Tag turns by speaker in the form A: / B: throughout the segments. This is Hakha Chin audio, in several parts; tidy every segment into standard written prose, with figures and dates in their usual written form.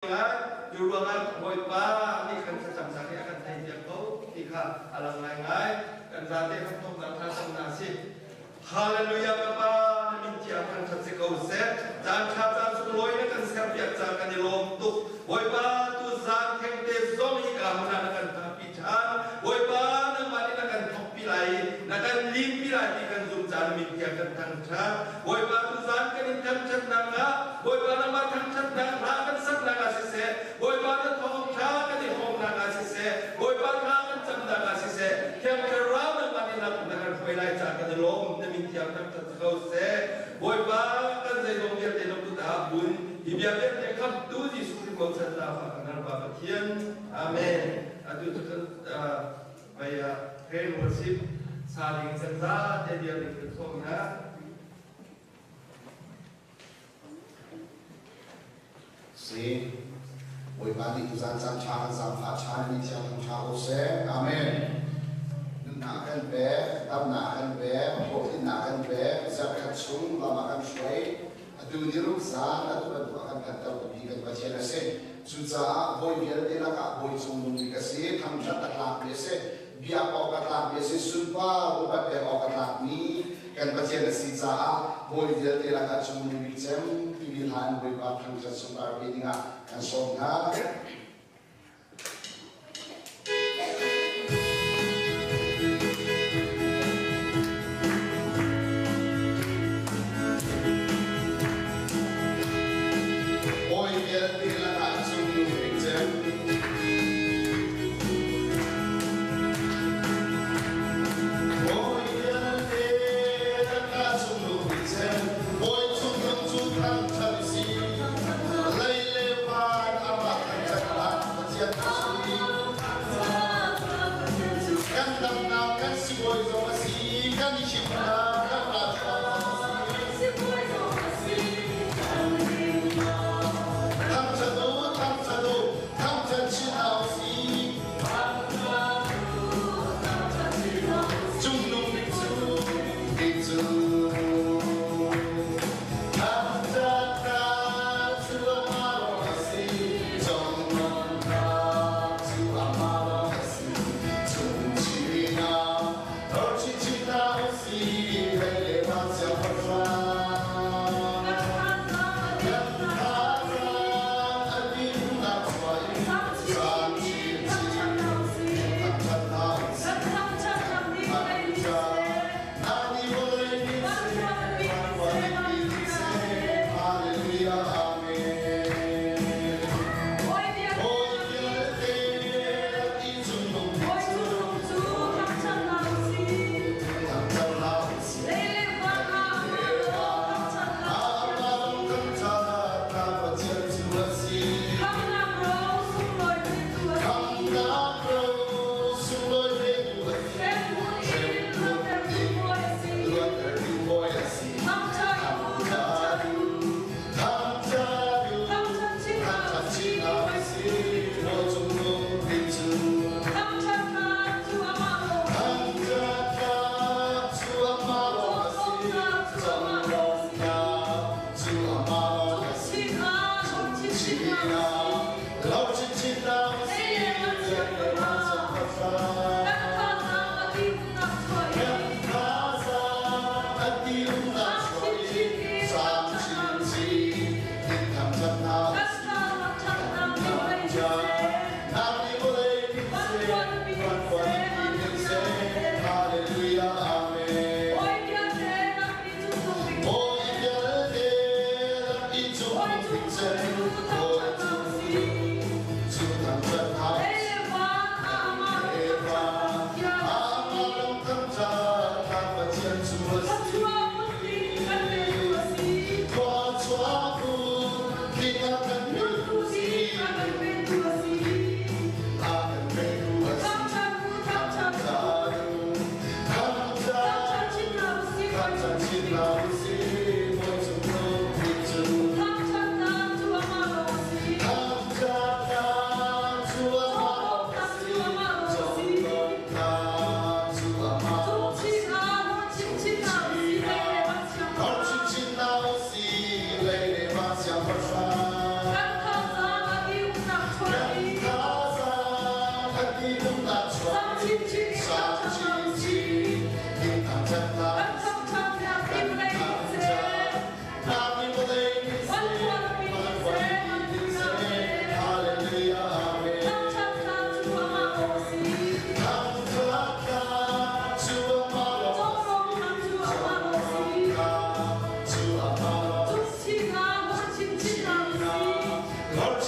A: Cu ruangah Bawipa nih kan thlacamnak hi a kan theihpiak ko ti kha a lang ngaingai. Kan zate hramthawknak thlacamnak a si. Hallelujah ka Pa, na min thiang thangṭhat si ko seh. Caan ṭha caan sunglawi na kan serpiak caah kan i lawm tuk. Bawipa, tu zan thengte zong hi ka hmun ah na kan thahpi ṭhan. Bawipa, nangmah nih na kan thawkpi lai i na kan limpi lai ti kan zumh caah na min thiang kan thangṭhat. Bawipa, tu zan kan in thangṭhatnak ah Bawipa nangmah thangṭhatnak hla kan saknak ah siseh, Bawipa na thawngṭha kan i hrawmnak ah siseh, Bawipa thla kan camnak ah siseh, Thiang Thlarau nangmah nih lam na kan hruai lai caah kan i lawm. Na min thiang thangṭhat si ko seh. Bawipa kan zeizong vialte na kut ah bun. Hi bia vialte khamhtu Jesuh Khrih bochannak ah kan hal Pa Pathian. Amen. Atu cu kan vei ah prayer worship sa ding kan za te bia ding kan sawm hna.
B: Si. Bawipa nih tuzan caan ṭha kan zaangfah ṭhan mi thiang thang ṭha ko seh. Amen. Nunnak kan pek, damnak kan pek, hlawhtlinnak kan pek, zarhkhat chung lam ah kan hruai. Atu ni ruk zan atu bantuk a kan phanter tu kan Pathian a si. Cucaah bawi vialte lakah bawi cungnung bik a si, thangṭhat a tlakmi a si, biak awk a tlakmi a si, sunpar upat pek awk a tlakmi kan Pathian a si caah bawi vialte lakah cungnung bik cem timi hla in Bawipa thangṭhat sunpar ve dingah kan sawm hna. Bawi vialte lakah cungnung bik cem. Bawi vialte lakah cungnung bik cem. Bawi cungnung cu thangṭhat si. Lei le van amah thangṭhatnak Pathian a si. Kan damnak kan sibawi zong a si. Kan i himnak kan ralṭha zong a si. Thangṭhat u, thangṭhat u, thangṭhat chin hna u sih. Cungnung bik cu, bik cu. Thangṭhatnak cu amah lawng a si. Cungnungnak cu amah lawng a si. Cung chin ah chinchin hna u sih, lei le van siangpahrang. Kan thazaang a dinnak khua in sang chinchin thangṭhat hna u sih. Thangṭhat ni vawlei nih seh, van khualipi nih seh, Hallelujah, Amen. Bawi vialte ti cungnung cu thangṭhat hna u sih. Pathian cu a si. Khamnak ro sunglawi petu a si. Luattertu bawi a si. Thangṭhat u, thangṭhat u, thangṭhat chin hna u sih. Bawi cungnung bik cu. Thangṭhatnak cu amah lawng a si. Conglawmhnak cu amah lawng a si. Chinchinak, lo chinchinnak a si. Kan thazaang a ti umnak chuah i sang chinchin in thangṭhatnak a si. Thangṭhatnak nih vawlei ning seh, van khualipi ning seh, Hallelujah, Amen. Bawi vialte rak i cung bik cem, Bawi cu thangṭhat hna Eva, amah lawng thangṭhat na Pathian cu a si. Khua chuah phun tling a kan petu si.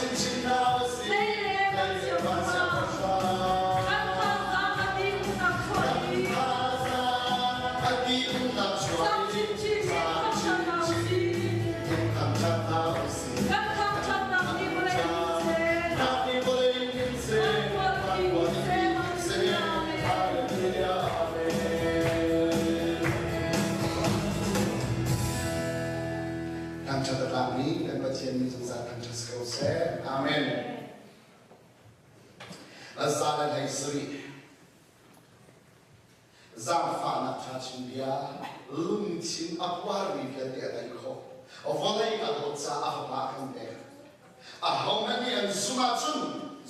B: chinchin hna usih. Lei le van siangpahrang.
C: Kan thazaang a dihumnak chuah
B: Kan
C: i
B: thazaang a dihumnak chuah
C: cang
B: i
C: chinchin in
B: cang
C: thangṭhat hna
B: chinchin
C: usih.
B: in thangṭhat hna usih.
C: Kan thangṭhatnak nih vawlei in seh,
B: Nak nih vawlei in
C: van
B: seh,
C: khual
B: van
C: in
B: khual
C: seh,
B: in seh,
C: hallelujah, amen.
B: hallelujah, amen. Thangṭhat a tlakmi kan Pathian min zungzal thangṭhat si ko seh. Amen. Za le hlei sarih zaangfahnak ṭha chin bia lungthin a puarmi vialte a tei khawh. Vawlei a dawt caah a fapa a kan pek. Ahohmanh nih an zumh ahcun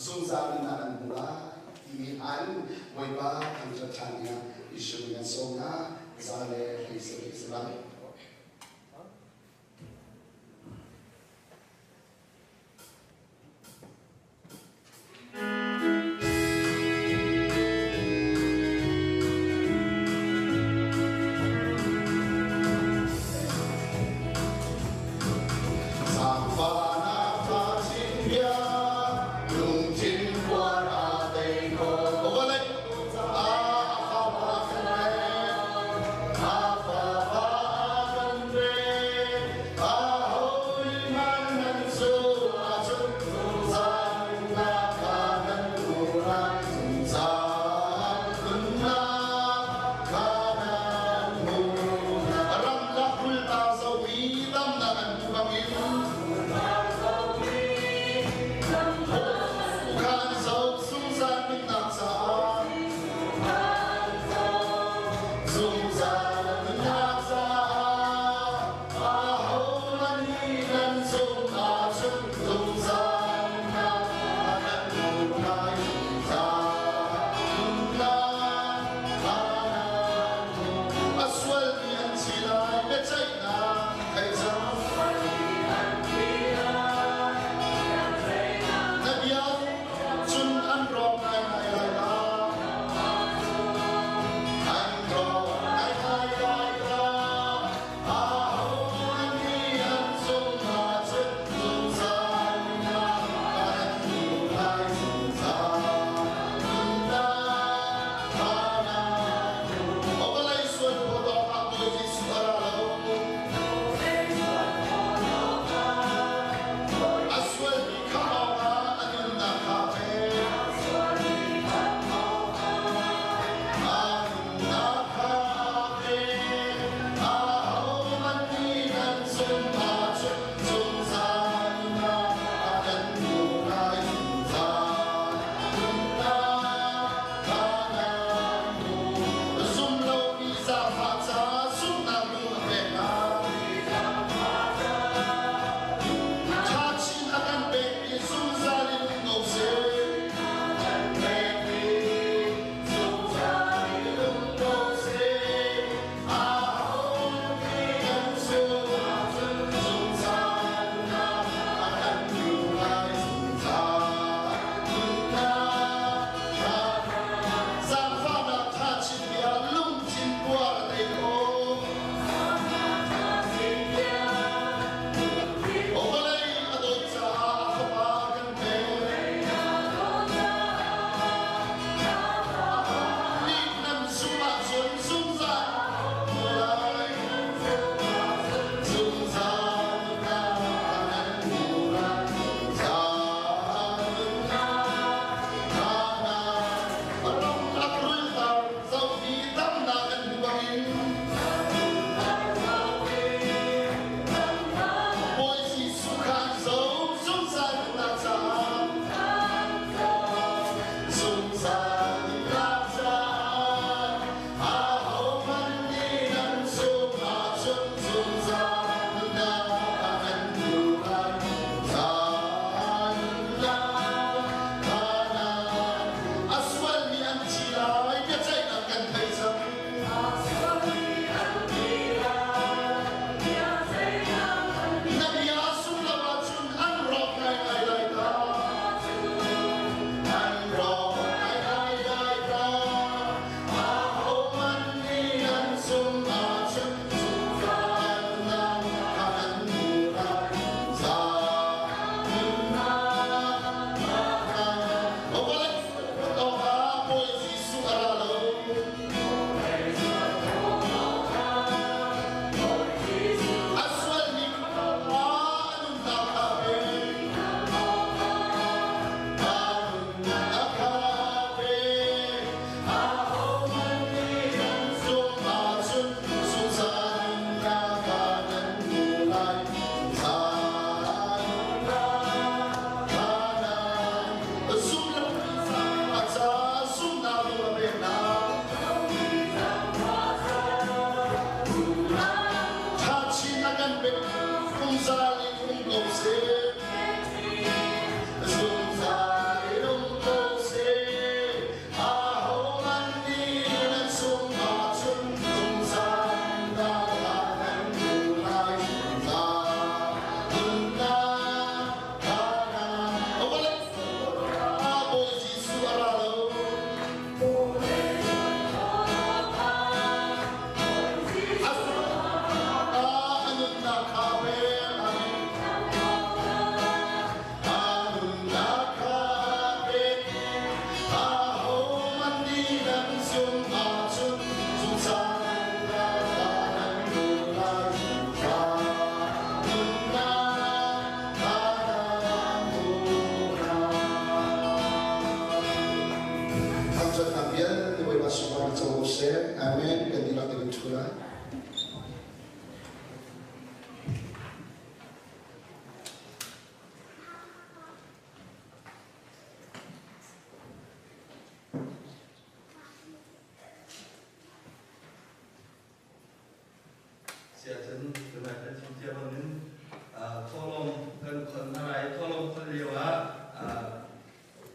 B: zungzal nunnak an hmu lai timi an Bawipa thangṭhat ṭhan dingah Jesuh nih an sawm hna. Za le hlei sarih si lai. Zaangfahnak ṭha chin bia lungthin puar aa tei ko. Vawlei caah a fapa kan pek, a fapa kan pek. Ahohmanh nan cung ahcun zungzal kha nan hmu lai, zungzal nunnak kha nan hmu. Ramlak rul ta zomi damnak an hmu bangin.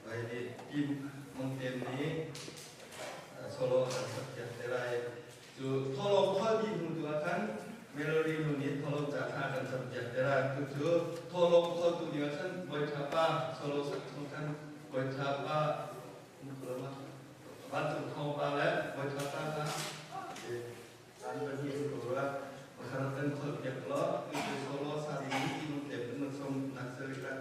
A: Vai nih Pi Mong Tem nih solo a kan sak piak te lai. Cu thawhlawm kholh dih hnu tu ah khan Melody nu nih thawhlawm ca thla kan cam piak te lai. Tu cu thawhlawm kholtu ding ah khan Bawi Tha Pa solo sak chung khan Bawi Tha Pa Vancung Thawng Pa le Bawi Tha Pa kha an pahnih an ko rua. Pakhat kan kholh piak law tu cu solo sa ding in Pi Mong Tem kan som nak si rih lai.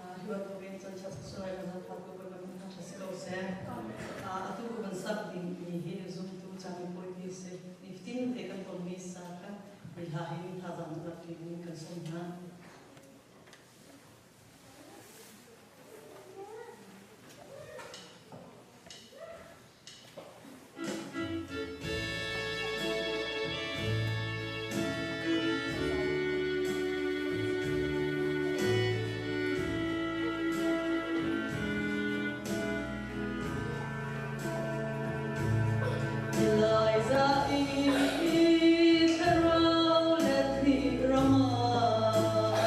C: Hi bantukin chan siseh si ko seh. Atu kan sak dingmi hi zumtu camipuai mi si. Nifatin te kan tonmi sa kha hi hla hin thazaang rak ding kan sawm hna. Liza i thlarau le thi rama.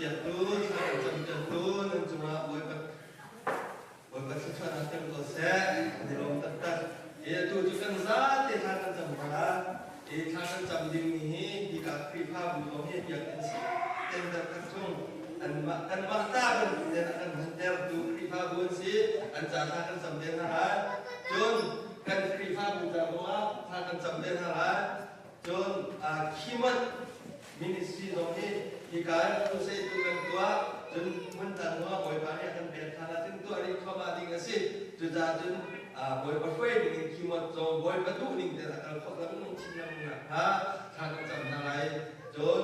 A: piaktu, thla kan cam piaktu nan cungah Bawipa Bawipa thluachuahnak tel ko seh. Kan i lawm taktak. I atu cu kan zate thla kan cam hna. I thla kan cam ding mi hi hika Khrihfabu zong hi biakinn si tender khat chung anmah kanmah ta bantuk ten a kan hmantertu Khrihfabu an si. An ca thla kan cam te hna lai. Cun kan Khrihfabu ca zongah thla kan cam te hna lai. Cun Khimat ministry zong hi hika in crusade tu kan tuah cun hmun dang zongah Bawipa nih a kan pek ṭhan ahcun tuah rih thluahmah ding a si. Cucaah cun Bawipa hruai ning in Khimat zong Bawipa duh ning tein a kal khawh lengmang chin lengmang nakhnga thla kan cam hna lai. Cun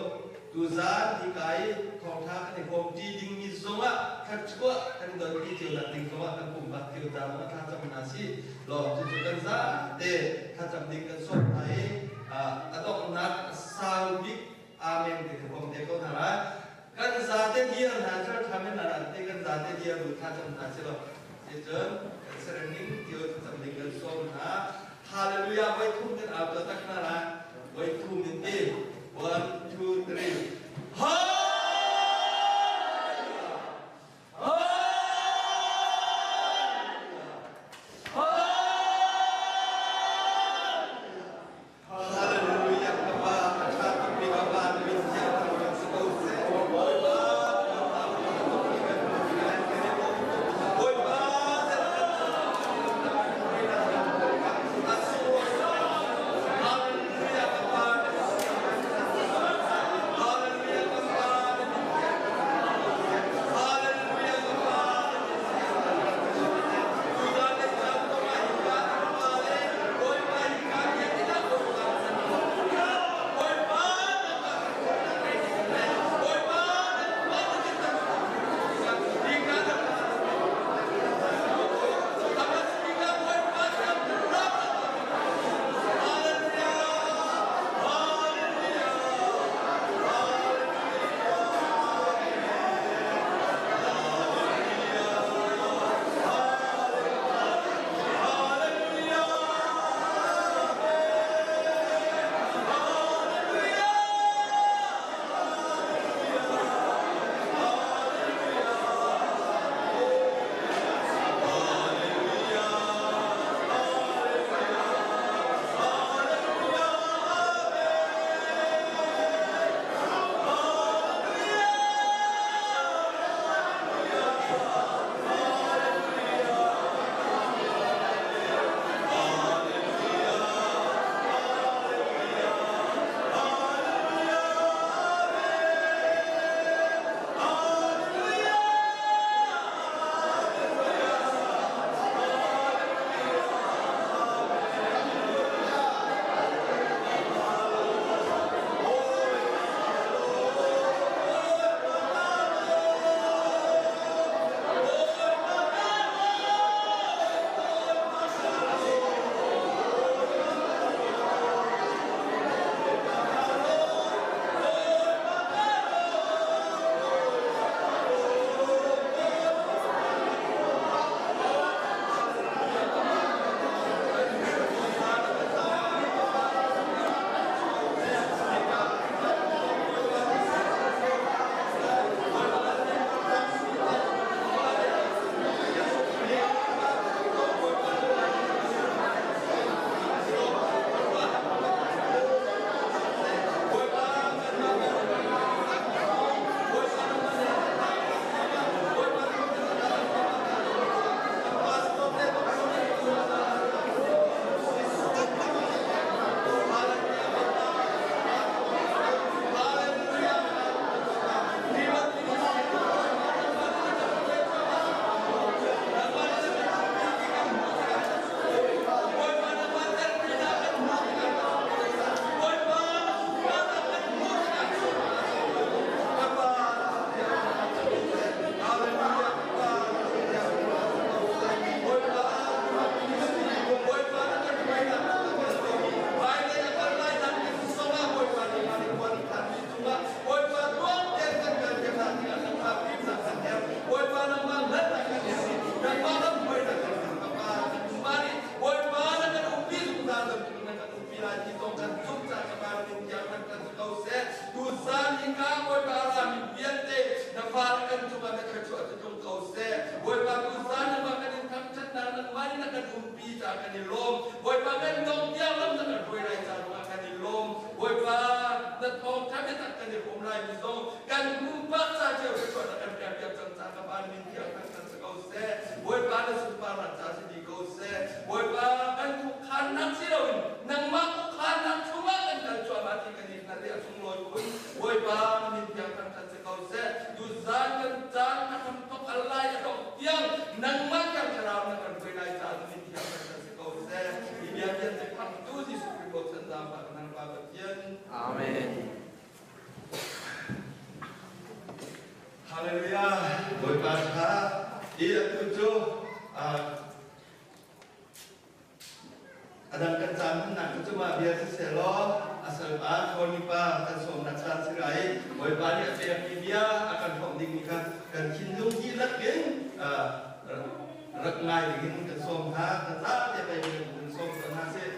A: tuzaan hika i thawngṭha kan i hrawmṭi dingmi zongah thluachuah kan donpi cio nak ding zongah kan pumpak cio ca zongah thla cam hna sih law cucu kan zate thlacam ding kan sawm hna i a donghnak a sau bik amen ti kan pom te ko hna lai. Kan zate dir hna church amen hna te kan zate dir bu thlacam hna si lo. Cun kan serem ning cio thlacam ding kan sawm hna. Hallelujah voi thum kan au ta tak hna lai. Voi thum in ti. 1 2 3 Hallelujah! Hallelujah! Ka Pa, a ṭha tukmi ka Pa, na min thiang thangṭhat si ko seh. Bawipa, Bawipa, Hallelujah, ka Pa, Bupi caah kan i lawm. Bawipa kan dong tiang lam na kan hruai lai ca zongah kan i lawm. Bawipa na thawngtha biatak kan i hrawm lai mi zong kan pumpak ca cio thluachuah na kan pek piak cang caah ka Pa na min thiang thangthat si ko seh. Bawipa na sunparnak ca si dih ko seh. Bawipa kan khuakhannak si loin nangmah khuakhannak chungah kan kal cuahmah ti kan i hngalh i a sunglawi khun. Bawipa na min thiang thangthat si ko seh. Tuzaan kan caan a hramthok al lai a dongh tiang nangmah thiang thlarau na kan hruai lai caah na min thiang thangthat si ko seh. Hi bia vialte phangtu Jesuh Khrih bochan zaangfah kan hal Pa Pathian.
D: Amen.
A: Hallelujah. Bawipa tha. I atu cu a dang kan caan hmannak cu cumah bia siseh law a salpa Tony pa kan sawmnak caan si lai. Bawipa nih a pekmi bia a kan hrawmh dingmi kha kan thinlung dihlak in rak ngai dingin kan sawm hna. Kan zate pei kan sawm hna sih.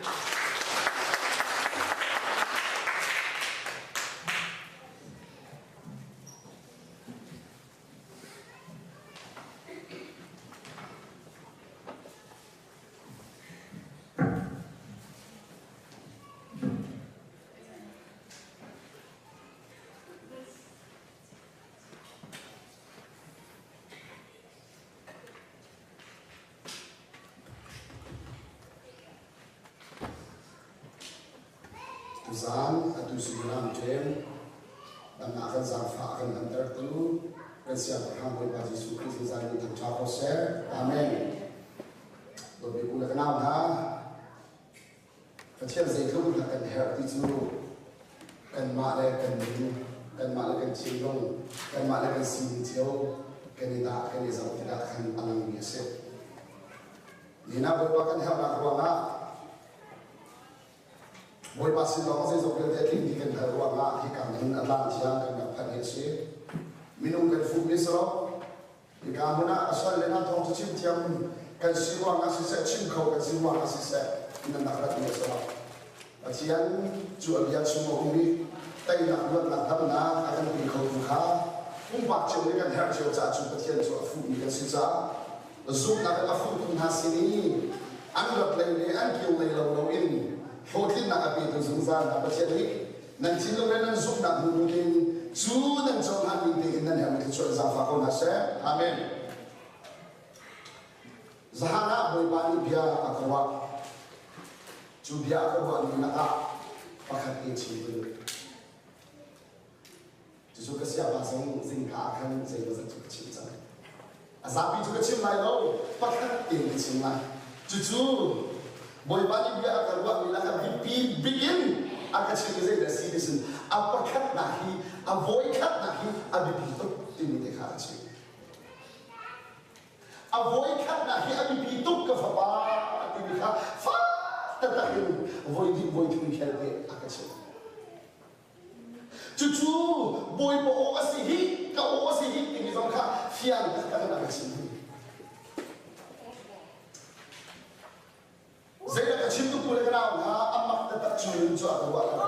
B: Tuzaan atu suimilam ṭem damnak kan zaangfah a kan lantertu kan siangpahrang Bawipa Jesuh Khrih zungzal in thangṭha ko seh. Amen. Dawtmi u le ka nau hna, Pathian zeitluk in kan herh ti cu kanmah le kan nun, kanmah le kan thinlung, kanmah le kan sining cio kan i dah kan i zoh tikah khan a langmi a si. Nihin ah Bawipa kan herhnak ruangah Bawipa sin lawng zeizong vialte tling dih kan hngalh ruangah hika hmun a tlang thiang kan rak phanh hi a si. Minung kan fuhmi si lo. Hika hmun ah a sual le na thawng cu chim thiam kan si ruangah siseh, chim kho kan si ruangah siseh, nan rak ratmi a si lo. Pathian cu a bia chung a um i teinak luatnak damnak a kan pe khotu kha pumpak cio nih kan herh cio caah cu Pathian cu a fuhmi kan si caah zumhnak in a fuhtu hna sin i an rat lei le an kio lei lo loin hlawhtlinnak a petu zungzal hna Pathian nih nan thinlung le nan zumhnak hmu ding cu nan cohlan ning tein nan herhmi thluachuah in zaangfah ko hna seh. Amen. Zahan ah Bawipa nih bia a ka ruah. Cu bia a ka ruahmi lakah pakhat te chim ka duh. Cucu ka siapa zong zingka ah khan zeimawzat cu ka chim cang. A zapi cu ka chim lai lo, pakhat tein ka chim lai. Cucu Bawipa nih bia a ka ruahmi lakah biapi bik in a ka chimmi zeidah a si ti sin a pakhatnak hi a voikhatnak hi a biapi tuk timi te kha a chim. A voikhatnak hi a biapi tuk ka fapa timi kha fak taktak in voi hnih voi thum khel te a ka chimh. Cucu Bawipa aw a si hi, ka aw a si hi timi zong kha fiang taktak in a ka chim. Zeidah ka chim tuk le ka nau hna a mak taktak chung cu a ka ruah ka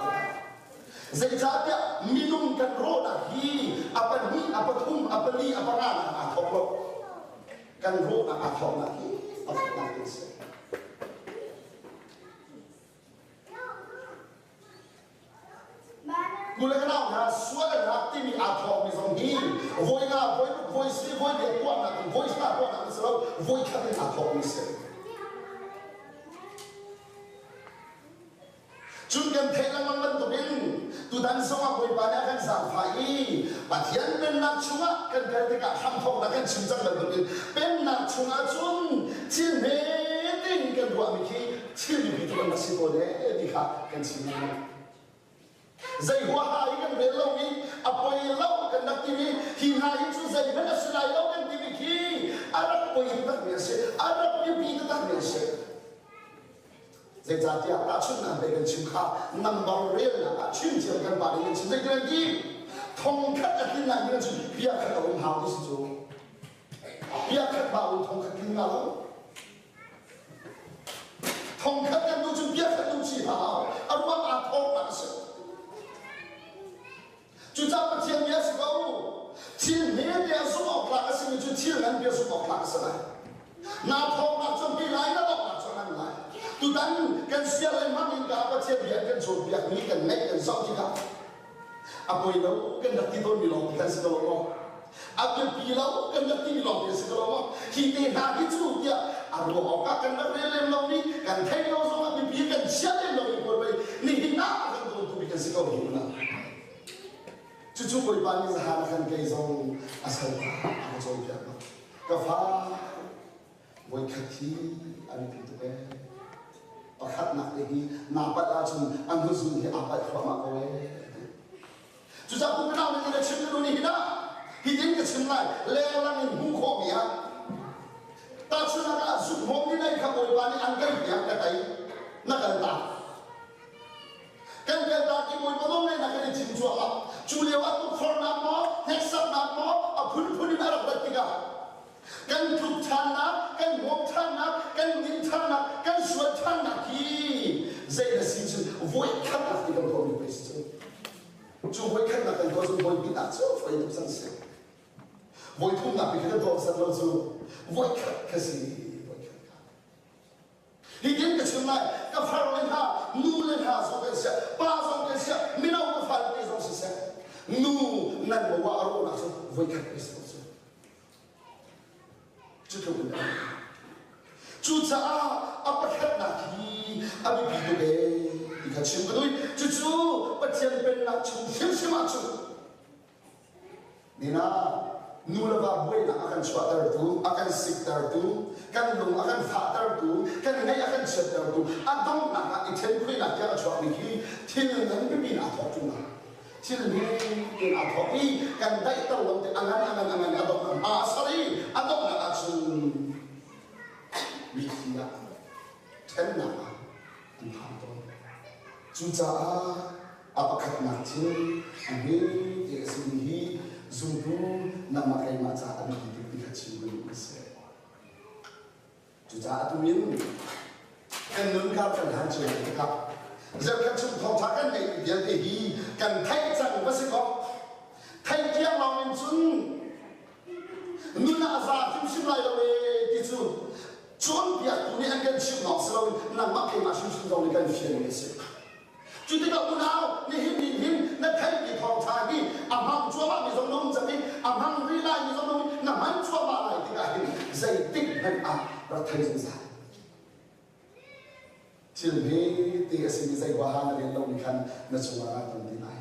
B: Zeicahtiah minung kan rawhnak hi a pahnih, a pathum, a pali, a panga nak aa thawk lo. Kan rawhnak aa thawknak hi pakhatnak te a si. Kule ka nau hna sualnak timi aa thawkmi zong hi voi nga, voi ruk, voi si, voi riat tuahnak in voi hra tuahnak in si lo, voi khat in aa thawkmi si. Cun kan theih lengmang bantukin tutan zongah Bawipa nih a kan zaangfah i Pathian pennak chungah kan kal tikah hramthawknak kan chim cang bantukin pennak chungah cun thil hme tein kan ruahmi khi thil biapi tuk an rak si tawn ee ti kha kan chim lengmang. Zei huaha i kan rel lomi a poi lo kan rak timi hi hna hi cu zeihmanh a si lai lo kan timi khi a rak poi takmi a si, a rak biapi takmi a si. Zeicahtiah tahchunhnak pe kan chim kha number relnak ah chim thiam kan pa nih kan chim zeitin an ti thong khat a tlin lai ni cun bia khat a um hau ti si cu bia khat ba um thong khat tling nga lo thong khat kan duh cun bia khat duh chi hau a ruang aa thawng nak a si Cucaah Pathian bia si ko. Thil hmete a zumh awk tlak a simi cu thil ngan bia zumh awk tlak a si lai. Naa thawknak cu pi lai na donghnak cu a ngan lai. Tutan kan sia lengmang in ka Pathian bia kan cawnpiak mi kan ngaih kan zoh tikah a poi lo kan rak ti tawn mi lawng ti kan si ko lo maw? A biapi lo kan rak ti mi lawng ti si ko lo maw? Hi te hna hi cu tiah a ruah awk ah kan rak rel lem lo mi kan theih lo zong ah biapi kan chia lem lo mi pawl pei nihin ah a kan dawtu mi kan si ko hi na. Cucu Bawipa nih zahan a kan kei zong a salpa a ka cawnpiak bak. Ka fa Voikhat hi a biapi tuk ee. Pakhatnak te hi naa palh ahcun a hnuzul hi aa palh thluahmah ko ee. Cucaah kum nau nih na chim na nih hin ah hitin ka chim lai lenglang in hmuh khawhmi ah tahchunhnak ah zukhmawm ni nei kha Bawipa nih an kan piak ka tei na kal ta kan kal ta i Bawipa nawl ngeihnak kan i thim cuahmah cu lio ah tukforhnak maw hneksaknak maw a phunphun in a rak rat tikah Kan tluk ṭhannak, kan hmuam ṭhannak, kan din ṭhannak, kan sual ṭhannak hi zei na si cun voikhatnak ti kan tuahmi pei si cun. Cu voikhatnak kan tuah cun voihnihnak cu foi tuk cang si. Voithumnak pi kan tuah san lo cu voikhat kha si voikhat kha. Hitin ka chim lai, ka far le hna, nu le hna zong kan siah, pa zong kan siah, mino ka fale te zong siseh, nu nan bo ah a rawhnak cu voikhat pei si ko cu. Cu tluk in Cucaah a pakhatnak hi a biapi tuk ee ti kha chim ka duh. Cucu Pathian pennak chung hrimhrim ahcun nina nu le va buainak a kan chuahtertu, a kan siktertu, kan lung a kan fahtertu, kan ngaih a kan chiattertu, a donghnak ah i ṭhenphuinak tiang a chuakmi khi thil ngan pipi in aa thawk ṭung Thil in aa thawk i kan daihter lo ti a ngan a ngan a ngan a donghnak hma a sar i a donghnak ahcun mitthli ah ṭhennak ah an phan tawn. Cucaah a pakhatnak thil a hme te a simi hi zumtu nangmah keimah caah a biapi tuk ti kha chim ka duh a si. Cucaah atu in kan nun kar kan hlan cio tikah zeukhat chung thawngṭha kan ngeihmi vialte hi kan theih cang va si kaw theih tiang lawng in cun nun ah a za hrimhrim lai lo ee ti cu cawnpiaktu nih an kan chimh lawng si loin nangmah keimah hrimhrim zong nih kan fianmi a si. Cu tikah unau, nihin ni hin na theihmi thawngṭha hi a hmang cuahmahmi zong na um cang i a hmang rih laimi zong na um i na hman cuahmah lai tikah hin zeitik hmanh ah rak thei zungzal. Thil hmete a simi zei huaha na rel lomi khan na cungah aa ton ti lai.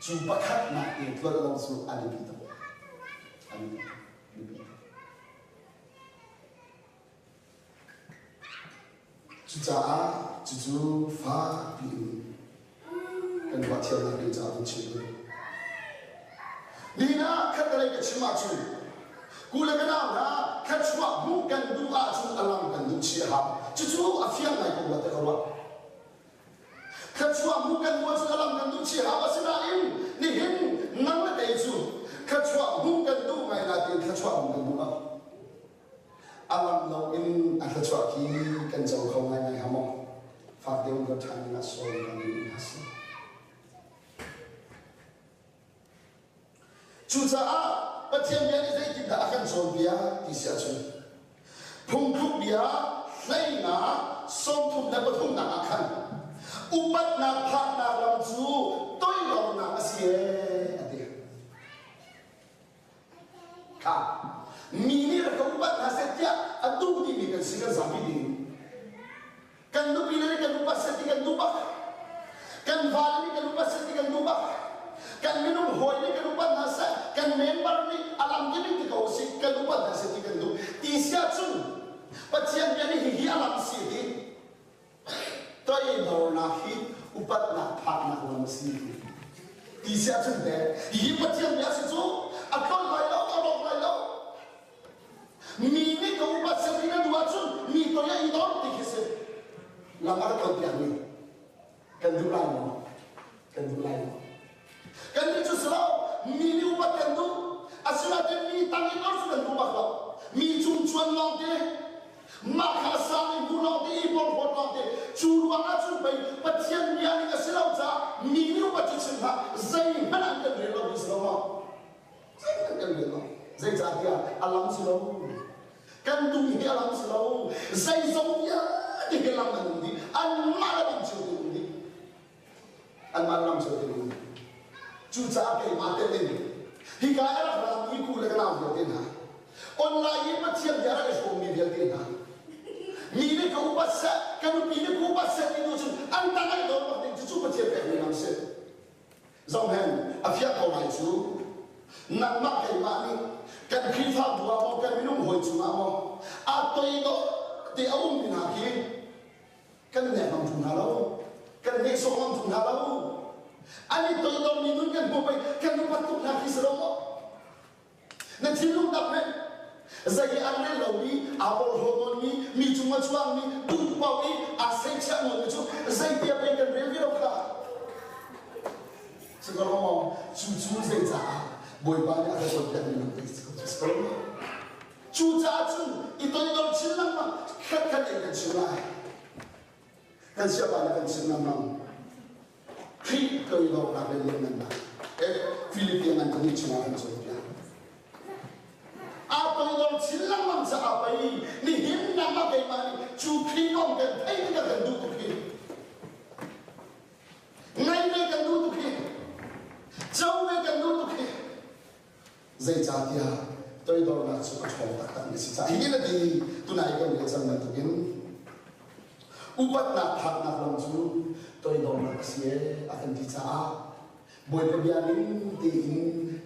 B: Cu pakhatnak te tlolh lo cu a biapi tuk. A biapi tuk. Biapi tuk. Cucaah cucu fakpi in kan ruah thiamnak ding caah vun chim ding. Nihin ah khattelei ka chim ahcun ku le ka nau hna thluachuah hmuh kan duh ahcun a lam kan duh chih a hau. Cucu a fiang ngai ko rua ti ka ruah. Thluachuah hmuh kan duh ahcun a lam kan duh chih a hau. Asinain nihin nang le kei cu thluachuah hmuh kan duh ngai nain thluachuah hmuh kan duh lo. A lam loin a thluachuah khi kan co kho ngaingai hnga maw? Fak deuh in ruat ṭhan dingah sawm kan duh hna si. Cucaah Pathian bia nih zeitindah a kan cawnpiak ti si ahcun phungthluk bia hleinga 33 nak ah khan upatnak phaknak lam cu toidornak a si ee a ti. Kha mi nih rak ka upat hna seh tiah a duh dihmi kan si kan zapi ding. Kan nupi le nih kan upat seh ti kan duh bak. Kan vale nih kan upat seh ti kan duh bak. Kan minung hawi nih kan upat hna seh, kan member nih a lam kip in ti ko usih kan upat hna seh ti kan duh. Ti si ahcun Pathian bia nih hihi a lam si ti Toidornak hi upatnak phaknak lam a si. Ti si ahcun teh, hi Pathian bia si cu a tlolh lai lo, a rawk lai lo. Mi nih ka upat seh ti na duh ahcun mi toi ah i dor ti khi si. Lam a ka tlolpiakmi kan duh lai maw? Kan duh lai maw? Kan nih cu si lo, mi nih upat kan duh. Asinain mi tang i dor cu kan duh bak lo. Mi cung cuan lawng te, mah kha sang i hmu lawng te, i porhlawt lawng te. Cu ruang ah cun pei Pathian bia ning a si lo caah mi nih upat cu chim hlah, zeihmanh an kan rel lo ti si lo maw? Zeihmanh kan rel lo. Zeicahtiah a lam si lo. Kan tung hi a lam si lo. Zeizong vialte hi lam an um dih. Anmah le lam cio te um dih. Anmah le lam cio te um dih. Cucaah keimah tel in hika i rak rami ku le ka nau vialte hna, online i Pathian bia rak i hrawmmi vialte hna, mi nih ka upat seh, ka nupi nih ka upat seh ti tu cun an tang ai dawr bak ding cu cu Pathian pekmi lam si. Zohhen, a fiah ko lai cu. Nangmah keimah nih kan Khrihfabu ah maw kan minung hawi cungah maw aa toidor te a ummi hna khi kan nek ngam ṭung hna lo. Kan nehsawh ngam ṭung hna lo. An i toidormi nun kan hmuh pei kan upat tuk hna khi si lo maw? Na thinlung tak men zei an rel lomi aa porhlaw nawnmi mi cung a chuangmi duh paoh i aa seichiah nawnmi cu zeitia pei kan rel ve lo kha si ko maw cu cu zeicaah Bawipa nih a kan cawnpiakmi lam te si ko si ko cucaah cun i toidor chin lengmang khat khat in kan chim lai kan siapa nih kan chim lengmang Khrih toidornak le lianngannak Philippian an kan chungah kan cawnpiak. Aa toidor chin lengmang caah pei nihin nangmah keimah nih cu Khrih kong kan theih tikah kan duh tuk hi. Ngai ve kan duh tuk hi. Co ve kan duh tuk hi. Zeicahtiah toidornak cu a ṭhawng taktakmi a si caah hitin a ti tunai kan rel cang bantukin upatnak phaknak lam cu toidornak a si ee a kan ti caah Bawipa bia ning tein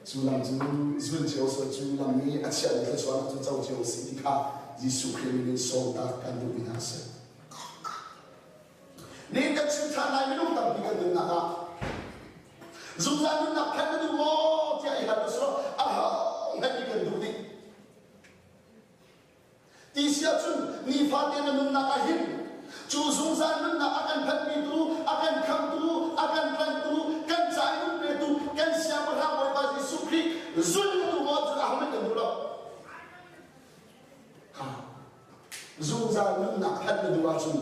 B: cu lam cu zul cio sawh cu lam i a chiahmi thluachuahnak cu co cio si ti kha Jesuh Khrih min in sawmtak kan duhmi hna a si. Nihin kan chim ṭhan lai minung tampi kan nunnak ah zungzal nunnak phanh na duh maw tiah i hal usih aho hmanh nih kan duh dih. Ti si ahcun nifate na nunnak ah hin cu zungzal nunnak a kan phanhpitu, a kan khamtu, a kan tlanhtu, kan ca i nun petu, kan siangpahrang Bawipa Jesuh Khrih zul na duh maw cun aho hmanh kan duh lo. Ha. Zungzal nunnak phanh na duh ahcun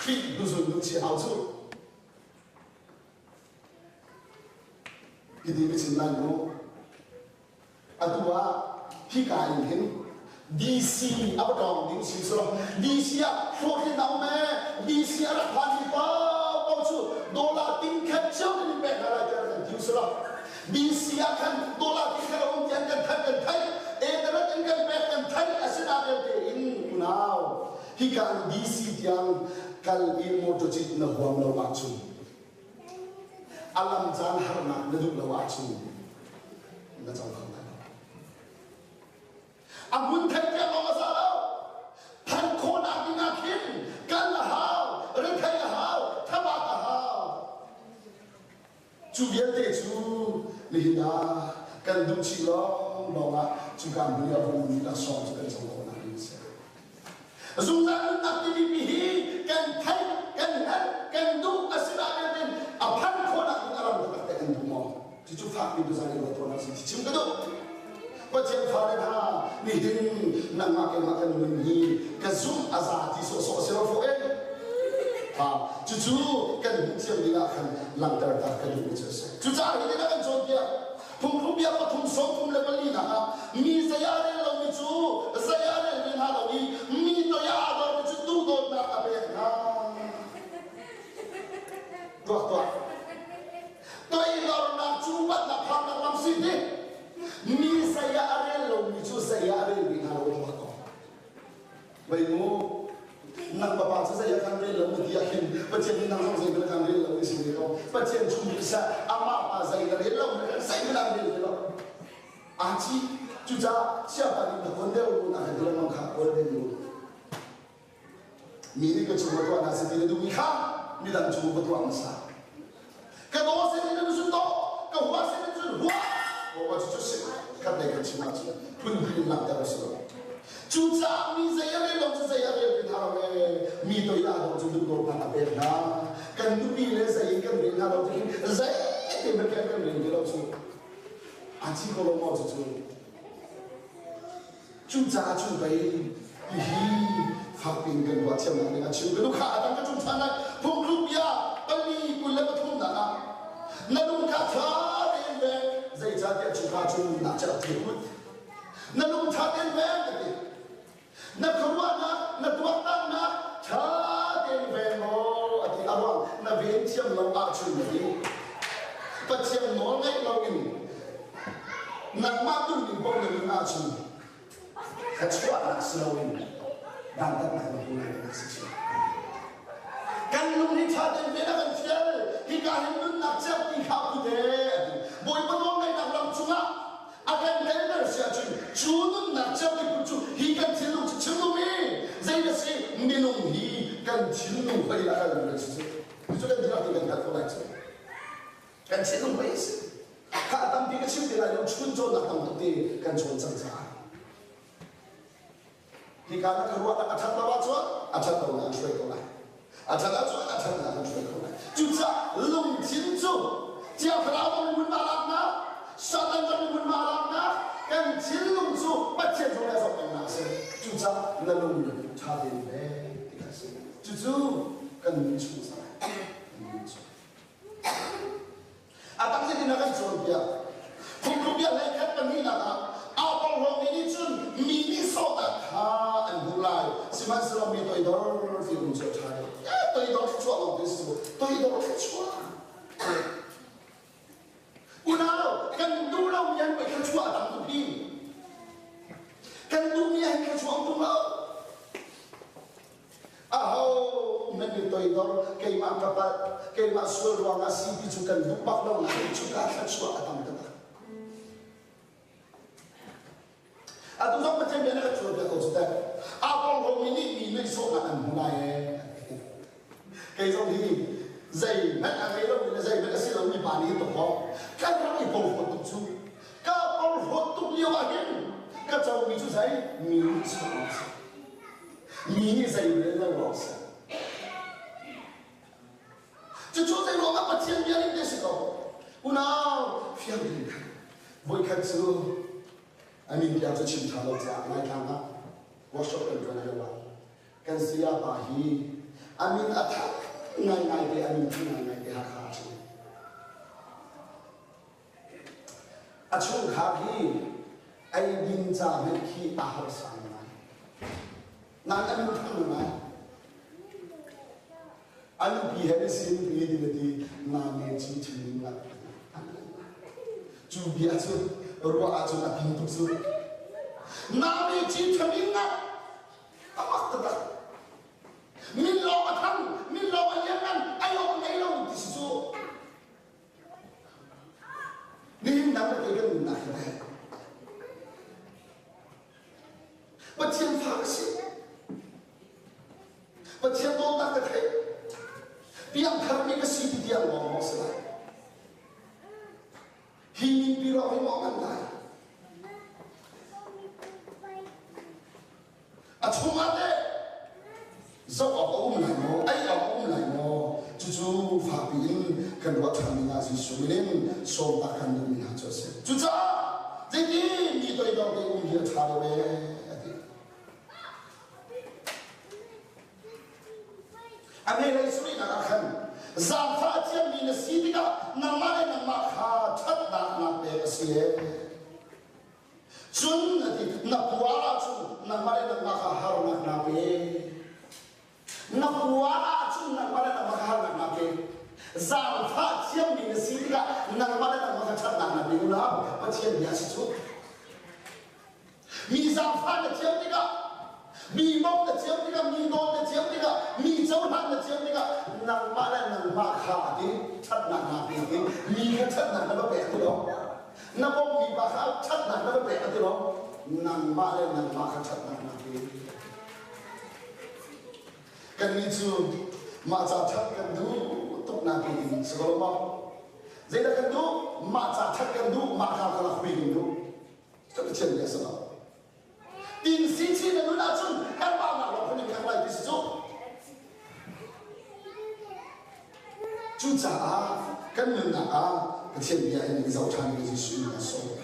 B: Khrih hnuzul nun si hau cu. Hiti ka chim lai mu. Atu ah hika in hin DC a va tawng ding si sulaw DC ah hlawhtlin a um ee DC a rak phanmi paohpaoh cu dollar ting khat cio kan in pek hna lai tiah kan ti sulaw DC ah khan dollar ting khat a um tiah kan thanh kan theih internet in kan pek kan theih asinain belte in unau hika in DC tiang kal i motor cit na huam lo ahcun a lam caan harnak na duh lo ahcun na co kho lai lo. A hmun theih tiang lawng a za lo. Than khawhnak ding ah khin kal a hau, retheih a hau, thabat a hau. Cu vialte cu nihin ah kan duh chih lawnglawng ah cuka hmun i a vung mi laksawng cu kan co khawhnak ding a si. Zungzal nunnak timi mi hi kan theih, kan hngalh, kan duh a si nain a phanh khawhnak ding a ram taktak te kan duh maw? Cucu fakpi tuzan i ruat tawn ah si chim ka duh. Pathian fale hna, nihin nangmah keimah kan nun hi ka zumh a za ti sawhsawh si lo fawh eh. Ha, cucu kan hmuh thiam ding ah khan langhter ta ka duhmi cu a si. Cucaah hitin a kan cawnpiak. Phungthlukbia pathum sawmthum le pali nak ah mi zei ah rel lomi cu zei ah rel ve hna lo i mi toi ah aa dormi cu duhdawtnak a pek hna. Tuah tuah. Toidornak cu upatnak phaknak lam si ti. Mi zei ah a rel lomi cu zei ah a rel ve hna lo tuah ko. Mei mu nang papa cu zei ah kan rel lo na ti ah khin Pathian nih nang zong zei kan rel lo ti si ve ko. Pathian chung nih seh amah pa zei na rel lo na kan zei na rel ve lo. Aci cucaah siapa nih na kon deuh lu na kan ti lengmang kha kawl deuh lu. Mi nih ka chung va tuah na si ti na duhmi kha midang chung va tuah hmasa. Ka daw sin in na zun daw, ka hua sin in cun hua. Bawipa cu cu si khat lei kan chim ahcun phunphun in langhter a si lo. Cucaah mi zei a rel lo cu zei a rel ve hna lo ee. Mi toi ah dawh cu duhdawtnak a pek hna. Kan nupi le zei in kan rel hna lo ti hin zei te hmanh kan rel ve lo cu. A ci ko lo maw cucu? Cucaah cun pei hihi fak piin kan ruah thiamnak ding a chim ka lukha a dang ka cung ṭhan lai phungthluk bia pali 23 nak ah na lung kha ṭha tein veng zeicahtiah cuka cu nunnak cu a thil put na lung ṭha tein veng ka ti. Na khuaruahnak, na tuaktannak ṭha tein ven maw a ti a ruang na ven thiam lo ahcun na ti. Pathian nawl ngaih loin nangmah duhning paoh na nun ahcun thluachuahnak si loin dantatnak na hmu lai tinak si cu. Kan lung hi ṭha tein ven a kan fial. Hika hin nunnak cerhti kha put e a ti. Bawipa nawlngaihnak lam cungah a kan telter si ahcun cu nunnak cerhti put cu hi kan thinlung cu chim duhmi zei na si minung hi kan thinlung hoi a kalmi kan si cu. Cucu kan dihlak in kan hngalh ko lai cu. Kan thinlung hoi a si. Kha tampi ka chim ti lai lo chun cawnnak tam tuk ti kan cawn cang caah. Hika na ka ruahnak a ṭhat lo ahcun a ṭhat lonak an hruai ko lai. A ṭhat ahcun a ṭhatnak an hruai ko lai. Cucaah lungthin cu Thiang Thlarau zong hmunhma laknak, Satan zong hmunhma laknak, kan thinlung cu Pathian zong nih a zoh pengnak a si. Cucaah na lung ṭha tein ve ti kha a si. Cucu kan nun chung a si lai. Kan nun chung. A tak zeitin a kan cawnpiak? Phungthlukbia hlei khat pahnihnak ah aa porhlawmi nih cun mi nih sawhnak kha an hmuh lai. Sihmanhsehlaw mi toidor ti um cu a ṭha deuh. Eh, toidor thluachuah lawng ti si toidor thluachuah. Unau, kan duh lomi an pei thluachuah a tam tuk hi. Kan duhmi ah hin thluachuah um tung lo. Aho nan i toidor, keimah ka palh, keimah sual ruangah si ti cu kan duh bak lo nain cuka thluachuah a tam taktak. Atu zong Pathian bia na ka cawnpiak ko cu teh. Aa porhlawmi nih mi ngeihsawhnak an hmu lai ee. Kei zong hi zeihmanh a ngei lomi le zeihmanh a si lomi pa nih tuk hawk kan rak i porhlawt tuk cu. Ka porhlawt tuk lio ah hin ka comi cu zei mi nih sawh si. Mi nih zei rel lo lawng si. Cucu zei ruangah Pathian bia ning te si ko. Unau fiang ding khan voikhat cu a min tiang cu chim ṭha lo caah Laitlang ah workshop kan ṭuan lio ah kan saya pa hi a min a thang ngaingai te a min thang ngaingai te Hakha a si. A chungkhar hi eidin ca hmanh khi aa harsa ngai. Nang a min thang ngai. A nupi he na si nupi din a ti na ne chi chim la. Cu bia cu ruah ahcun a ping tuk cu. Na ne chi thamin ngat a mak taktak. Min lawng a thang, min lawng a lianngan, ai awk ngei lo ti si cu. Nihin dang le kei kan nunnak hi teh Pathian fa ka si. Pathian dawtnak ka theih. Piangtharmi ka si ti tiang lawng maw si lai. Hi minpi rawk hi maw ngan lai. A chungah teh zoh awk a um lai maw, ei awk a um lai maw? Cucu fakpi in kan ruah ṭhan dingah Jesuh min in sawmtak kan duhmi hna cu a si. Cucaah zeitin mi toidor te um hi a ṭha deuh ee a ti. A hnelei suinak ah khan zaangfah a thiammi na si tikah nangmah le nangmah kha ṭhatnak nak pek a si ee. Cun a ti, na puar ahcun nangmah le nangmah kha harnak naa pe. Na puar ahcun nangmah le nangmah kha harnak naa pe. Zaangfah thiammi na si tikah nangmah le nangmah kha ṭhatnak naa pe unau. Pathian bia a si cu. Mi zaangfah na thiam tikah, mi bawmh na thiam tikah, mi dawt na thiam tikah, mi cohlan na thiam tikah nangmah le nangmah kha a ti ṭhatnak naa pe ti mi kha ṭhatnak na va pek ti lo. Na bawmhmi pa kha ṭhatnak na va pek a ti lo. Nangmah le nangmah kha ṭhatnak na pe. Kannih cu mah ca ṭhat kan duh tuk nakin si ko lo maw? Zeidah kan duh? Mah ca ṭhat kan duh, mah kha kha hui kan duh. Kan Pathian bia si lo. Tin si chin na nun ahcun kanmah nak lawng kan in khang lai ti si cu. Cucaah kan nunnak ah Pathian bia in i zoh ṭhan in Jesuh nih a sawm.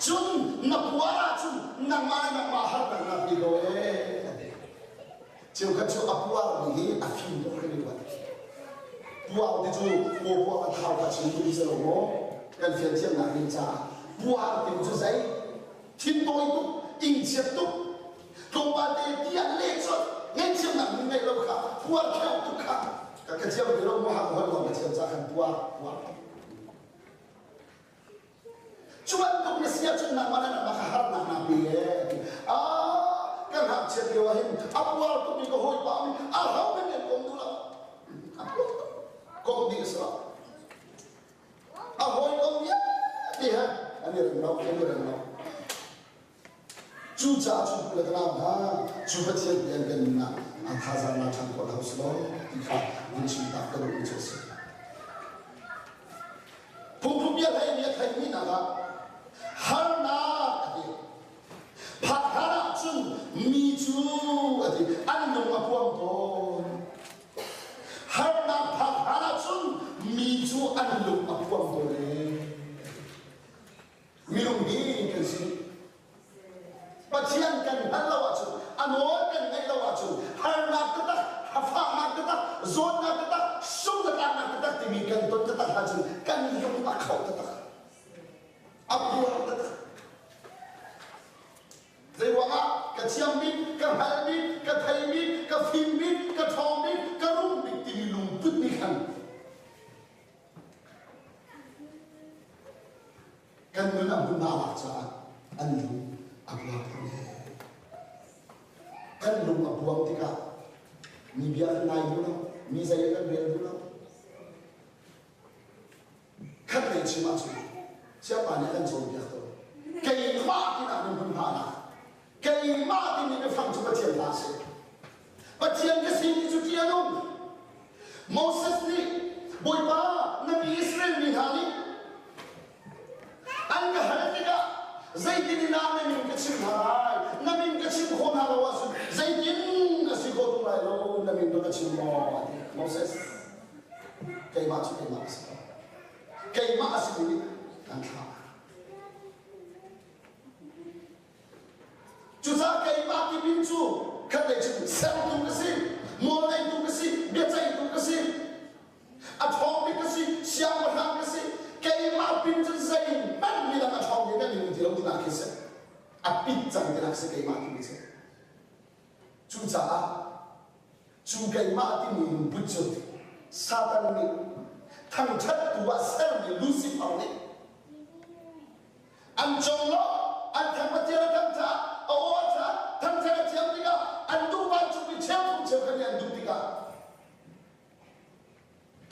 B: Cun na puar ahcun nangmah le nangmah harnak na pe ko ee a ti. Cheukhat cu a puarmi hi a fim tuk hrim i ruat. Puar ti cu paw a thau kha chim duh si lo maw? Kan fian thiamnak ding caah puar ti cu zei? Thintawi tuk, ingchiat tuk, Tlawmpal te tiah leh colh ngaihthiamnak min ngeih lo kha puar kheu tuk kha ka ka thiam ve lo mu hak hol lo ka thiam ca khan puar puar. Cu bantuk na si ahcun nangmah le nangmah kha harnak naa pe ee ti. Ah, kan ngakchiat lio ah hin a puar tukmi ka hawipa mi a ho men an kom duh lo. A puar tuk. Kom dih a si lo. A hawi kom vialte he an i rem lo, an i rem lo. Cucaah cu pu le ka nau hna, cu Pathian rian kan nun ah a thazaang la ṭhan khawh lo si lo ti kha vun chim tak ka duhmi cu a si. Phungphung bia hlei mi a theimi nak ah harnak a ti. Phak hlan ahcun mi cu a ti an lung a puam tawn. Harnak phak hlan ahcun mi cu an lung a puam tawn ee. Minung hi kan si. Pathian kan hngalh lo ahcun, a nawl kan ngaih lo ahcun, harnak taktak, fahnak taktak, zawtnak taktak, sungzatlaknak taktak timi kan ton taktak ahcun kan lung a khauh taktak. A puar taktak. Zeiruangah ka thiam bik, ka hngal bik, ka thei bik, ka fim bik, ka ṭhawng bik, ka rum bik timi lungput nih khan Kan nun a hmunhma lak caah an lung a buang kho men. Kan lung a buang tikah mi bia kan ngai duh lo, mi zei kan rel duh lo. Khat lei chim ahcun siapa nih a kan cawnpiak tawn. Keimah tinak min hmunhma lak. Keimah timi biafang cu Pathian hla a si. Pathian ka si ti cu ṭih a nung. Moses nih Bawipa na mi Israel mi hna nih an ka hal tikah zeitin in dah na min ka chim hna lai? Na min ka chim khawh hna lo ahcun zeitin a si khawh tung lai lo? Na min va ka chim maw? A ti. Moses, keimah cu keimah ka si ko. Keimah a simi nih an thlah. Cucaah keimah timi cu khatlei cun sertu ka si, nawlngeitu ka si, biaceihtu ka si, a ṭhawngmi ka si, siangpahrang ka si. Keimah pin cun zeihmanh midang a ṭhawngmi kan um ti lo tinak khi si. A pit cang tinak si keimah timi cu. Cucaah cu keimah timi lungput cu Satan nih thangṭhattu ah sermi Lucifer nih An conglawmh, an thangpatial a thangṭhat, a aw a ṭhat, thangṭhat a thiam tikah an duh vancungmi cheukhat cheukhat nih an duh tikah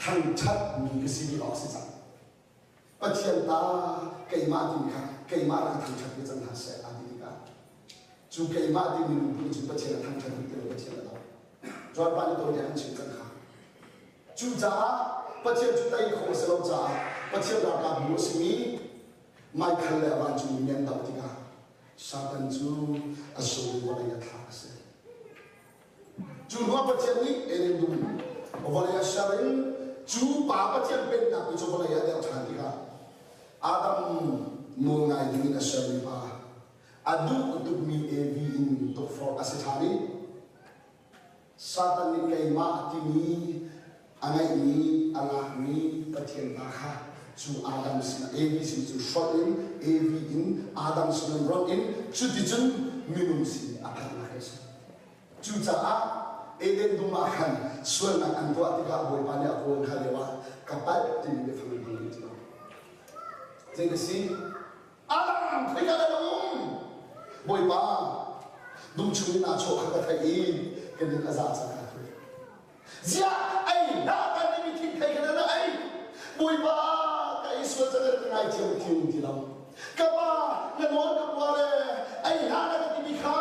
B: thangṭhatmi ka si dih awk si cang. Pathian ta keimah timi kha keimah rak ka thangṭhat ve cang hna seh aa ti tikah cu keimah timi lungput cu Pathian a thangṭhat dih ti lo Pathian a doh. John pa nih tawi an chim cang kha. Cucaah Pathian cu tei khawh a si lo caah Pathian ralkap bu a simi Michael le a vancungmi nih an doh tikah Satan cu a sung in vawlei a thlak a si. Cu hnuah Pathian nih Eden dum vawlei a ser in cu pa Pathian pennak cu vawlei a derh ṭhan tikah Adam nawl ngai dingin a sermi pa a duh tukmi Evi in tukforh a si ṭhan i Satan nih keimah timi a ngeihmi, a lakmi Pathian hna kha cu Adam sinah Evi sin cu hrolh in Evi in Adam sin in rawnh in cuticun minung sin a phanhnak a si. Cucaah Eden dum ah khan sualnak an tuah tikah Bawipa nih a kawl hna lio ah ka palh timi biafang hmang ding ti lo. Zei na si? Alang khoika dah na um? Bawipa, dum chung in aa chawh kha ka theih i ka ning a za cang ka ti. Ziah ei hlah kan timi thingthei kha na ei. Bawipa, ka ei sual cang ka ngaithiam ti um ti lo. Ka pa, na nawl ka bua le ei hlah na ka timi kha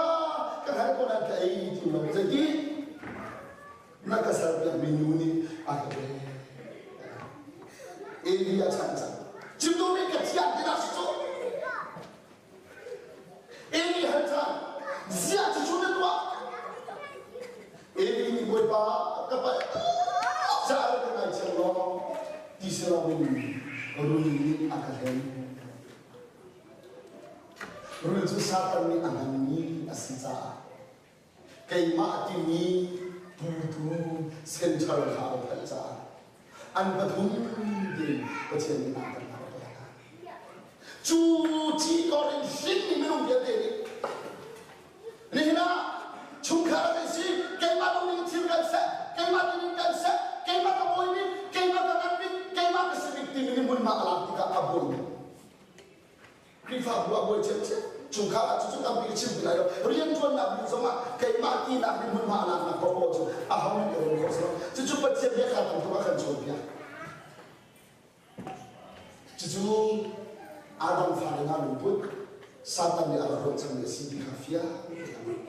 B: ka hngalh ko nain ka ei ti lo. Zeiti? Na ka serpiakmi nu nih a ka pek. Eli a chan cang. Chim duhmi ka thiang ti dah si cu. Eli hal cang. Ziah cucu na tuah? Eli nih Bawipa ka palh caah ka ngaithiam law ti si loin rul nih a ka hlen. Rul cu Satan nih a hmanmi a si caah keimah timi putu center kha a phanh caah an pathum tein Pathian nih a kan hna cu ci kor in hrinmi minung vialte nih nihin ah. Khrihfabu ah buai ṭhiamṭhiam. Chungkhar ah cucu tampi ka chim ti lai lo. Rianṭuannak hmun zongah keimah tinak nih hmunhma a laknak paohpaoh cu aho nih ka rung khawh si lo. Cucu Pathian bia kha tam tuk a kan cawnpiak. Cucu Adam fale hna lungput Satan nih a rak ruah cangmi a si ti kha fiang tein a lang.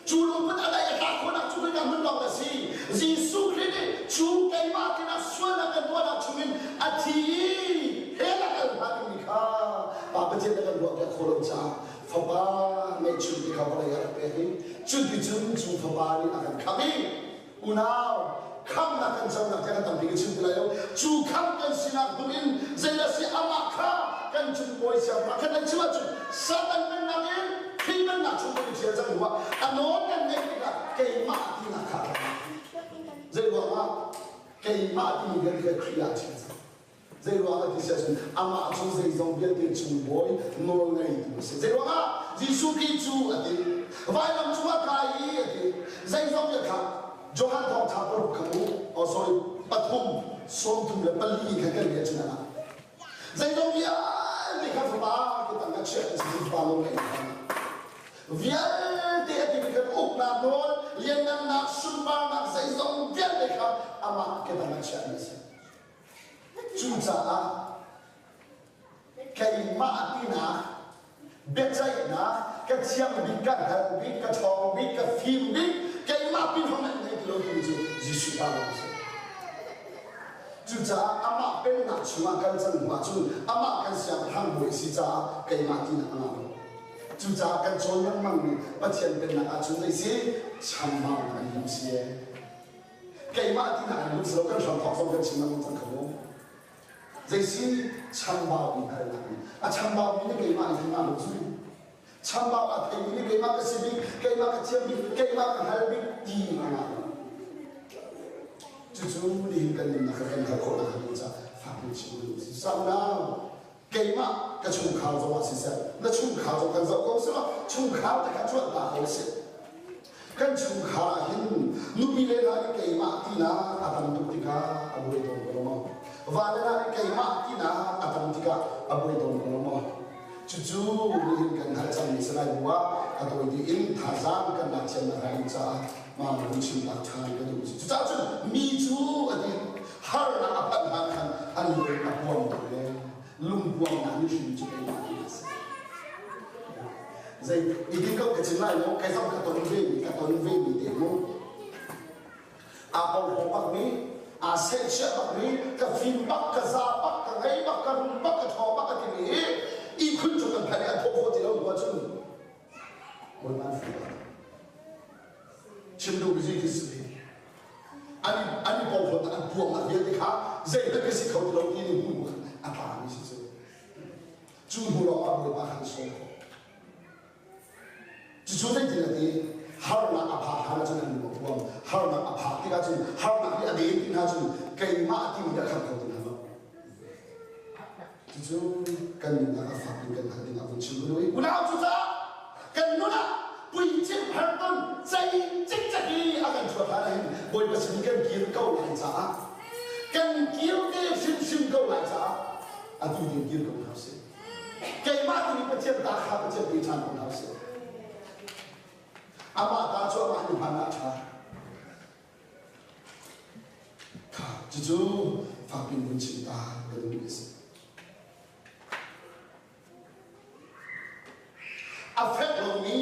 B: Cu lungput a dai a tlak khawhnak cu khika hmun lawng a si. Jesuh Khrih nih cu keimah tinak sualnak kan tuahnak chungin a thi i hell a kal hnga dingmi kha Pa Pathian a kan ruahpiak khawh lo caah Fapa ngeihchun ti kha vawlei a rak pek i cuticun cu Fapa nih a kan khamh i unau khamhnak kan conak tiah kan tampi ka chim ti lai lo. Cu khamh kan sinak hnu in zeidah si amah kha kan cung bawi siangpahrang khan kan chim ahcun Satan pennak in Khrih pennak chung kan i ṭhial cang hnuah a nawl kan ngeih tikah keimah tinak kha a rak Zei ruangah keimah timi vialte kha Khrih ah a chim cang. Zei ruangah ti si ahcun amah cu zeizong vialte cung bawi nawlngeitu a si. Zei ruangah Jesuh Khrih cu a ti. Vailam cungah kai i a ti. Zeizong vialte kha Johan thawngṭha paruk kha mu, oh sorry, pathum, 34 kha kan rel cun ah. Zeizong vialte kha fapa ke tang ka chiah ti si fapa lo ngei kha. Vialte a timi kan uknak nawl, lianngannak, sunparnak zeizong vialte kha amah ke tang ah chiahmi a si. Cucaah keimah tinak biaceihnak ka thiam bik, ka hngal bik, ka ṭhawng bik, ka fim bik, keimah pin hong an ngei ti lo timi cu Jesuh ta lawng a si. Cucaah amah pennak chungah kan can hnu ahcun amah kan siangpahrang bawi a si caah keimah tinak a ngah lo. Cucaah kan cawn lengmangmi Pathian pennak ahcun zei si chambaunak an hmuh si ee. Keimah tinak in lut si lo kan hramthawk zong kan chim lengmang cang kho mu. Zeisi chambau mi hngalhnak nih a chambau mi nih keimah nih keimah lo cu chambau a theimi nih keimah ka si bik keimah ka thiam bik keimah ka hngal bik ti a ngah lo. Cucu nihin kan nunnak kan hngalh khawh nak ding caah fak in chim ding si. Sau keimah ka chungkhar zong ah siseh na chungkhar zong kan zoh ko sih chungkhar te kha cuanh ta ko sih kan chungkhar ah hin nupi le hna nih keimah tinak a tam tuk tikah a buai tawn ko lo maw va le hna nih keimah tinak a tam tikah a buai tawn ko lo maw cucu nihin kan hngalh cangmi si lai bu ah a tawi dih in thazaang kan lak thiamnak hnga ding caah mah lung chimnak ṭhan ka duh cucaah cun mi cu a ti harnak a phanh hlan khan an lung a puam tuk le lungpuamnak nih hrim cu keimah hi a si. Zei itin ko ka chim lai lo kai zong ka ton ve mi ka ton ve mi te mu aa porhlaw bak mi aa sehchiah bak mi ka fim bak ka za bak ka ngei bak ka rum bak ka ṭhaw bak a timi hi ihkhun cu kan phan i an thawh khawh ti lo hnu ahcun Bawipa an fim chim duh mi khi si an an i porhlawt an puangnak vialte kha zeihmanh ka si kho ti lo ti ni hnu a tlami si cu cu hnu lawng ah Bawipa khan sawm khawh cucu zeitin a ti harnak a phak hlan ahcun an lung a puam harnak a phak tikah cun harnak nih a den ti hna cun keimah timi a khamh kho ti hna lo cucu kan nunnak a fak in kan hngalh ding ah vun chim ka duh i unau cucaah kan nun ah puicim harton cei cikcek i a kan chuah hlan ahhin Bawipa sin kan kir ko lai caah kan kir te hrimhrim ko lai caah atu din kir ko hna usih keimah timi Pathian ta kha Pathian pui ṭhan ko hna usih amah ta cu amah nih hman ah ṭha Kha cucu fakpi in vun chim ta ka duhmi a si. A fek lomi,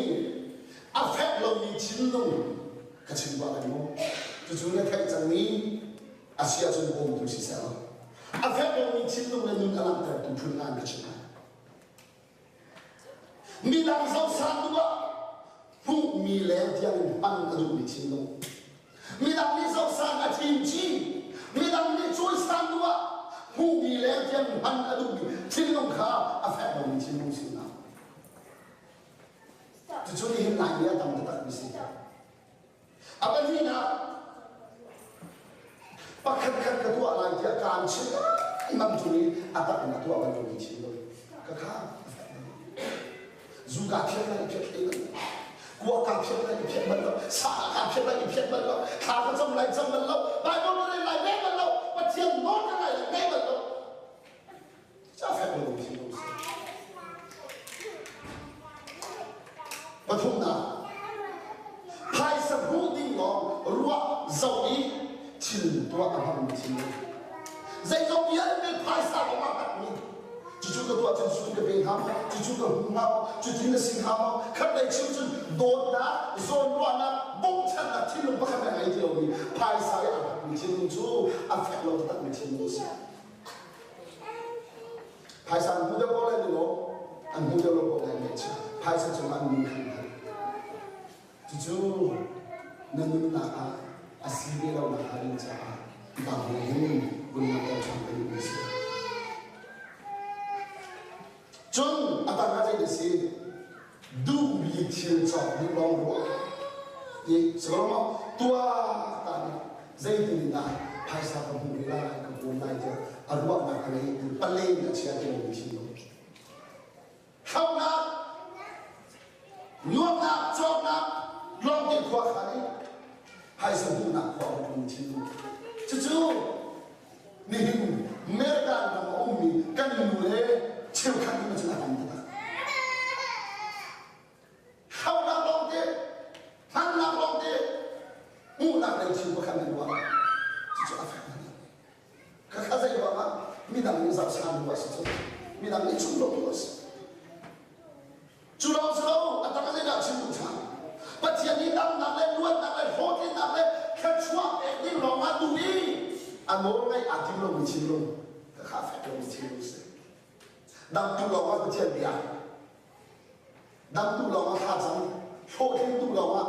B: a fek lomi thinlung ka chim tuah lai maw? Cucu na theih cangmi a si ahcun bawmtu siseh law, a fek lomi thinlung le nun a langhtertu phun hna in ka chim lai. Midang zohsan duh ah hmuhmi leng tiang in hman a duhmi thinlung. Midang nih zohsan a thim chih. Midang nih cawisan duh ah hmuhmi leng tiang in hman a duhmi thinlung kha a fek lomi thinlung sinak. Cucu nihin Laimi a tam taktakmi si. A pahnihnak, pakhat khat ka tuah lai tiah kaan chimh lengmang cung i a tak in a tuah bal lomi thinlung ka kha zu kaa phiat lai i phiat hlei bal lo kuak kaa phiat lai i phiat bal lo sa kaa phiat lai i phiat bal lo thla ka cam lai cam bal lo Bible ka rel lai rel bal lo Pathian nawl ka ngai lai ngai bal lo ca fek lomi thinlung si. Pathumnak, phaisa hmuh ding lawng ruah zoh i thil tuah a hmangmi thinlung. Zeizong vialte phaisa lawng ah hngatmi. Cucu ka tuah cun sun ka pe hnga maw? Cucu ka hmu hnga maw? Cutin na si hnga maw? Khat lei chim cun dawtnak, zawnruahnak, bawmchannak thinlung pakhat a ngei ti lomi phaisa i a hngatmi thinlung cu a fek lo taktakmi thinlung a si. Phaisa an hmu deuh ko lai lo, an hmu deuh lo ko lai ngaihchia. Phaisa cungah an min khan hal. Cucu na nunnak ah a si ve lo nak hnga ding caah Bible hin vun langhter ṭhan ka duhmi a si. Cun a tang ah zei si? Duhmi thil cawk duh lawng ruah ti si ko maw? Tuah ta nih zeitin in dah phaisa ka hmuh ve lai, ka kawl lai tiah a ruahnak a ngei ti palen a chia ti lomi thinlung. Haunak, nuamnak, cawknak lawng te khua khan i phaisa hmuhnak khua a um thinlung. Cucu nihin America ram a ummi kan nu le cheukhat nih cun a tam taktak. Haunak lawng te, hmannak lawng te, hmuhnak lei thil pakhat nan ruah. Cucu a fek hna. Khakha zei ruangah midang nih zohsan lu a si cu. Midang nih chung lo lu a si. Cu lawng si lo, a tak a zeidah chim duh ṭhan? Pathian nih damnak le luatnak le hlawhtlinnak le thluachuah pek ding lawng ah duh i a nawl ngaih aa tim lomi thinlung khakha a fek lomi thinlung si. Dam duh lawng ah Pathian bia, dam duh lawng ah thlacam, hlawhtlin duh lawng ah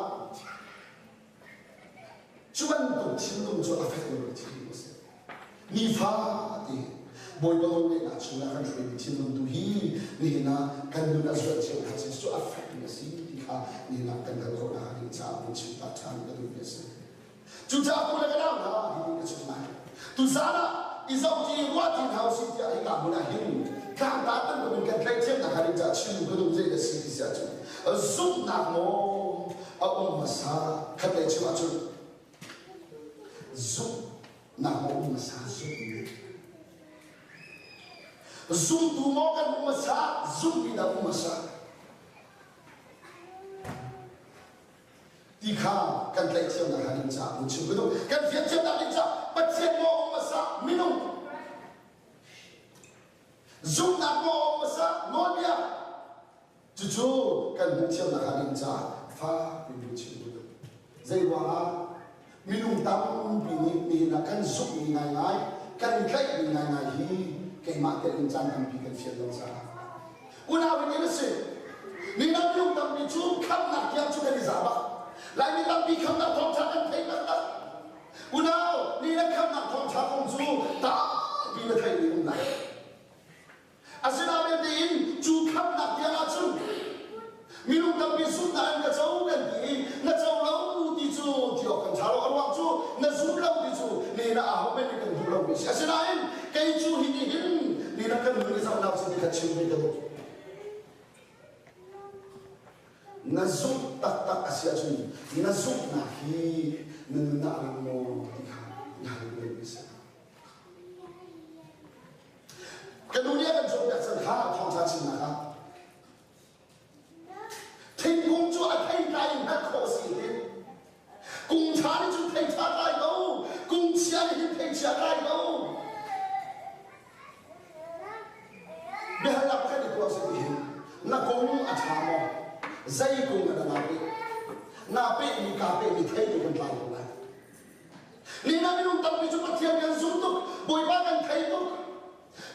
B: Cu bantuk thinlung cu a fek lomi thinlung a si. Nifa te Bawipa nawlngeihnak chungah kan hruaimi thinlung tu hi nihin ah kan nun a zuanh cio hna cu a fekmi a si ti kha nihin ah kan kal khawhnak ding caah vun chim ta ṭhan ka duhmi a si. Cucaah pu le ka nau hna hi ka chim lai. Tuzaan ah i zohti ruahti hna usih tiah hika hmun ah hin tlangtar bantukin kan tlaihṭhiamnak hnga ding caah chim ka duh zei a si ti si ahcun zumhnak maw a um hmasa khatlei chim ahcun zumhnak maw um hmasa zumhmi zumtu maw kan um hmasa zumhmi dah um hmasa ti kha kan tlaihṭhiamnak hnga ding caah mun chim ka duh kan fianthiamnak ding caah Pathian maw um hmasa minung zumhnak maw um hmasa nawlbia Cucu kan hmuhthiamnak hnga ding caah fak piin chim duh. Zei ruangah minung tampi nih nihin ah kan zumhmi ngaingai, kan tlaihmi ngaingai hi keimah telh in caan tampi kan fian lo caah. Unau in in a si. Nihin ah minung tampi cu khamnak tiang cu kan i za bak. Laimi tampi khamnak thawngṭha kan thei taktak. Unau, nihin ah khamnak thawngṭha kong cu tampi na theihmi um lai. Asinain tiin cu khamnak tiang ahcun minung tampi zumhnak in ka co kan ti i na co lo ti cu ti awk kan ṭha lo. A ruang cu na zum lo ti cu ni na aho men nih kan duh lomi a si. Asinain kei cu hi ti hin ni na kan nun i zohnak cu ti kha chim ve ka duh. Na zumh taktak a si ahcun na zumhnak hi na nun ah a lang maw ti kha na hal duhmi a si. Ka nu nih a kan cawnpiak cang kha thawngṭha chimnak ah. Thingkung cu a thei tlai in hngalh khawh a si ti. Kung ṭha nih cun thei ṭha tlai ko, kung chia nih hin thei chia tlai ko. Biahalnak pakhat i tuah si ti hin na kung a ṭha maw? Zei kung a dah naa peh? Naa pehmi kaa pehmi thei tu kan tlai ko lai. Nina minung tampi cu Pathian kan zum tuk, Bawipa kan thei tuk,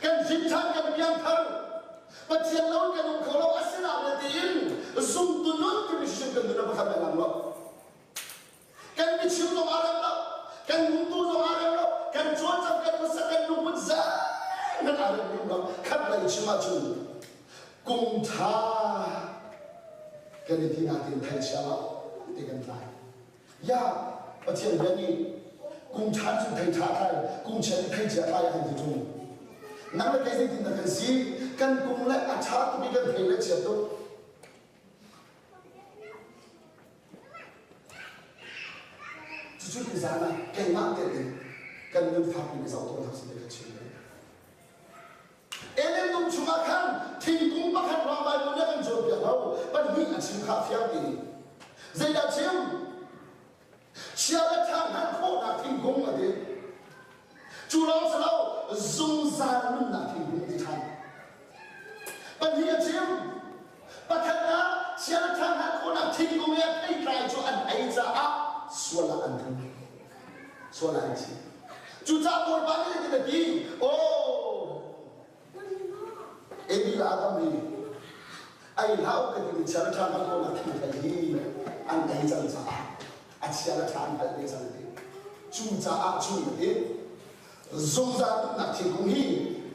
B: kan hlim ṭhan, kan piangthar. Pathian lo in kan um kho lo, asinain tiin zumtu nun timi hrim kan nun a pakhat lengmang lo. Kan biachim zong aa rem lo, kan nuntu zong aa rem lo, kan cawlcang, kan khuasak, kan lungput zeihmanh aa rem rih lo. Khat lei chim ahcun kum ṭha kan i ti natin theichia lo ti kan tlai. Ya, Pathian bia nih kum ṭha cu thei ṭha tlai, kum chia nih thei chia tlai a kan ti ṭung. Nang le kei zeitin dah kan si? Kan kum le a ṭha tuk i kan thei le chia tuk. Cucu ti zan ah keimah tein kan nun fak in i zoh tawn hna si ti ka chim. Eden dum chungah khan thingkung pakhat ruang Baibal nih a kan cawnpiak lo, pahnih a chim. chim kha fiang ti. Zeidah chim? Chia le ṭha hngalh khawhnak thingkung a ti. Cu lawng si lo, zungzal nunnak thingkung a ti ṭhan. Pahnih a chim. Pakhatnak, chia le ṭha hngalh khawhnak thingkung i a theitlai cu an ei caah sual ah an tlu. Sual ah an thi. Cucaah Bawipa nih zeitin a ti? Aw, Evi le Adam hi ei hlah u ka timi chia le ṭha hngalh khawhnak thingthei hi an ei cang caah a chia le ṭha an hngalh ve cang ti. Cucaah cu a ti. Zungzal nunnak thingkung hi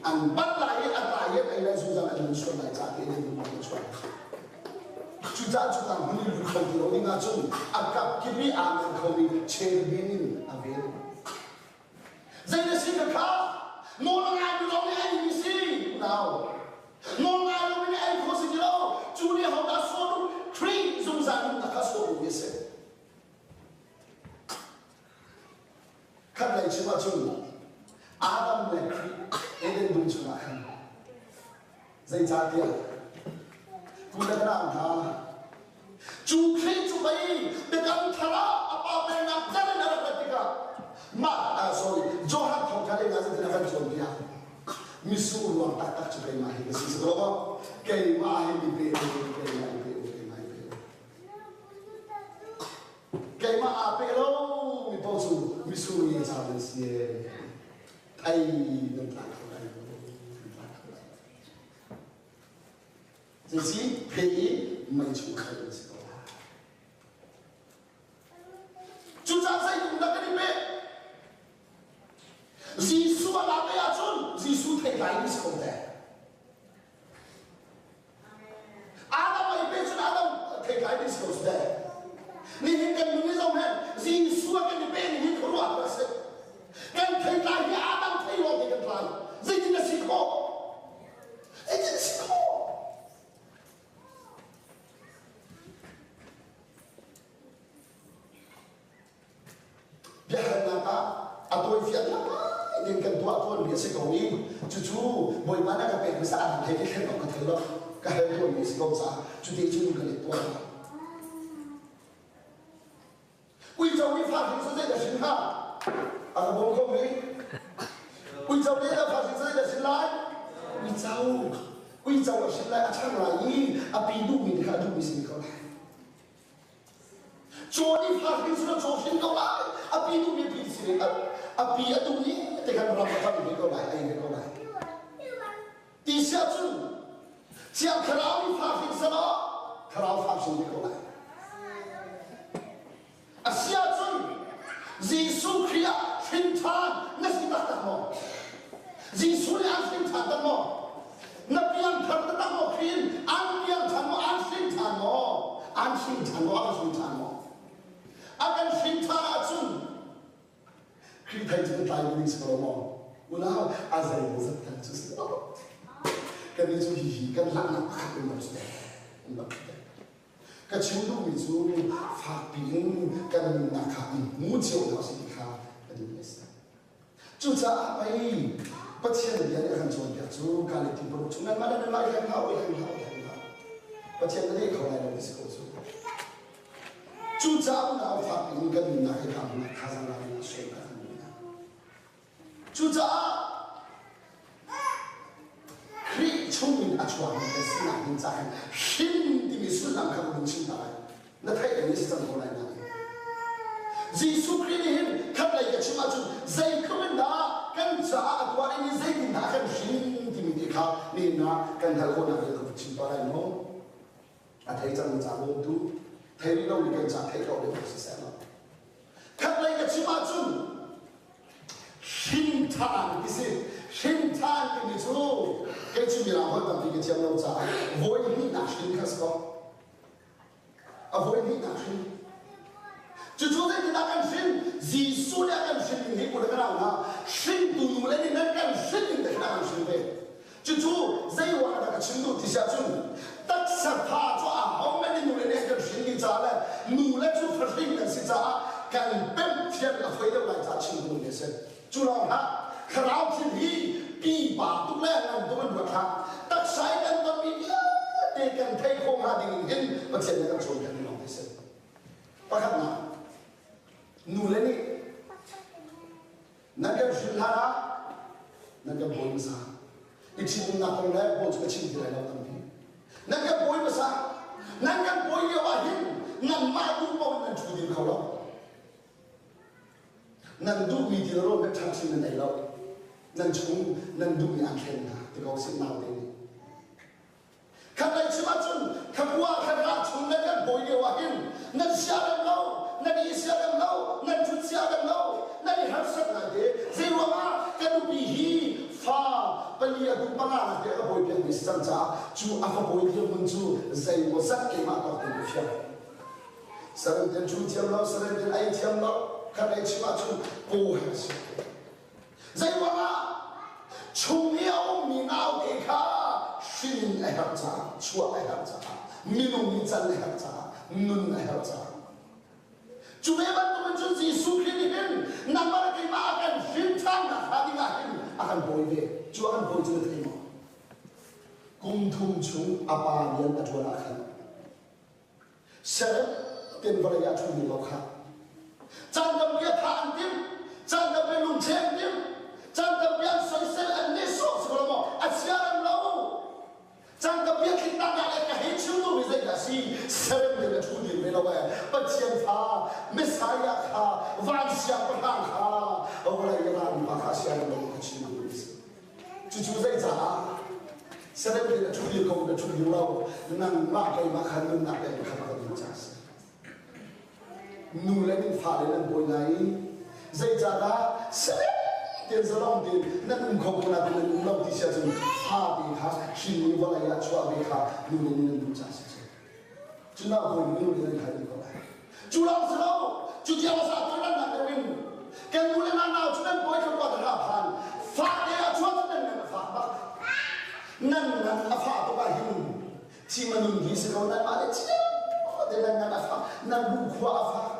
B: an bat lai i a tlai i an ei lai zungzal an nun sual lai ca ti in an lung a chuak. Cucaah cu tang hmun i lut kho ti lo ding ahcun a kap kip i aa mer khomi cherubim in a vel. Zei na si ka kha? Nawl a ngaimi lawng nih ei mi si, unau. Nawl ngai lomi nih ei kho si ti lo. Cu nih hodah sawh duh? Khrih zungzal nunnak kha sawh duhmi a si. Khat lei chim ahcun Adam le Khrih Eden dum chungah khan zeicahtiah pu le ka nau hna Cu Khrih cu pei biakam thar ah a pa pennak tel in a rak rat tikah mah ah sorry Johan thawngṭha lei ah zeitin a kan cawnpiak misur ruang taktak cu keimah hi ka si si ko maw keimah hi mi pe u keimah i pe u keimah i pe u keimah aa pe lo mi paoh cu misur nge ca nan si thei nan tlai kho lai lo nan tlai kho lai Zeiti phe i mei chung kal an si ko lai. Cucaah zeitung dah kan i peh? Jesuh a lak ahcun Jesuh theih lai ni si ko te. Adam a i peh cun Adam theih lai ni si ko te. Nihin kan nun i zong hen Jesuh a kan i peh ni hi khuaruah a si. Kan theitlai hi Adam thei lawng hi kan tlai. Zeitin a si khawh? Zeitin a si khawh? Biahalnak ah a tawifian ngai ding kan tuah tawnmi a si ko i cucu Bawipa na ka pek hmasa a dang he ki thlen awk ka thei lo ka hal tawnmi a si ko caah cuti cun ka let tuah. Uico nih fa hring cu zeidah hrin hnga? A ka bawm kho mi? Uico nih a fa hring cu zeidah hrin lai? Uico. Uico a hrin lai, a ṭhang lai i a pi duhmi kha a duhmi si ko lai. Caw nih fa hring cu caw hrin ko lai. A pi duhmi pi si a pi a duh ni te khan ram a fang ve ko lai, ei ve ko lai. Ti siah cun Thiang Thlarau nih fa hrin selaw Thlarau fa hrin ve ko lai. A si ahcun Jesuh Khrih ah hrin ṭhan na si taktak maw? Jesuh nih aan hrin ṭhan tak maw? Na piangthar taktak maw Khrih in aan piangṭhan maw? Aan hrin ṭhan maw? Aan hrin ṭhan maw? A kan hrin ṭhan maw? A kan hrin ṭhan ahcun Khrih thei cu kan tlai ding si ko maw? Unau, a zeimawzat tal cu si lo. Kan nih cu hihi kan langhnak pakhat in lo si um lo Ka chim duhmi cu fakpi in kan nunnak kha i hmu cio hna usih ti kha ka duhmi a si. Cucaah pei Pathian bia nih a kan cawnpiak cu Galati paruk chung nanmah le nanmah i hleng hlah u, i hleng hlah u, i hleng hlah u. Pathian na leh kho lai lo ti si ko cu. Cucaah unau fakpi in kan nunnak hi thazaang thazaang lak in sual kan nunnak. Cucaah Khrih chungin a chuakmi kan sinak ding caah hin hrin timi sullam kha ka vun chim ta lai. Na theih ding si cang ko lai nain. Jesuh Khrih nih hin khatlei ka chim ahcun zeitluk in dah kan caah a tuah i zeitin dah a kan hrin timi te kha nihin ah kan hngalh khawhnak ding ka vun chim tuah lai mu. A thei cangmi ca bawmtu thei rih lomi kan ca theih ko ding siseh law. Khatlei ka chim ahcun hrin ṭhan ti si. Hrin ṭhan timi cu kei cu mirang holh tampi ka thiam lo caah voi hnihnak hrin kha si ko. A voi hnihnak hrin. Cucu zeitindah kan hrin? Jesuh nih a kan hrin ning hi kut a kan au hna. Hringtu nu le nih nan kan hrin ning te khan a kan hrin ve. Cucu zei ruangah dah ka chim duh ti si ahcun taksa tha cu a hohmanh nih nu le nih an kan hrin dih caah le nu le cu fahring kan si caah kan pemh thiam a foi deuh lai caah chim duhmi a si. Cu lawng hlah thlarau thil hi pipa tuk le ngan tuk in ruat hlah. Taksa i kan tonmi vialte kan theih. theih khawh hnga ding in hin Pathian nih a kan cawnpiak mi lawng te si. Pakhatnak, nu le nih nan kan hrin hlan ah nan kan bawi hmasa. I ṭhitumnak kong le bawi cu ka chim ti lai lo tampi. Nan kan bawi hmasa. Nan kan bawi lio ah hin nanmah duh paoh in nan ṭhu ding kho lo. Nan duhmi thil rawl hmanh ṭha nan ei lo. Nan chung nan duhmi an thlen hna ti ko sih naute nih. Khatlei chim ahcun khakua khakra chung nan kan bawi lio ah hin nan siarem lo, nan i siarem lo, nan ṭhut siarem lo, nan i harsat ngai te. Zei ruangah ka nupi hi fa pali a kum panga nak te a ka bawi piakmi si cang caah cu a fa bawi dirhmun cu zeimaw zat keimah tawk tein ka fiang. Saram ten chu thiam lo, saram ten ei thiam lo, khat ei chim ahcun paw he a si. Zeiruangah chung i a ummi naute kha hrin a herh caah, chuah a herh caah, minung i can a herh caah, nun a herh caah. Cu ve bantukin cun Jesuh Khrih nih hin nangmah le keimah a kan hrin ṭhannak hnga ding ah hin a kan bawi ve. Cu a kan bawi cu na thei maw? Kum thum chung a pa rian a ṭuan ah khan Serem ten vawlei ah ṭhumi lo kha caan tampi a thah an timh, caan tampi lungcheh an timh, caan tampi an soisel an nehsawh si ko lo maw? A siarem lo. Caan tampi a tlinnak ah le ka hei chim duhmi zeidah a si? Serem ten a ṭhu dir ve lo ee. Pathian fa Messiah kha van siangpahrang kha vawlei rami pa kha siarem lo ka chim duhmi a si. Cucu zeicaah serem in a ṭhu dir ko na ṭhu dir lo nangmah keimah kha nunnak le kha ka ding ca si. Nu le nan fale nan bawi lai i zeicahdah serem tein zalong tein nan um kho ko nain nan um lo ti si ahcun fa te kha hrin i vawlei ah chuah ve kha nu le nan duh ca si cu. Cu nak bawi nu le nan kha ding ko lai. Cu lawng si lo, cu tiang sa tuan nan nak deuh in kan nu le nan nau cu nan bawi kha kuat ra phan. Fah te ah chuah cu nan nan a fak bak. Nan nan a fah tuk ah hin thima nun hi si ko nan mah le cio te nan nan a fak, nan ruhkhua a fak,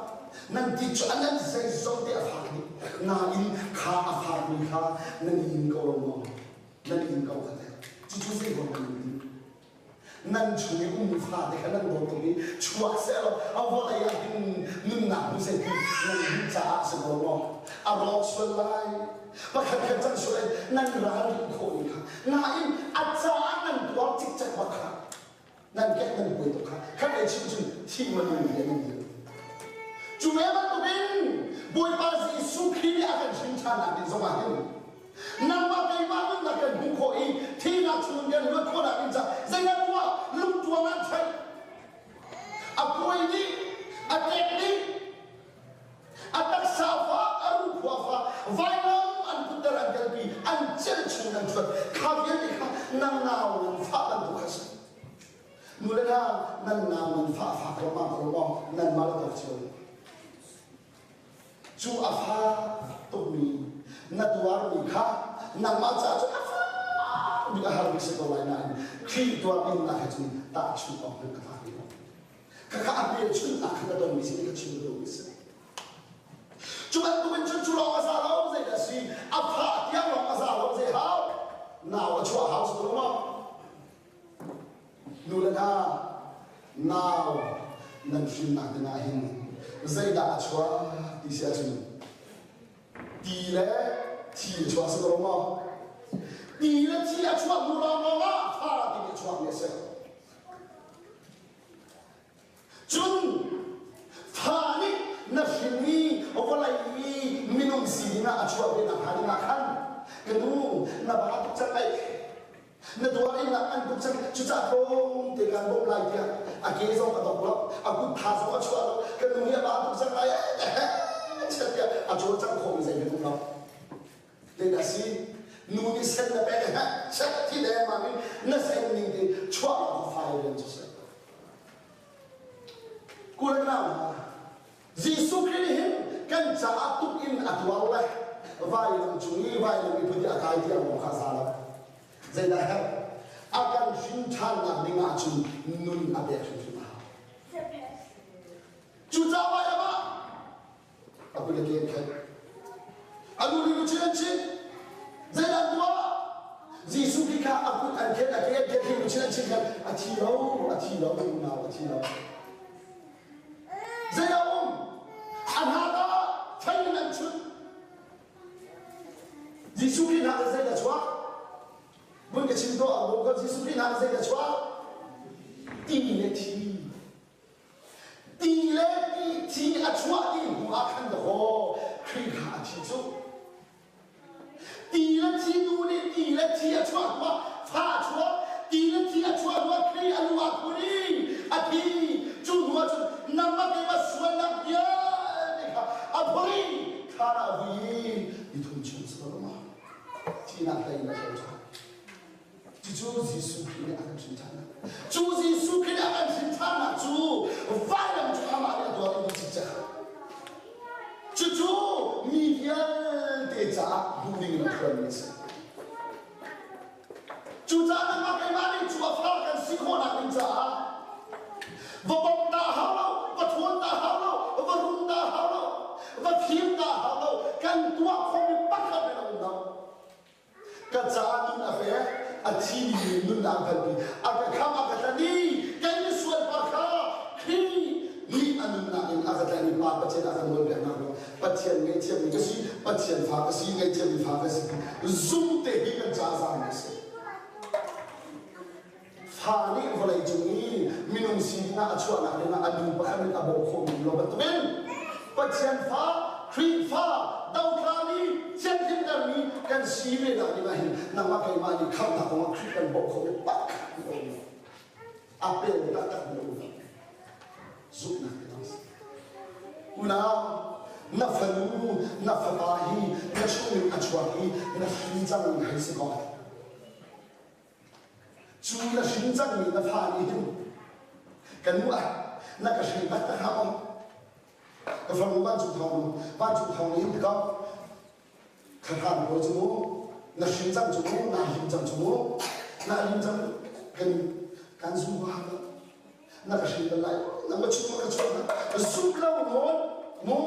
B: nan ti cu nan zeizong te a fak dih. Nain kha a fakmi kha nan in ko lo maw? Nan in ko kha teh. Cucu zei ruang nan in? Nan chung i um fate kha nan dawt tuk i chuak sehlaw a vawlei ah hin nunnak hmu seh ti nan duh caah si ko maw? A rawk sual lai. Pakhat khat cang sual in nan ralrin khawh ni kha. Nain a caah nan tuar cikcek bak kha. Nan kek nan kuai tuk kha. Khat lei chim cun thing man nan rian nan dir. Cu ve bantukin Bawipa Jesuh Khrih nih a kan hrin ṭhannak ding zongah hin Nangmah keimah nunnak kan hmuh khawh i thihnak chungin kan luat khawhnak ding caah zeidah tuah lungtuang an theih a kuai dih a tek dih a taksa fah a rukhua fah vailam an putter an kalpi an celh chung an chuat kha vialte kha nang nau nan fah bantuk kha si nu le hna nan nau nan fah fak lengmang ko maw nan mah le tawk cio Cu a fak tukmi na tuarmi kha nangmah caah cun a fak bik a har bik si ko lai nain Khrih tuarpinnak he cun tahchunh awk hmanh a tlak lo. Khakha a hmelchunhnak kha na tonmi si ka chim duhmi si. Cu bantukin cun cu lawng a za lo zeidah a si a fah tiang lawng a za lo zei hau nau a chuah hau si lo maw Nu le hna, nau nan hrinnak dingah hin zeidah a chuak ti si ahcun ti le thi a chuak si ko lo maw? Ti le thi a chuak hnu lawnglawng ah fa timi a chuakmi a si. Cun fa nih na hrinmi vawlei i minung si dingah a chuah ve nakhnga dingah khan ka nu na ba tuk cang ai na tuar in an tuk cang cucaah tlawm te kan bawmh lai tiah a ke zong a dok lo a kut tha zong a chuah lo ka nu hi a ba tuk cang lai chet tiah a cawlcangh khawh mi zei um lo te a si nu nih sen na pek he chet thi dengmang in na sen ning te chuah lo fai rian cu si Kulanau Jesuh Khrih nih hin kan caah tuk in a tuar le vailam cung i vailam i put i a kai tiang maw kha za lo. Zeidah herh? A kan hrin ṭhannak ding ahcun nun a pek hrimhrim a hau. Cucaah vailam ah a kut a ke an khenh. A lu nih luchin an chinh. Zeidah an tuah? Jesuh Khrih kha a kut an khenh, a ke an khenh, luchin an chinh khan a thi lo, a thi. thi lo, unau a thi lo. Zei a um? A hna ta fei in an chunh. Jesuh Khrih hna zei dah chuak? Vun ka chim tuah, a ko Jesuh Khrih hna zei dah chuak? Ti le thi. Ti le ti thi a chuah dih hnu ah khan dawkaw Khrih kha a thi cu. Ti le thi nu nih ti le thi a chuah hnuah fa a chuak. Ti le thi a chuah hnuah Khrih a lu ah khun i a thi. Cu hnuah cun nangmah keimah sualnak vialte kha a phur i thlan ah a vui i nithum chung si lo ma thihnak hlei in a tho ṭhan. Cucu Jesuh Khrih nih a kan hrin ṭhannak. Cu Jesuh Khrih nih a kan hrin ṭhannak cu vailam cu amah nih a tuah dingmi cikcek. Cucu mi vialte caah duh ding in a phuanmi a si. Cucaah nangmah keimah nih cu a fa kan si khawhnak ding caah va bawmh ta hau lo, va ṭhawn ta hau lo, va rum ta hau lo, va fim ta hau lo, kan tuah khawhmi pakhat men a um lo. Ka caah nun a pek, a thimi nunnak hngalhpi, a ka khamh, a ka tlanh i kei misual pa kha Khrih nih a nunnak in a ka tlanh i Pa Pathian a ka nawlpiaknak ruang Pathian ngaihthiammi ka si, Pathian fa ka si, ngaihthiammi fa ka si zum te hi kan caah zaang a si. Fa nih vawleicung i minung sining ah a chuahnak dingah a nu pakhat nih a bawmh khawhmi lo bantukin Pathian fa, Khrihfa, dotlami, thianhlimtermi kan si ve nak dingah hin nangmah keimah nih khamhnak kongah Khrih kan bawmh khawhmi pakhat a um lo. A pel taktak mi a um lo. Zumhnak te lawng si. Unau, na fanu, na fapa hi na chungin a chuak i na hrin cang hei si kaw. Cu na hrin cangmi na fa nih hin ka nu ah na ka hrin taktak hlah maw? Ka farnu vancung thawng nu, vancung thawng nih hin ti ko. Kha hram ko cu mu, na hrin cang cu mu, na hlim cang cu mu, na hlim cang kan kan zum ko hang na ka hrin bal lai na ma chung ma ka chuak na zum lo nawn mu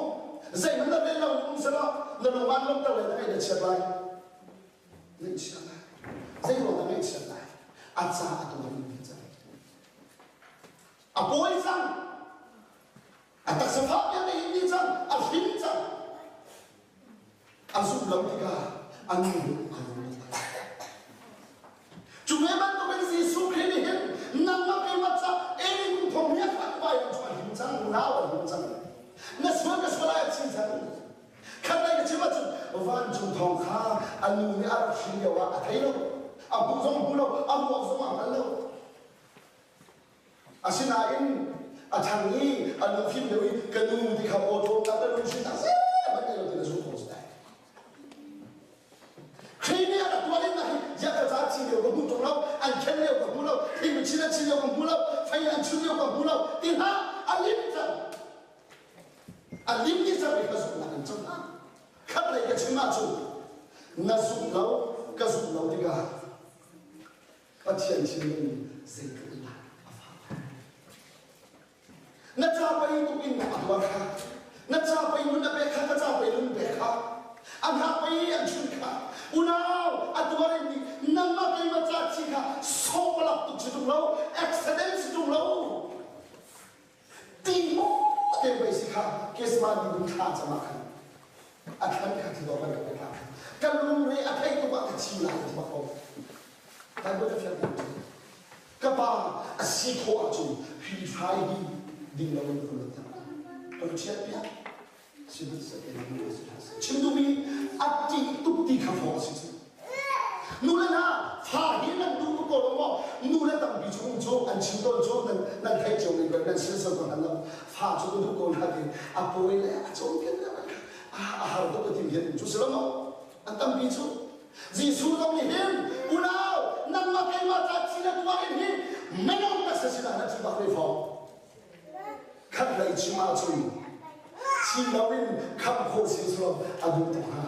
B: zeihmanh na rel lo um selaw na lung an lawmter le na ngaih na chiat lai Ngaihchia lai. Zeiruang dah ngaihchiat lai? A ca a tuar mi cang. A pawi cang. A taksa fah vialte in ni cang. A hrin cang. A zumh lo tikah a nu a rum tak. Cu ve bantukin Jesuh Khrih nih hin nangmah keimah ca eni kum thong hi a khat vai an cu a him cang, nau a him cang. Na sual ka sual ai a chin cang. Khatlei ka chim ahcun vancung thawng kha a nu nih a rak hrin lio ah a thei lo. A hmuh zong hmu lo, a ruak zong a hngal lo. Asinain a ṭhang i a lungfim deuh i ka nu ti kha awṭawm tak le lungsin tak zeihmanh ngei lo ti na zumh ko si lai. Khrih nih a rak tuah ding hi ziah ka ca chin lio ka hmu ṭung lo, an khen lio ka hmu lo, thing chin an chin lio ka hmu lo, fei an chun lio ka hmu lo, ti hlah a lim cang. A lim ti cang mi kha zumhnak in cang hlah. Khat lei ka chim ahcun na zumh lo, ka zumh lo tikah Pathian thinlung zeitluk in dah a fah lai. Na ca pei tuk in a tuar kha. Na ca pei nun a pek kha, ka ca pei nun pek kha. A hna pei an chun kha. Unau a tuar in nih nangmah keimah ca thi kha sawpalak tuk si ṭung lo, accident si ṭung lo. Ti maw te pei si kha Kesma ni dun thla cam ah khan a thlan kha thi dawh kan rak pek la. Ka lungre a theih tuk ah ka thi lai ti bak ko. Bible ka fiang tuk. Ka pa a si khawh ahcun hri hrai hi ding lo in ka luat Ka lu chiat piak. Chim duhmi a ṭih tuk ti kha fawh a si cu. Nu le hna fa hi nan duh tuk ko lo maw? Nu le tampi cu um cu an chim tawn cu nan nan theih cio men ko nan silsal ko hna lo. Fa cu ka duh ko hna ti a pawi le a cawnpiak le a a har tuk a ti hian um cu si lo maw? An tampi cu. Jesuh zong nih hin unau nangmah keimah ca thi le tuah in hi minung taksa sinah na thi bak ve fawn. Khatlei chim ahcun chim loin khamh khawh si cu a duh tuk hnga.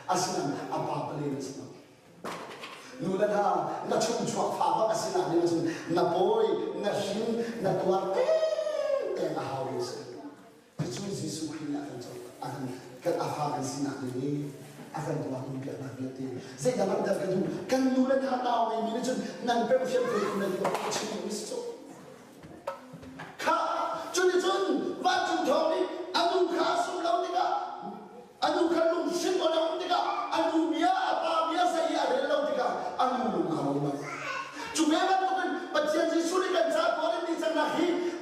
B: Asinain a pa palen a si lo. Nu le hna na chungchuak fa bak a si nak ding ahcun na pawi, na hrin, na tuar tengteng a hau mi a si. Cucu Jesuh Khrih nih a kan a kan kan a fa kan sinak ding i a kan tuah piaknak vialte zeidah langhter ka duh kan nu le hna nau ngeimi nih cun nan pemh fiam te khun nan tuah chim mi si cu.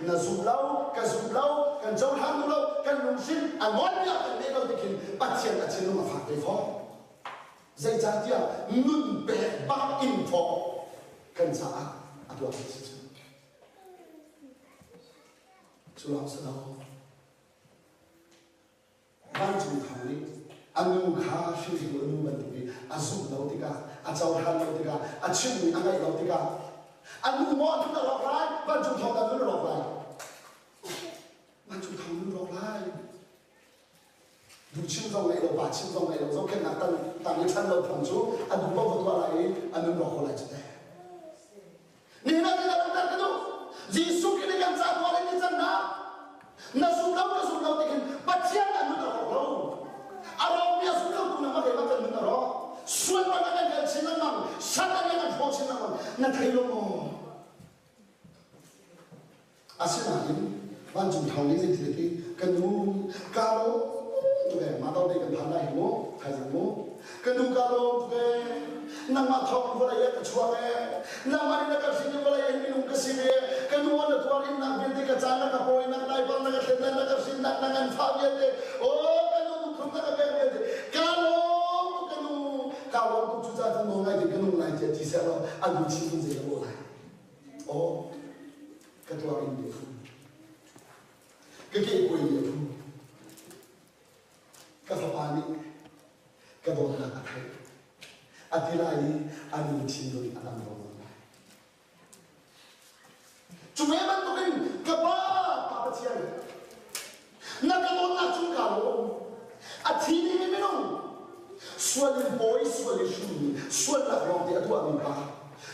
B: Na zum lo, ka zum lo, kan cohlang duh lo, kan lungsin a nawlbia kan ngeih lo tikhin Pathian a thinlung a fak ve fawn. Zeicahtiah nun pek bak in thawk kan caah a tuah mi si cu. Cu lawng si lo. Vancung thang nih a nu kha hringtu a nu bantuk i a zumh lo tikah, a cohlan lo tikah, a chimmi a ngaih lo tikah, a nu maw a nun a rawk lai, vancung thawng dah nun a rawk lai? Vancung thawng nun rawk lai. Duh chim zong ngei lo, pa chim zong ngei lo, zohkhenhnak tang tang i ṭhan lo phung cu a duh paoh va tuah lai i a nun rawk ko lai cu teh. Nihin ah zeidah langhter ka duh? Jesuh Khrih nih kan ca tuar in ni cannak na zum lo ka zum lo ti khin Pathian a nun a rawk lo. A rawkmi a zum lo tu nangmah keimah kan nun a rawk. Sual bang a kan kal chin lengmang, Satan nih a kan hrawh chin lengmang. Na thei lo maw? Asinain vancung thawng nih zeitin a ti? Ka nu ka lawm tuk ee mah te kan phan lai hi mu thaizing mu ka nu ka lawm tuk ee nangmah thawng vawlei ah ka chuak ee nangmah nih na ka hrin i vawlei in minung ka si ve ka nu na tuar innak vialte ka caan na ka pawi nak laifang na ka thlen na ka hrinnak na nganfah vialte aw ka nu nuthum na ka pek vialte ka lawm tuk ka nu ka lawm tuk cucaah cun nawl ngai te ka nung lai tiah ti seh law a nu chin in zei ka lawh lai Aw, ka tuar in mi phu. Ka kehkuai mi a phu. Ka fapa nih ka dawtnak a theih. A ti lai i a nu thinlung a dam lo lai. Cu ve bantukin ka pa, Pa Pathian, na ka dawtnak cung kaa lawm. A thi dingmi minung, sual in pawi, sual i hrimmi, sualnak lawng te a tuahmi pa,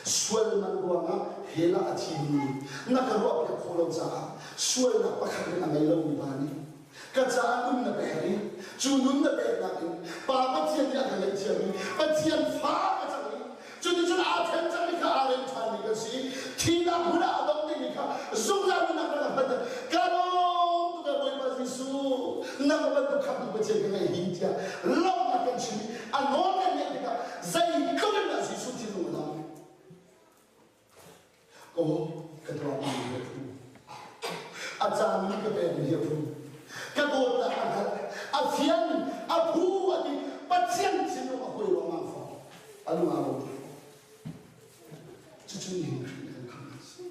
B: sual man ruangah hell ah a thimi, na ka ruahpiak khawh lo caah sualnak pakhat in a ngei lomi pa nih ka caah nun na pek i cu nun na peknak in Pa Pathian nih a ka ngaihthiam i Pathian fa ka cang i Cuticun aa then cangmi kha aa rem ṭhanmi kan si. Thihnak hmun ah a dong dingmi kha zungzal nunnak na ka hman. Ka lawm tuk ee Bawipa Jesuh. Nang bantuk khamhtu Pathian ka ngei hi tiah lawmhnak kan chim i a nawl kan ngeih tikah zeitluk in dah Jesuh thinlung a dam. Ka ka tuahmi hi a phu. A caan ka pekmi hi a phu. Ka dawtnak a hngalh. A fian, a phu a ti. Pathian thinlung a huai ruangmang fawn. A lung aa lawm tuk. Cucu nihin Khrih nih kan khamh a si.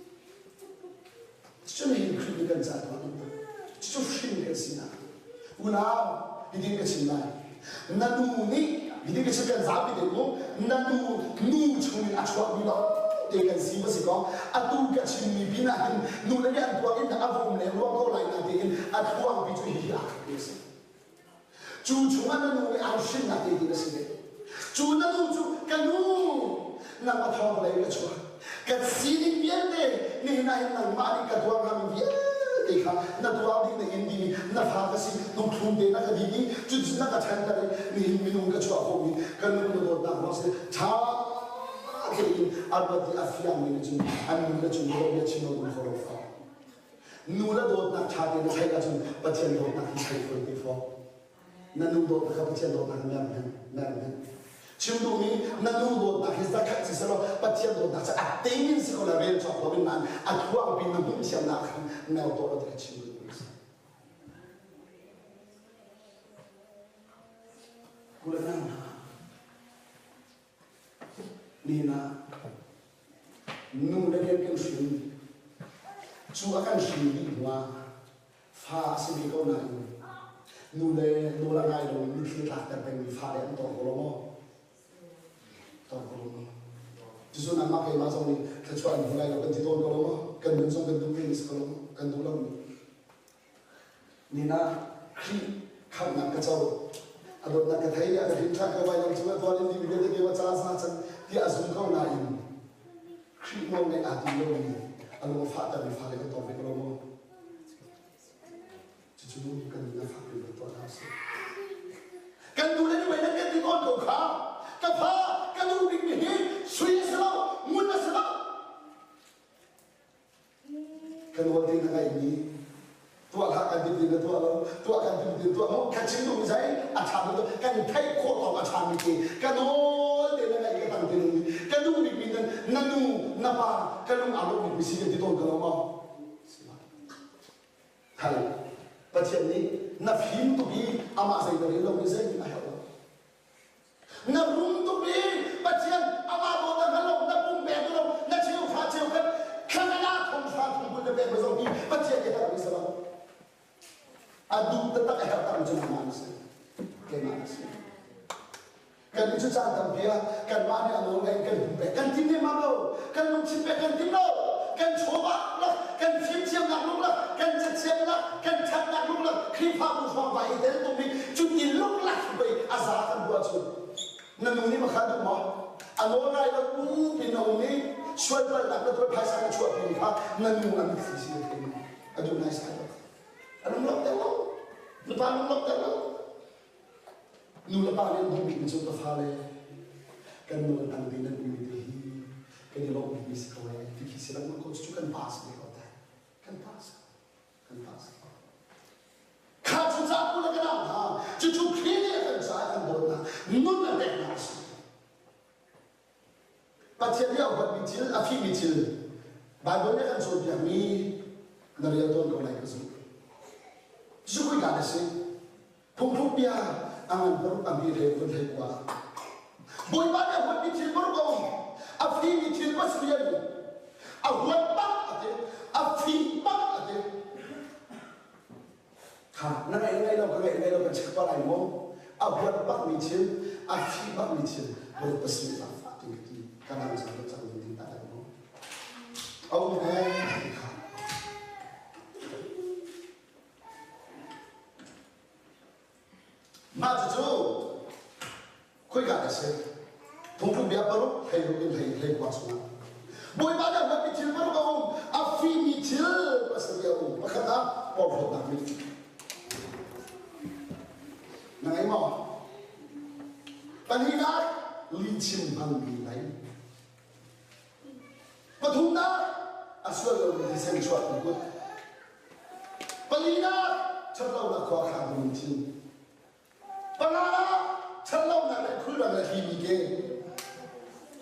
B: Cucu nihin Khrih nih kan ca tuah duhnak. Cucu hrin kan sinak. Unau, hitin ka chim lai. Na nu nih hitin ka chim kan zapi te mu. Na nu nu chungin a chuahmi lawng te kan si va si kaw atu ka chimmi pin ah hin nu le nih an tuak in a vum le ruang ko lai na tiin a thluangpi cu hihi aa khat mi a si. Cu chungah na nu nih aan hrinnak te ti na si ve. Cu na nu cu ka nu nang a thawng lei ka chuak. Ka sining vialte nihin ah hin nangmah nih ka tuar hngami vialte kha na tuar ding na in ding i na fa ka si lungthlum te na ka din i cucu na ka ṭhanter i nihin minung ka chuah khawhmi ka nu na dawtnak ruang si ṭha tein a ruat i a fiangmi nih cun an nu le cung bia chim lo ding kho lo fa. Nu le dawtnak ṭha tein na theih ahcun Pathian dawtnak hi thei fawi te fawn. Na nu dawtnak kha Pathian dawtnak in mer hmanh, mer hmanh. Chim duhmi na nu dawtnak hi zakhat si selaw Pathian dawtnak cu a ting in si ko la rel cawk lo in nain a thuangpi na hmuh thiamnak khan mer tuah lo ti kha chim duhmi a si. Kula nang hna nihin ah nu le rian kan hrin cu a kan hrin dih hnuah fa a si ve ko nain nu le nawl a ngai lo mitthli tlakter pengmi fale an tong ko lo maw? Tong ko lo maw? Cucu nangmah keimah zong nih thluachuah an hmu lai lo kan ti tawn ko lo maw? Kan nun zong kan duh ve mi si ko lo maw? Kan duh lo mi. Nihin ah Khrih khamhnak ka co. A dawtnak ka thei, a ka hrin ṭhan ka vailam cungah tuar in ding vialte keimah caah sa cang tiah a zum ko nain Khrih nawl ngaih aa tim lomi a lung a fahtermi fale kan tong ve ko lo maw? Cucu kan nun a fak in kan tuah hna usih. Kan nu le nu nan kan ti tawn ko kha. Ka fa, ka nu bikmi hi sui a si lo, ngun a si lo. Ka nawl te na ngaihmi tuah hlah kan ti ti na tuah lo tuah kan ti ti tuah mu ka chim duhmi zei a ṭha tuk kan theih khawh tawk a ṭhami te ka nawl te na ngaih ka tang te nung ka duh bikmi nan na nu na pa ka lung aa lawm bikmi si kan ti tawn ko lo maw? Thal Pathian nih na fim tuk i amah zei na rel lo i zei a herh lo. Na rum tuk i Pathian amah dawt a hngal lo, na pum pek lo, na cheuhra cheukhat thla thong hra thong kul na pek ma zong hi Pathian nih herh mi si lo. A duh taktak a herh tak mi cu nangmah na si. Keimah na si. Kan nih cu caan tampi ah kanmah nih a nawl ngaih kan hum pek kan tim lemmam lo. Kan lungthin pek kan tim lo. Kan chawva lak, kan fimthiamnak lung lak, kan cathiamnak, kan ṭhatnak lung lak, Khrihfabu hrawng vai i tel tung i cuti luklak pei a za kan ruah cu. Na nu nih makha duh maw? A nawl ngai lo u pin na um i sual palhnak na tuah phaisa na chuah pin kha na nu a mitthli si na thei maw? A duh nai sai lo. A lunglawmh ter lo. Na pa lunglawmh ter lo. Nu le pa nih an duhmi cu ka fale kan nawl dang te nan ummi te hi kan i lawmh bikmi si ko ee ti khi si lengmang ko cu kan pa si ve ko ta kan pa si kan pa si kha cu ca pu le ka nau hna cucu Khrih nih a kan caah kan dawtnak nun a peknak a si Pathian nih a huatmi thil a fihmi thil Baibal nih a kan cawnpiakmi na rel tawn ko lai ka zumh cu kuika na si Phungthluk bia a ngan paruk a hme hlei vun hlei kua. Bawipa nih a huatmi thil paruk a um. A fimi thil pasarih an um. A huat bak a ti. A fim bak a ti. Kha na ngaih ngai lo ka ngaih ngai lo kan check pa lai maw? A huat bakmi thil, a fi bakmi thil paruk pasarih fah ting ka ti. Ka nang cang cang ding ta lai maw? A um he kha. Mah cucu khoika dah a si? Phungthluk bia paruk hleiruk in hlei hlei kua chungah. Bawipa nih a huatmi thil paruk a um, a fimi thil pasarih a um. Pakhat ah porhlawtnak mit. Na ngei maw? Pahnihnak lihchim hmangmi lei. Pathumnak a sual lomi thisen chuahtu kut. Palinak ṭhatlonak khua khaan lungthin. Panganak ṭhatlonak le khulrang le hlimi ke.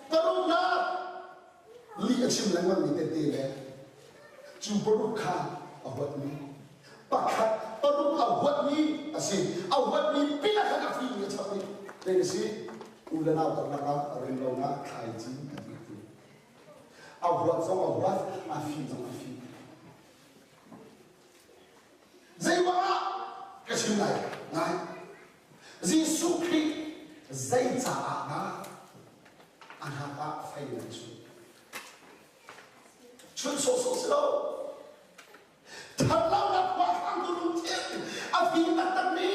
B: Paruknak lih a chim lengmangmi tette le cu paruk kha a huatmi. Pakhat paruk a huatmi a si. A huatmi pin ah khan a fimi a chap i zei a si? U le nau karlak ah remlonak thlaici a ti ti. A huat zong a huat, a fim zong a fim. Zeiruangah ka chim lai? Ngai. Jesuh Khrih zei caah dah a hnak ah fei nan chunh? Chunh sawhsawh si lo. Thatlonak khua khangtu lungthin a fim taktakmi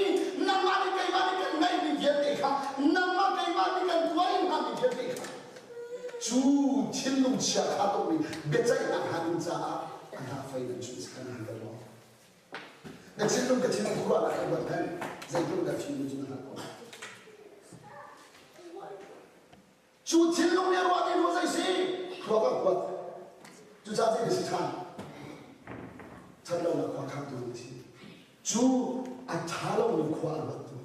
B: nangmah nih keimah nih kan ngeihmi vialte kha nangmah keimah nih kan tuai hngami vialte kha cu thinlung chia kha tukmi biaceihnak hna ding caah a hna fei nan chunh kan hman bal maw? Na thinlung ka thinlung khuaruahnak he ruat hmanh zeitluk dah fim cu na hngalh ko. Cu thinlung nih a ruah ti hnu zei si? Thluak a kuat. Cucaah zei na si ṭhan? Ṭhat lonak khua khangtu na thi. Cu a ṭha lomi khua a ruattu.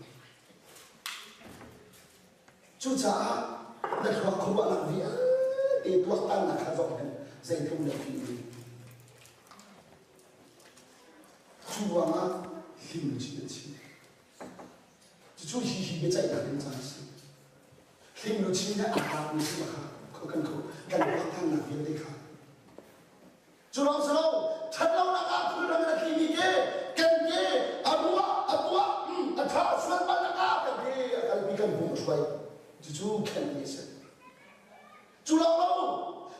B: Cucaah na thluak khuaruahnak vialte tuaktannak kha zoh hmanh zeitluk na fih mi. Cu ruangah hlim chin an si. Cucu hi hi biaceihnak ding caan a si. Hling luchin he aa tlakmi si kha kan kan tuaktannak vialte kha. Cu lawng si lo, ṭhatlonak ah phulram in a tlimi ke, kan ke, a ruah, a tuah, a ṭha, sual palhnak ah kan ke a kalpi kan hung a hruai. Cucu khenhmi a si. Cu lawng lo,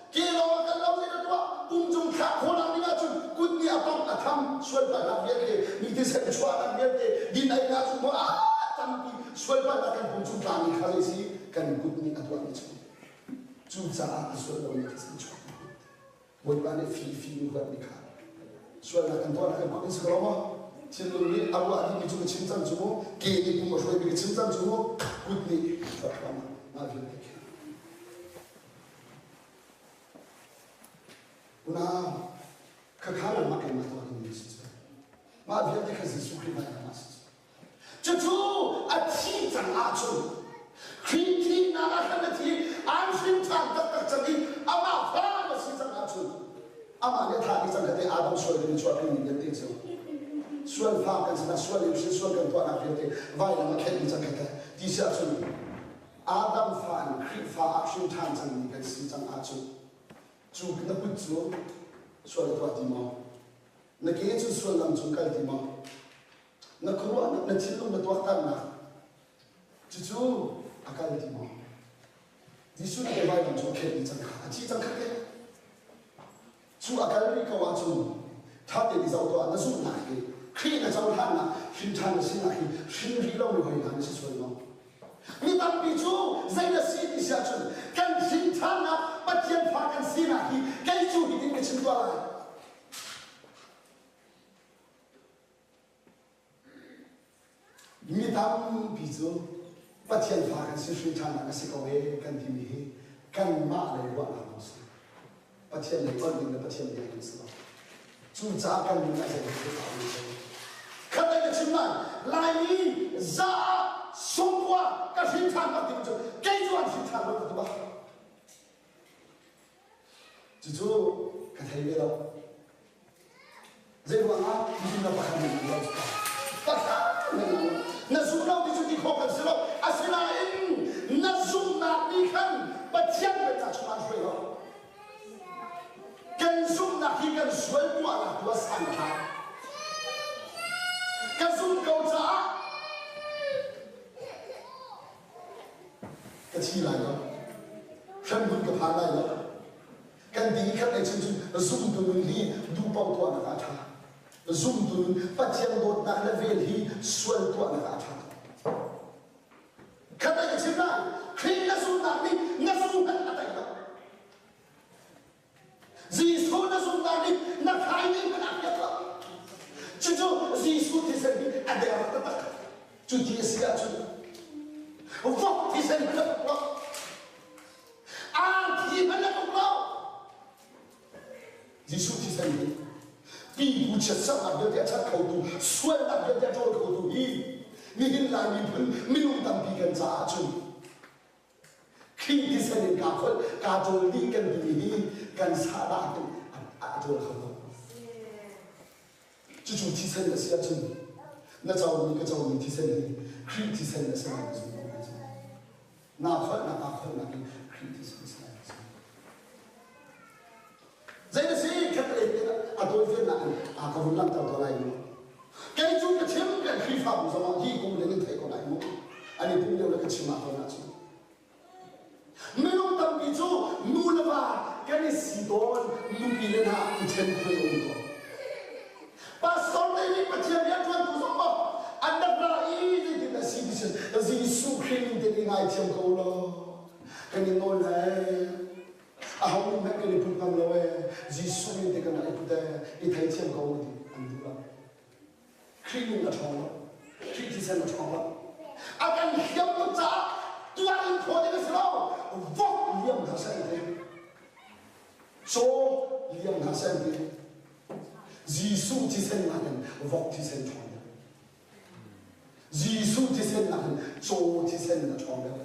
B: ke lawng a kal lo zei na tuah, pum cung thlak khawhnak ding ahcun kut nih a pang a tham, sualpalhnak vialte, mi thisen chuahnak vialte, din einak cu maw ah tampi sualpalhnak kan pum cung tlami kha zei si kan kut nih a tuahmi cu. Cucaah a sual lomi thisen chuah. Bawipa nih fi fi in huatmi kha sualnak kan tuahnak kan kut in si ko lo maw? Thinlung nih a ruah dihmi cu ka chim cang cu mu, ke nih pum a hruaimi ka chim cang cu mu, kut nih huat thluahmah mah vialte khi. Unau, khakha nangmah keimah tuah dingmi si cu. Mah vialte kha Jesuh Khrih vailam ah si cu. Cucu a thi cang ahcun Khrih thihnak ah khan a thi an hrin ṭhan taktak cang i amah fa na si cang ahcun amah nih a thah dih cang kha te Adam sual in chuahpi mi vialte cu. Sual fa kan sinah sual in hrin sual kan tuahnak vialte vailam a khenhmi cang kha ti si ahcun Adam fa in Khrihfa ah hrin ṭhan cangmi kan si cang ahcun cu na kut cu sual a tuah ti maw? Na ke cu sual lam cung kal ti maw? Na khuaruahnak, na thinlung na tuaktannak cucu a kal ti maw? Jesuh nih vailam cu a khenhmi cang kha a thi cang kha te. Cu a kal rih ko ahcun ṭha tein i zoh tuah na zumhnak hi Khrih na cohlannak hrin ṭhan na sinak hi hrin rih lomi hoi hna na si sual maw? Mi tampi cu zei na si ti si ahcun kan hrin ṭhannak Pathian fa kan sinak hi kei cu hitin ka chim tuah lai. Mi tampi cu Pathian fa kan si hrin ṭhannak a si ko e kan timi hi kanmah lei ruahnak lawng si. Pathian lei onh ding le Pathian bia ding si lo. Cucaah kan nun ah zeitin a um si. Khat lei ka chim lai, Laimi za ah sungkua ka hrin ṭhan bak ding cu kei cu an hrin ṭhan lo ka ti bak. Cucu ka thei ve lo. Zeiruangah na pakhat nih na lo pakhat na lo na zum lo ti cu ti khawh kan si lo. Asinain na zumhnak nih khan Pathian pennak chungah an hruai lo. Kan zumhnak hi kan sual tuahnak tu a san hlah. Ka zumh ko caah ka thi lai lo. Hremhmun ka phan lai lo. Kan ti khat le chim cun zumtu nun hi duhpaoh tuahnak ah a ṭha. Zumtu nun Pathian dawtnak le vel hi sual tuahnak ah a ṭha. Khat ka chim lai, Khrih na zumhnak nih na zu hmanh a tei lo. Jesuh na zumhnak nih na thaini hmanh a piat lo. Cucu Jesuh thisen hi a der taktak. Cu ti a si ahcun vok thisen hmanh a tuk lo. Arthi hmanh a tuk lo. Jesuh thisen hi pipu chiatserhnak vialte a chat khotu, sualnak vialte a ṭawl khotu hi nihin Lai miphun minung tampi kan caah cun Khrih thisen in kaa kholh, kaa ṭawl dih kan timi hi kan sahdah in a ṭawl kho lo. Cucu thisen a si ahcun na comi ka comi thisen hi Khrih thisen a si lai ka zum ko lai cu. Naa kholhnak aa kholhnak in Khrih thisen a si lai ka zum. Zei na si khat le te a tawifiannak in a ka vun langhter ko lai mu. Kei cu ka chim kan Khrihfabu zongah hi kum le nan theih ko lai mu. An i pum lio le ka chim ah ko na cu. Minung tampi cu nu le va kan i si tawn, nupi le hna i ṭhen khuai um tawn. Pastor te nih Pathian rianṭuantu zong maw an rak ra i zeitin dah si ti sin Jesuh Khrih min te nih ngaithiam ko law kan i nawl lai. Aho min hmanh kan i put ngam lo ee. Jesuh min te kan rak i put ee. I theithiam ko ti an duh lo. Khrih min a ṭhawng lo. Khrih thisen a ṭhawng lo. A kan hliam tuk caah tuah in khawh ding a si lo. Vok liam hna seh an ti. Caw liam hna seh an ti. Jesuh thisen nakin vok thisen ṭhawng deuh. Jesuh thisen nakin caw thisen a ṭhawng deuh.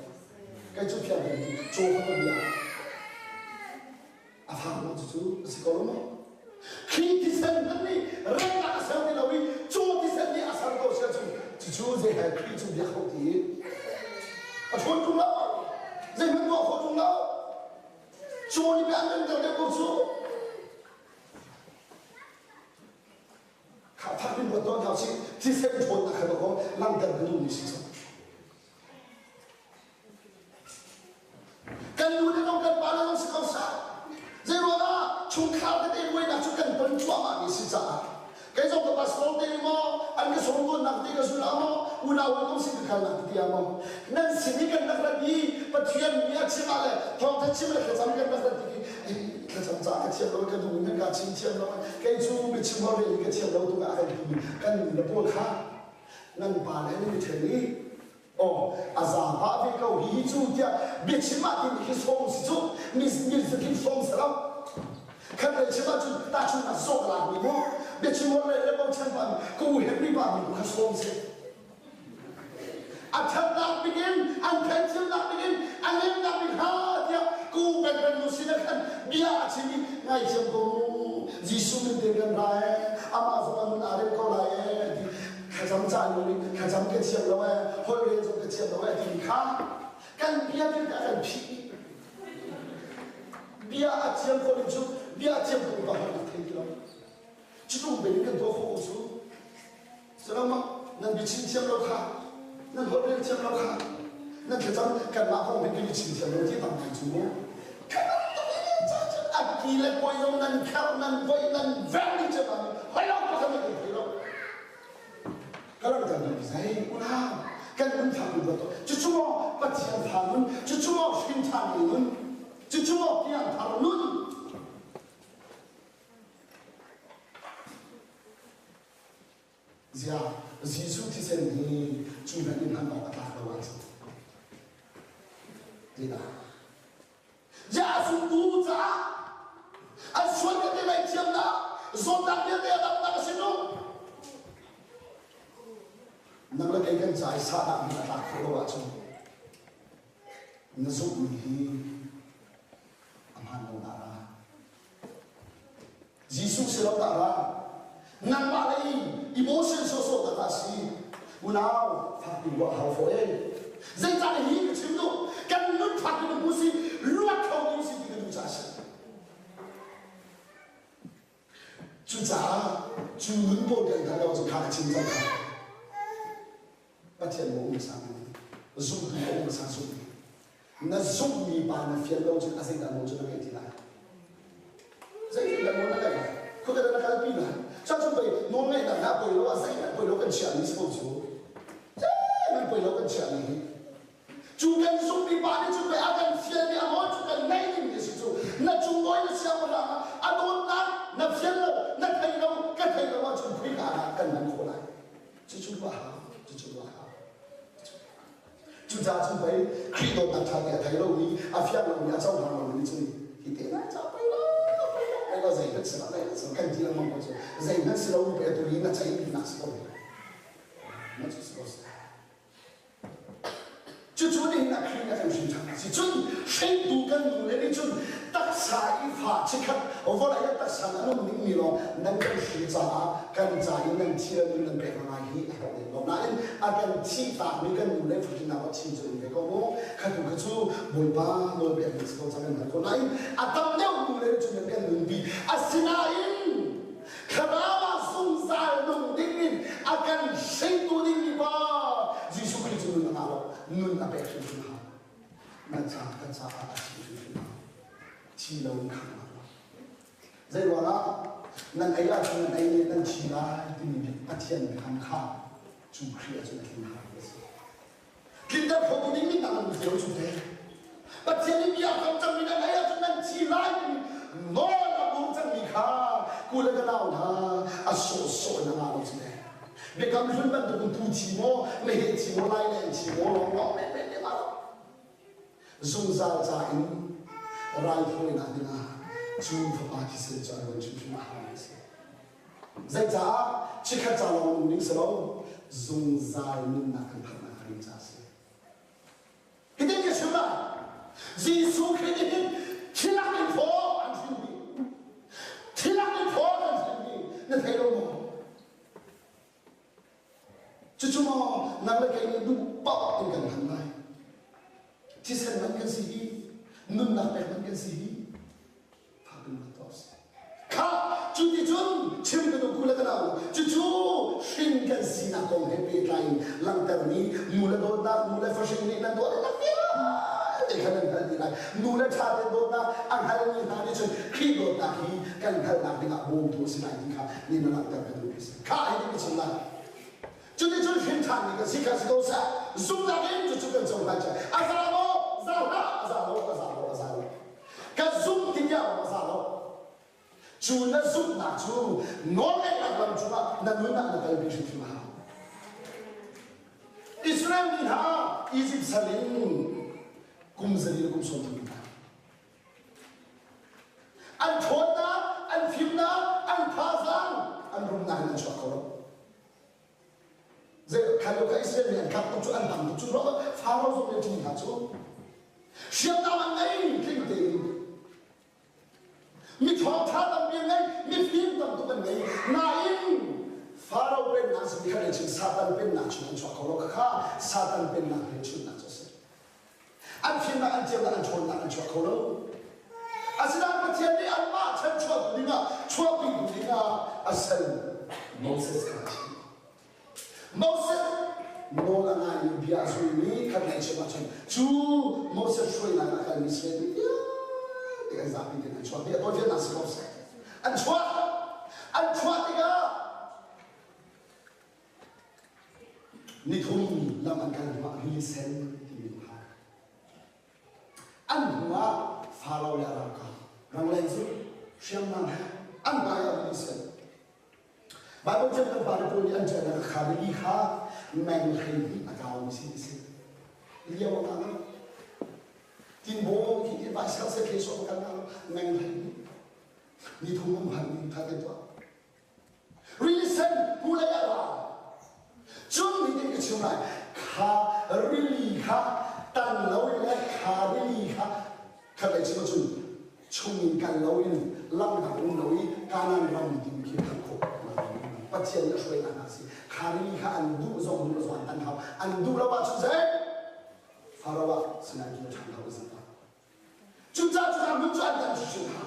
B: Kei cu fiang tein caw kha ka bia. A fak maw cucu a si ko lo maw? Khi thisen hmanh nih remnak a ser ti lo i caw thisen nih a ser ko si ahcun cucu zei he Khrih cu bia kho ti a ṭhawn ṭung lo. Zeihmanh tuah khawh ṭung lo. Caw nih bia an remter deuh ko cu. Kha thak in ruat tawn hna usih. Thisen ṭhawnnak kha dawkaw langhter ka duhmi si cu. Kan nu le zong kan pa le zong si ko seh. Zeiruangah chungkhar tete buainak cu kan ton cuahmah mi si caah kei zong ka pastor te maw an ka sawm tawnnak te ka zul ah maw unau hawikom sin ka kalnak te ah maw nan sin i kan rak rat i Pathian mi a chim ah le thawngtha chim le thlacam kan rak rat ti i thlacam ca ka thiam lo ka duh in ka chim thiam lo kei cu biachim holh rel ka thiam lo tuk ah kan ti kan nu le pawl kha nan pa le nan i then i Aw, a zaangfah ve ko hi cu tiah biachim ah tin khi sawm si cu mi mi zakip sawm si lo. Khat lei chim ahcun tahchunhnak zawk lak mi mu biachim hor le le bochan pa mi ka u Henry pa mi kha sawm si. A thatnak bik in an theithiamnak bik in a lemnak bik ha tiah ka u Ben Ben nu sin ah khan bia a chim i ngaithiam ko mu. Jesuh min te kan ra ee amah zong a nun aa rem ko lai ee ti thlacam ca lio nih thlacam ka thiam lo ee holh rel zong ka thiam lo ee ti kha kan bia vialte a kan phih bia a thiam ko ning cu bia a thiam ko pa holh a thei ti lo cu tluk bel in kan tuah khawh ko cu Salam nan biachim thiam lo kha nan holh rel thiam lo kha nan thlacam kanmah kong hin kan i chim thiam lo ti tam ngai cu mu a ki le koi zong nan kherh nan voih nan veng ni cem ah hoi lo pa kan kan thei lo ka rak kan bi zai unau kan nun thak nun to cucu maw pathian tha nun cucu maw hrin than nun cucu maw piang thar nun Ziah Jesuh thisen hi cu hmanh in hman awk a tlak lo ahcun zeidah? Ziah a zumtu caah an sual vialte ngaihthiamnak zawtnak vialte a damnak a si nu. Nang le kei kan ca i sahdah hmanh a tlak khawh lo ahcun na zumhmi hi a hmaan lo dah ra? Jesuh si lo dah ra? Nangmah lei emotion sawsawh tak ah si. Unau, fak pi ruah hau fo e. Zeicah hi ka chim duh? Kan nun fak in mu si, luat kho ding si ti ka duh caah si. Cucaah cu nun pawl kan hngal lo cu kha ka chim cang kha. Pathian maw um sang zumtu maw um sang zumtu. Na zumhmi pa na fian lo cun a zeidah nawl cu na ngeih ti lai? Zeitindah nawl na ngeih lai? Khuate na kalpi lai. Cun cu pei nawl ngeihnak hna poi lo ah zeihmanh poi lo kan chiahmi si ko cu. Zeihmanh poi lo kan chiahmi hi. Cu kan zumhmi pa nih cun pei a kan fialmi a nawl cu kan ngeih dingmi a si cu. Na cung bawi na siangpahrang ah a dawtnak na fian lo, na thei lo, ka thei lo ahcun Khrihfa ah kan hman khawh lai. Cucu ruah hau, cucu ruah hau. Cucaah cun pei Khrih dawtnak ṭha ti a thei lomi, a fiang lomi, a cohlang lomi nih cun hi te nai ca pei lo, pei lo, pei lo, zeihmanh si lo, zeihmanh si lo, kan ti lengmang ko cu. Zeihmanh si lo pei atu i na ceih nak si ko. Na cu si ko si. Cucu nihin ah Khrih a kan hrin ṭhan a si. Cun hringtu kan nule nih cun taksa i fa chikkhat vawlei ah taksa in an um dingmi lawng nan kan hrin caah kan ca i nan thi le nun nan pek hna hi a herh lem lo. Nain a kan thihtakmi kan nule fahrinnak ah chim cu um ve ko mu. Kha tu kha cu Bawipa nawlpek mi si ko cang kan hngalh ko. Nain a tam deuh nule nih cun nan kan nunpi. Asinain Thlarau ah zungzal nung dingin a kan hringtu dingmi pa Jesuh Khrih cu nun a ngah lo nun a pek hrimhrim hau nan ca kan caah a thi hrimhrim hau thi lo in khang lo zei ruangah nan ei ahcun nan ei nih nan thi lai timi bik Pathian biakam kha cu Khrih ahcun a tling hau a si tlinter khotu ding mi dang an cio cu te Pathian nih bia kam cangmi nan ei ahcun nan thi lai timi nawl a bur cangmi kha ku le ka nau hna a sawhsawh in a ngah lo cu te biakam hlun bantukin tu thi maw meheh thi maw lai leng thi maw lawng lawng men men ngah lo zungzal ca in raithawinak dingah cu fapa thisen cu a luan hrimhrim a hau a si Zeicah chikkhat ca lawng nung ding si lo, zungzal nunnak kan phaknak hnga ding ca a si. Hitin ka chim lai. Jesuh Khrih nih hin thilak in thaw an hrin dih. Thilak in thaw an hrin dih. Na thei lo maw? Cucu maw nang le kei nih duh paoh in kan hman lai. Thisen man kan si hi, nunnak pek man kan si hi, Kha cu ti cun chim ka duh ku le ka nau cucu hrin kan sinak kong he pehtlai in langhtermi nu le dawtnak nu le fahrin nih nan dawtnak vialte kha nan hngalh dih lai nu le ṭha tein dawtnak a hngalmi hna nih cun Khrih dawtnak hi kan hngalhnak dingah bawmtu a si lai ti kha ni na langhter ka duh si kha hi ka chim lai cuticun hrin ṭhanmi kan si kha si ko seh zumhnak in cucu kan cohlan a za maw za hlah a za lo a za lo a za lo Ka zumh ti tiah a za lo. Cu na zumhnak cu nawlngeihnak lam cungah na nun ah na kalpi hrimhrim a hau. Israel mi hna Egypt sal in kum zali le kum 30 hna. An ṭhawnnak, an fimnak, an thazaang, an rumnak in an chuak kho lo. Zei khan lo kha Israel mi an khat tuk cu an tam tuk cu ruah Faro zong nih a ṭih hna cu. Hriamnam an ngei tling tein. Mi ṭhawng ṭha tampi an ngei, mifim tam tuk an ngei. Nain Faro pennak simi kha chim Satan pennak chung an chuak kho lo khakha Satan pennak hmelchunhnak cu a si. An fimnak, an thiamnak, an ṭhawnnak an chuak kho lo. Asinain Pathian nih anmah chanchuak dingah, chuahpi dingah a sal Moses kha a chim. Moses nawl a ngaimi bia a zulmi khat lei chim ahcun cu Moses hruainak a kalmi Israel mi vialte an zapi tein an chuak dih. A tawifiannak si ko seh. An chuak. An chuah tikah nithum lam an kal hnuah rili sen timi an phan. An hnuah Faro le a ralkap rangleng cu hriamnam he an hmai ah rili sen. Baibal thiam kan pale pawl nih an ṭialnak a kha rili kha meng 12 a kaumi si ti si. Lio a ngah lo. Tinbaw khi ti vai sel se khe so kan ngah lo. Meng 12. Nithum um han ni kha te tuah. Rili sen hnulei ah ra. Cun hitin ka chim lai, kha rili kha tan loin le kha rili kha khatlei chim ahcun chungin kal loin lamdang um lo i Kanaan ram ding khi phanh khawh Pathian nih a hruainak hna si. Kha rili kha an duh zong duh lo zong an tan hau. An duh lo ahcun zei? Faraoh sinah kir ṭhan hau i zingah. Cucaah cuka hmun cu an kan hrimhrim hna.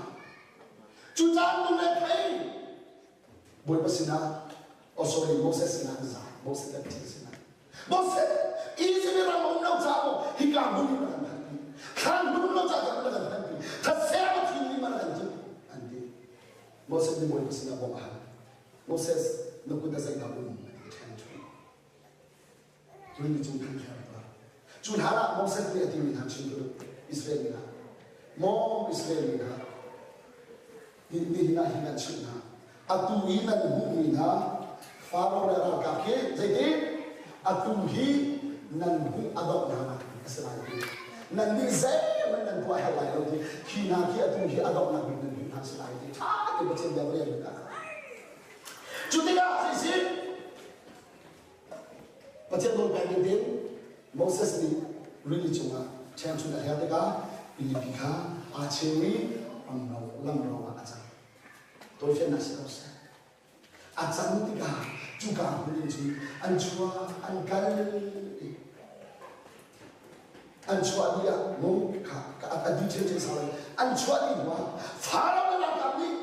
B: Cucaah an lung le thei. Bawipa sinah, oh sorry, Moses sinah an zai. Moses le Pathian sinah. Moses, Egypt ram um lo caah maw hika hmun in na kan phanpi. Thlan hmun um lo caah kan na kan phanpi. Thaseh a thin mi ma na kan timh an ti. Moses nih Bawipa sinah bawmh a hal. Moses, na kut a zeidah um? A ti ṭhen ṭhen. Rili cung khan kher tuah. Cu hlan ah Moses nih a timi hna chim ka duh. Israel mi hna. Maw Israel mi hna, nihin ah hin an chimh hna. Atu i nan hmuhmi hna Faro le ralkap khi zeiti? Atu hi nan hmuh a dongh hna nak a si lai ti. Nan nih zeihmanh nan tuah herh lai lo ti. Khi hna khi atu hi a donghnak bik nan hmuh hna si lai ti. Ṭha te Pathian bia rel hna. Cu tikah zeisin? Pathian nawlpek ding Moses nih rili cungah ṭhiangṭhunh a her tikah rilipi kha aa cheu i lamro ah a cang. Tawifiannak si ko seh. A can tikah cuka hmun in cun an chuak, an kal i an chuah dih ah mu kha a dih ṭhiamṭhiam sau lai. An chuah dih hnuah Faro le ralkap nih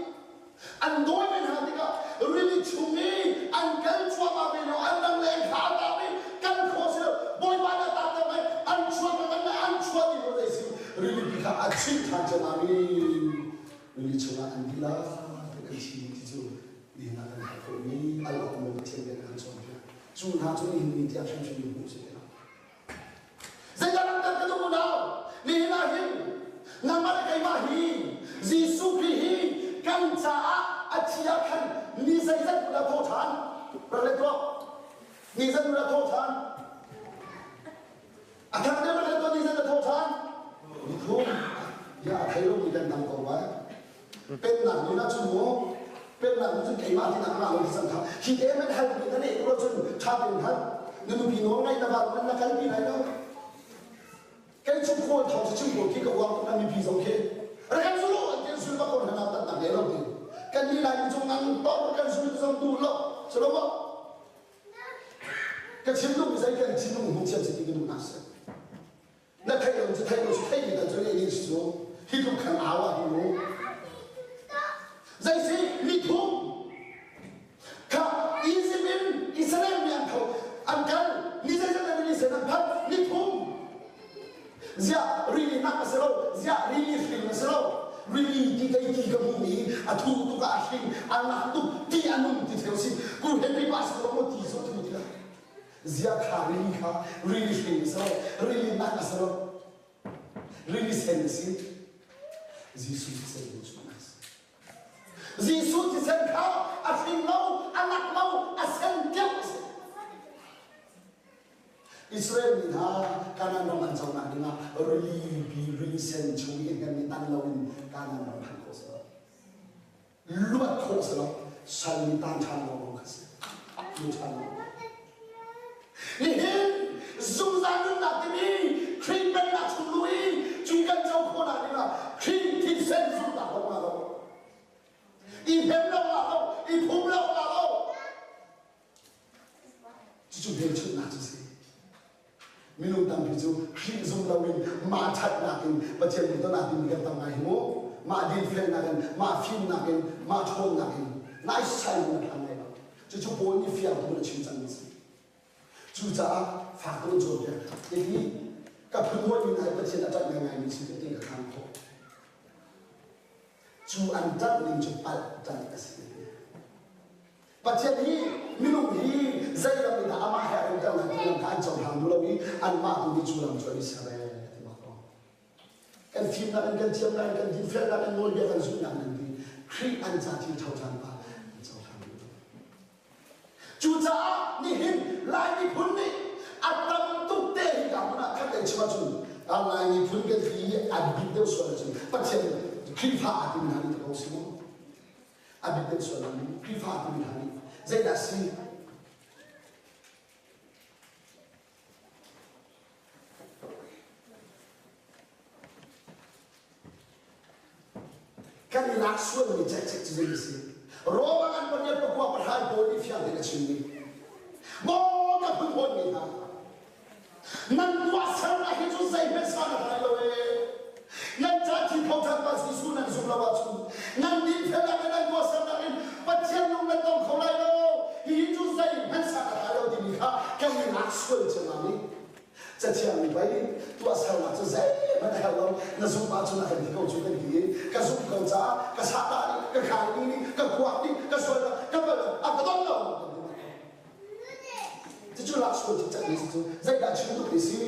B: An dawi ve hna tikah rili chung i an kal cuahmah ve lio an rangleng kha a tap i kan khaw si lo Bawipa nih a tap ter mai an chuak an an chuah dih lo zei si rili pi kha a chinh ṭhan ciammam i rili chungah an dih lai kan chim ti cu nihin ah kan hal khawhmi al awk maw Pathian bia kan cawnpiak cu hna cu nihin ni tiang hrimhrim in hmuh si ti lo Zeidah langhter ka duh unau? Nihin ah hin nangmah le keimah hi Jesuh Khrih hi kan caah a thi ah khan ni zeizat hmun ah tho ṭhan? Rak let tuah. Ni zeizat hmun ah tho ṭhan? A thang deuh rak let tuah ni zeizat ah tho ṭhan? Ni thum. Ya a thei lomi kan tam ko vai. Pennak nun ah cun mu pennak nun cun keimah ti nak ngah lo ti cang kha hi te man hal mi na leh lo cun tha tein hal na nupi nawl ngaih na van man na kalpi lai lo kei cu khawl thawng cu chim ko khi ka uang tuk na mipi zong khi rak zul an tin sul bak ko hna tat nak lo ti kan ni lai mi cung nang tor kan sul zong du lo silo mo ka chim duh mi zei kan thinlung hmu thiam si ti ka duh nak si Na theih lo cu theih lo cu theih mi dan cu English cu hi tluk khan au ah hi mu. Zei si miphun kha Egypt in Israel mi an tho an kal ni zeizat an ni sen an phan miphun ziah rili nak a si lo ziah rili hring a si lo rili ti kei ti ka hmu mi a thu tuk ah a hring a nak tuk ti a nung ti theu si ku Henry pa si lo ti so thu ti la Ziah kha rili kha rili hring a si lo, rili nak a si lo, rili sen a si. Jesuh thisen cu cu a si. Jesuh thisen kha a hring lo, a nak lo, a sen deuh a si. Israel mi hna Kanaan ram an conak dingah rili pi rili sen chung i hnem i tan loin Kanaan ram phanh khawh si lo. Luat khawh si lo sal nih tan ṭhan lo kha si lu ṭhan lo nihin zungzal nunnak timi Khrih pennak chung lu i cu kan co khawhnak dingah Khrih thisen zumhnak lawng ah lo. I hnem lo la lo, i phum lo la lo. Cucu hmelchunhnak cu si. Minung tampi cu Khrih zum loin mah ṭhatnak in Pathian nih don ah ding kan tam ngai hi mu. Mah dinfelnak in, mah fimnak in, mah ṭhawnnak in naisai in na hlang lai lo. Cucu Paul nih fiang tuk in a chim cangmi a si. Cucaah fak tuk in cawnpiak. Hihi ka phun hawi mi hna hi Pathian a ṭanh ngaingaimi si ka ti ka khang khawh. Cu an ṭanh ning cu palh ṭanh a si. Pathian hi minung hi zei ram in dah amah he a umter lai ti lam kha an cohlang duh lo i anmah tu nih cu lam cu an i ser ee ti bak ko. Kan fimnak in kan thiamnak in kan dinfelnak in nawlbia kan zulhnak in ti Khrih an ca thil ṭho ṭhan pa an cohlang duh lo. Cucaah nihin Lai miphun nih a tam tuk te hi ka hmun ah khat lei chim ahcun Lai miphun kan ti i an bik deuh sual ahcun Pathian Khrihfa aa timi hna nih ta ko si maw? A bik deuh sual lo Khrihfa timi hna nih zeidah si? Kan i lak sualmi cekcek cu zei a si? Roma an pariat pakua pahrai pawl nih fiang tein a chimmi. Maw ka phun hawnmi hna, Nan tuahsernak hi cu zeihmanh san a tlai lo ee. Nan ca thi thawngṭha pa Jesuh nan zumh lo ahcun nan dinfelnak le nan tuahsernak in Pathian lung nan tong kho lai lo. Hihi cu zeihmanh san a tlai lo timi kha kan i lak sual ciammam i Cathiang nih pei tuahsernak cu zeihmanh a herh lo na zumh ahcun a kan ti ko cu kan ti i ka zumh ko caah ka sahdah nih ka khaini nih ka kuak nih ka sual ka bal a ka don lo kan ti. Cucu laksual cikcek mi cu zeidah chim duh ti si?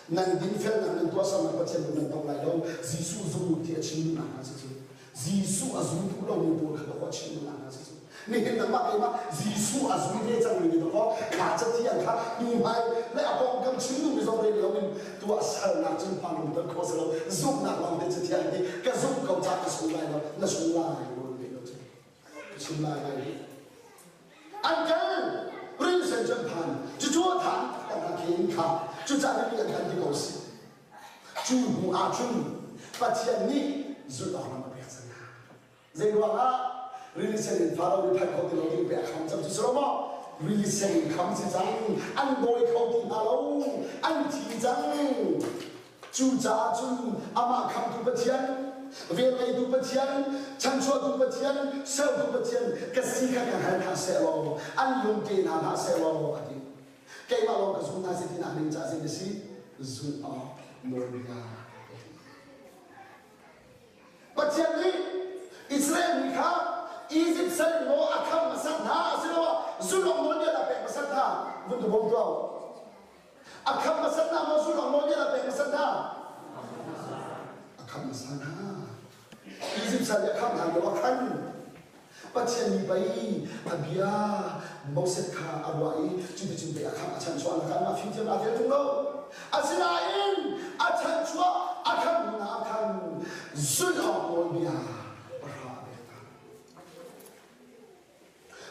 B: Nan dinfelnak nan tuahsernak Pathian nih nan tong lai lo. Jesuh zum u ti a chim duhnak hna si cu. Jesuh a zum duh lomi pawl kha dawkaw a chim duhnak hna si cu. Nihin nangmah keimah Jesuh a zum ve cangmi nih dawkaw kha cathiang kha hnuhmai le a pawngkam chim duhmi zong rel loin tuahsernak cun hma lungton khawh si lo. Zumhnak lawng te cathiang ti ka zumh ko caah ka sung lai lo na sung lai lo lo cu. Ka chim lai lai. An kal rinsen cu an phan. Cucu a than kan hna khi in kha cucaah mi an kan ti ko si. Cu hnu ah cun Pathian nih zulh awk lam a pek cang hna. Zei ruangah rili sen in Faro nih phanh kho ti lo ding pe a kham cang cu si lo maw? Rili sen in kham si cang, an dawi kho ti hna lo, an thi cang. Cucaah cun amah khamtu Pathian, velngeitu Pathian, chanchuahtu Pathian, sertu Pathian ka si kha ka hngal hna seh law, an lung te hna hlah seh law a ti. Keimah lawng ka zum hna si tinak ding caah zei na si? Zulh awk nawlbia ka ti. Pathian nih Israel mi kha Egypt sal maw a kham hmasat hna asiloah zulh awk nawlbia dah pek hmasat hna? Vun tu bawm tuah u. A kham hmasat hna maw sullam nawl nih a pek hmasat hna? A kham hmasa hna. Egypt sal nih a kham hna lio ah khan Pathian mi pei a bia Moses kha a ruah i cuticun pei a kham a chanchuah na khan mah fimthiam aa tel ṭung lo. Asinain a chanchuah a kham hnu ah khan zulh awk nawlbia pahra a pek hna.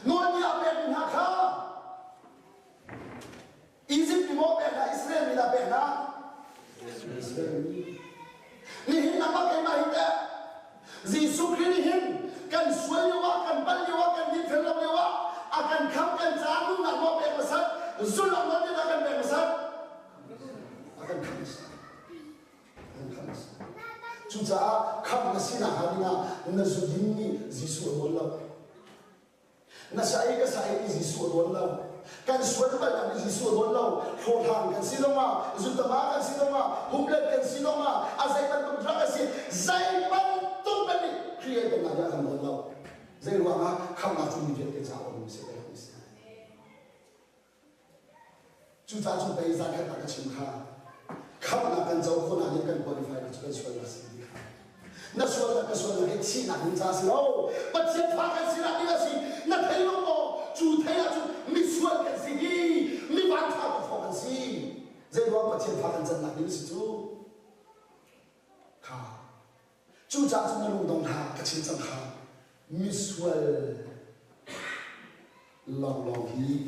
B: Nawlbia a pekmi hna kha Egypt mi maw pek hna, Israel mi dah pek hna? Israel mi. Nihin nangmah keimah hi teh Jesuh Khrih nih hin kan sual lio ah, kan palh lio ah, kan dinfel lo lio ah a kan kham kan caah nunnak maw pek hmasat, zulh awk nawl dah kan pek hmasat? A kan kham hmasat. Kan kham hmasat. Cucaah khamh na sinak hnga dingah na zudin nih Jesuh a nawl lo. Na sa i ka sa i Jesuh a dawn lo. Kan sual palhnak nih Jesuh a dawn lo. Hlawhhlang kan si zongah, zutama kan si zongah, humlet kan si zongah, a zei bantuk drug a si, zei bantuk kan nih Khrih he tonnak ah kan dawn lo. Zei ruangah khamhnak cu mi vialte caah um si pek mi si. Cucaah cu pei zakhat ah ka chim kha. Khamhnak kan co khawhnak nih kan qualify cu kan sualnak si ti kha. Na sualnak ka sualnak hi thihnak ding ca si lo. Pathian fa kan sinak ding a si. Na thei lo maw? Cu thei ahcun misual kan si hi. Mi vanṭha kawfawk kan si. Zei ruang Pathian fa kan cannak ding si cu? Kha. Cucaah cun na lungdong hlah ka chim cang kha. Misual lawnglawng hi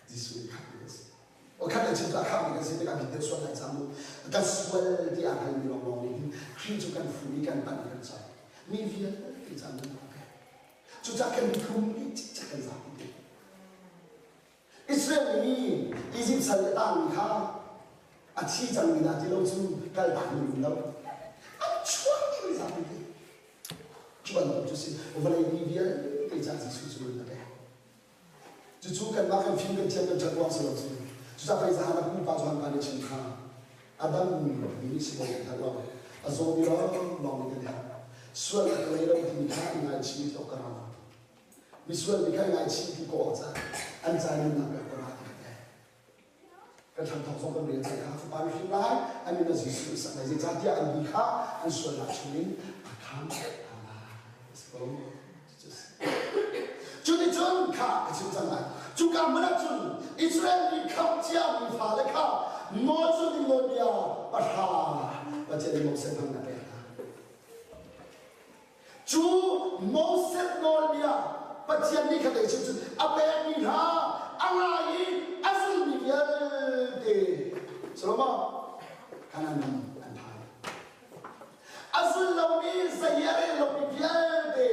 B: Jesuh nih khamhmi kan si. O khat le chim cu a khamhmi kan si tikah bik deuh sual lai cang mu. Ka sual ti aa hngalmi lawnglawng nih hin Khrih cu kan fuh i kan panh i kan cang. Mi vialte caan nan pek.
D: Cucaah kan tlum dih cikcek kan zapi te. Israel mi Egypt sal le tangmi kha a thi cangmi dah ti lo cu kal tak mi um lo. An chuak dih mi zapi te. Cu bantuk cu si vawlei mi vialte ca Jesuh cu na pek. Cucu kanmah kan fim kan thiam kan ṭhat ruang si lo cu. Cucaah pei zahan a pupa Johan pa nih chim kha Adam mi nih si lo kan hngalh lo. A zawmi lawng lawng nih kan herh. Sual a ka lei lo timi kha i ngaichih ti awk ka ra lo. Misual mi kha i ngaichih ti ko awk ca an ca nunnak pek ko ra ti ka te. Kan hramthawk zong kan rel cang kha fapa na hrin lai an min ah Jesuh sak lai zeicahtiah an bi kha an sualnak chungin a khamh hna lai. A si ko. Cuticun kha ka chim cang lai. Cuka hmun ah cun Israel mi khamh ciami fale kha nawl cu ding nawlbia pahra Pathian nih Moses hmang a pek hna. Cu Moses nawlbia Pathian nih kha chim cun a pekmi hna a ngai i a zulmi vialte Solomon Kanaan ram an phan. A zul lomi zei a rel lomi vialte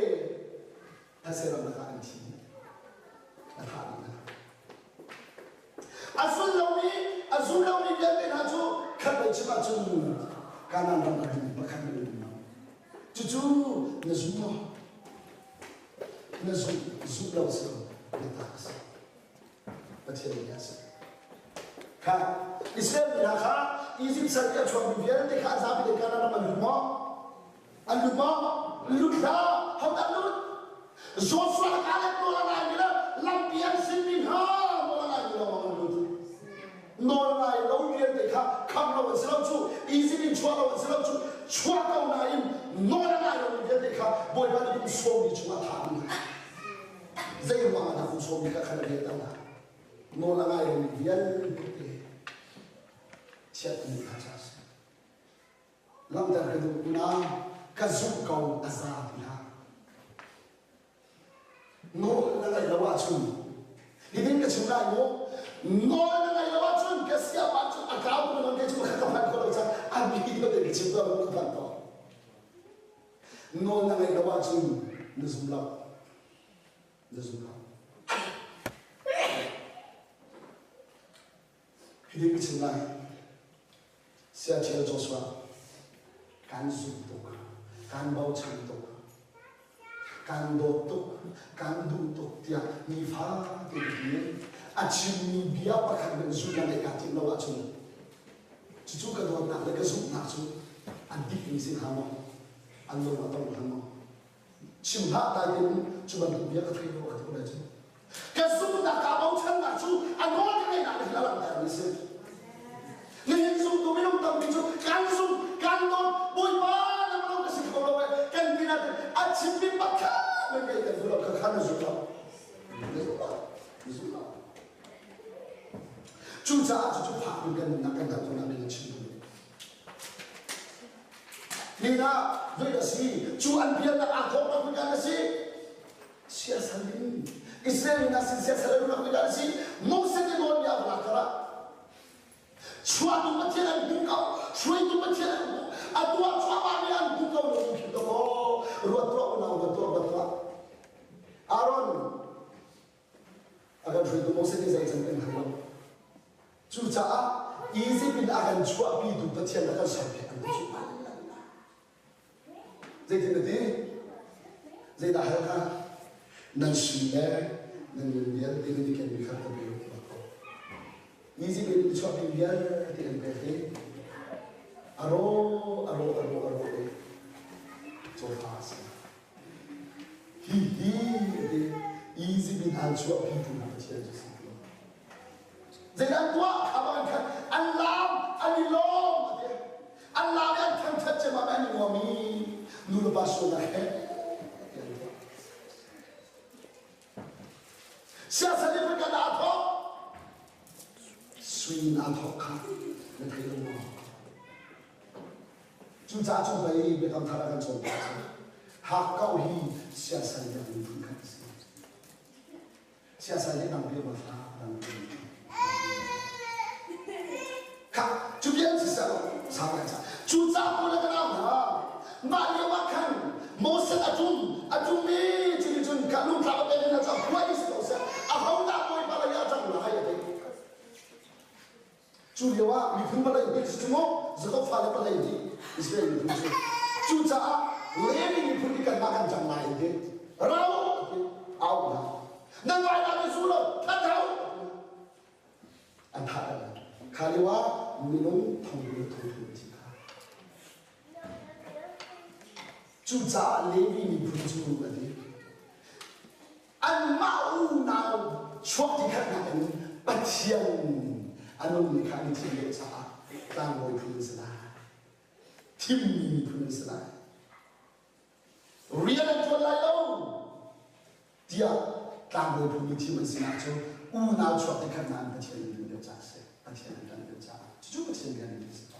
D: thase ram lakah an thi. A thah dih hna. A zul lomi a zul lomi vialte hna cu khat lei chim ahcun Kanaan ram a dum pakhat men an um lo. Cucu na zum maw? Na zumh zumh lo si lo na ta a si. Pathian bia a si. Kha Israel mi hna kha Egypt sal i a chuakmi vialte kha an zapi te Kanaan ram an lut maw? An lut maw? Lut hlah! Hodah lut? Joshua le Caleb nawl a ngaimi le lampi an sinmi hna nawl a ngaimi lawng an lut. Nawl ngai lo vialte kha kham lo an si lo cu Egypt in chuah lo an si lo cu chuah ko nain nawl a ngai lomi vialte kha Bawipa nih kum sawmi chungah thah ding hna. Zei ruangah dah kum sawmi kha khan a rian hna? Nawl a ngai lomi vialte chiat an kha ca si. Langhter ka duh unau ka zumh ko a za ti hlah. Nawl na ngaih lo ahcun hitin ka chim lai mu nawl na ngaih lo ahcun ka siapa cu a kau tu non ke cu ka phan kho lo cang a bi deuh te ka chim ko ka phan to nawl na ngaih lo ahcun na zum lo na zum lo hitin ka chim lai Siaṭhial Joshua, kan zumh tuk, kan bochan tuk, kan dawt tuk, kan duh tuk tiah nifate in a chimmi bia pakhat hmanh zulh le kaa timh lo ahcun cucu ka dawtnak le ka zumhnak cu a dikmi si hnga maw? An lung a tong hnga maw? Chim hlah dai tein cu bantuk bia ka thei lo ka ti ko lai cu. Ka zumhnak kaa bochannak cu a nawl ka ngeihnak nih hin a langhtermi si. Nihin zumtu minung tampi cu kan zum, kan dawt, Bawipa na lo ka si kho lo eh kan ti nain a chimmi pakhat men kei kan zul lo kha kha na zum lo. Na zum lo. Na zum lo. Cucaah cucu phak in kan nunnak kan dam khawhnak ding a chim duh. Nina zei a si cu an biaknak aa thawknak hmun kan a si siasal in Israel hna sin siasal in rak kan si Moses nih nawlbia a lak karah chuahtu Pathian an hmu ko hruaitu Pathian an hmu a tuah cuahmah mi an hmu ko lo khi to ruat tuah unau ruat tuah ruat tuah Aaron a kan hruaitu Moses nih zei can kan hngal lo Cucaah Izipt in a kan chuahpitu Pathian a kan serpiak an ti cu. Zeitin na ti? Zeidah hal kha? Nan sui le nan ngun vialte nan i kenmi kha ka pe u ti ko. Izipt in chuahpi vialte an pek i a ro a ro a ro a ro i cawfa a si. Hi hi ti Izipt in an chuahpitu hna Pathian cu si ti. Zeidah an tuah? Kha khan an laam, an i lawm a ti. An laam i an thangṭhat ciammam an i nuam i nu le pa sualnak he ti an tuah. Siasal in kan aa thawk. Sui in aa thawk kha na thei lo maw? Cucaah cu pei biakam thar a kan cawnpiak cu hakkauh hi siasal in a phun khat a si. Siasal hi dang bia hla dang Kha cu bia si sa sa lai cha. Cu ca ko le ka nau hna. Mah lio ah khan Moses a tum a tum i cuti cun kha si mu. Jakob fale palei nih Israel miphun cu. Cucaah Levi miphun nih kanmah kan cang lai ti. Rau ti au hna. Nan vai la mi su lo that hau. An thah hna. Kha lio ah minung thong thong thong thi kha. Cucaah Levi miphun cu a ti. Anmah unau chuak ti khatnak in Pathian a nungmi kha an i thim deuh caah tlangbawi phun an si lai. Thimmi miphun an si lai. Rian an ṭuan lai lo tiah tlangbawi phun i thim an sinak cu unau chuak ti khatnak in Pathian an duh deuh caah a si. Pathian an ṭanh deuh caah. Cucu Pathian rian an si ko.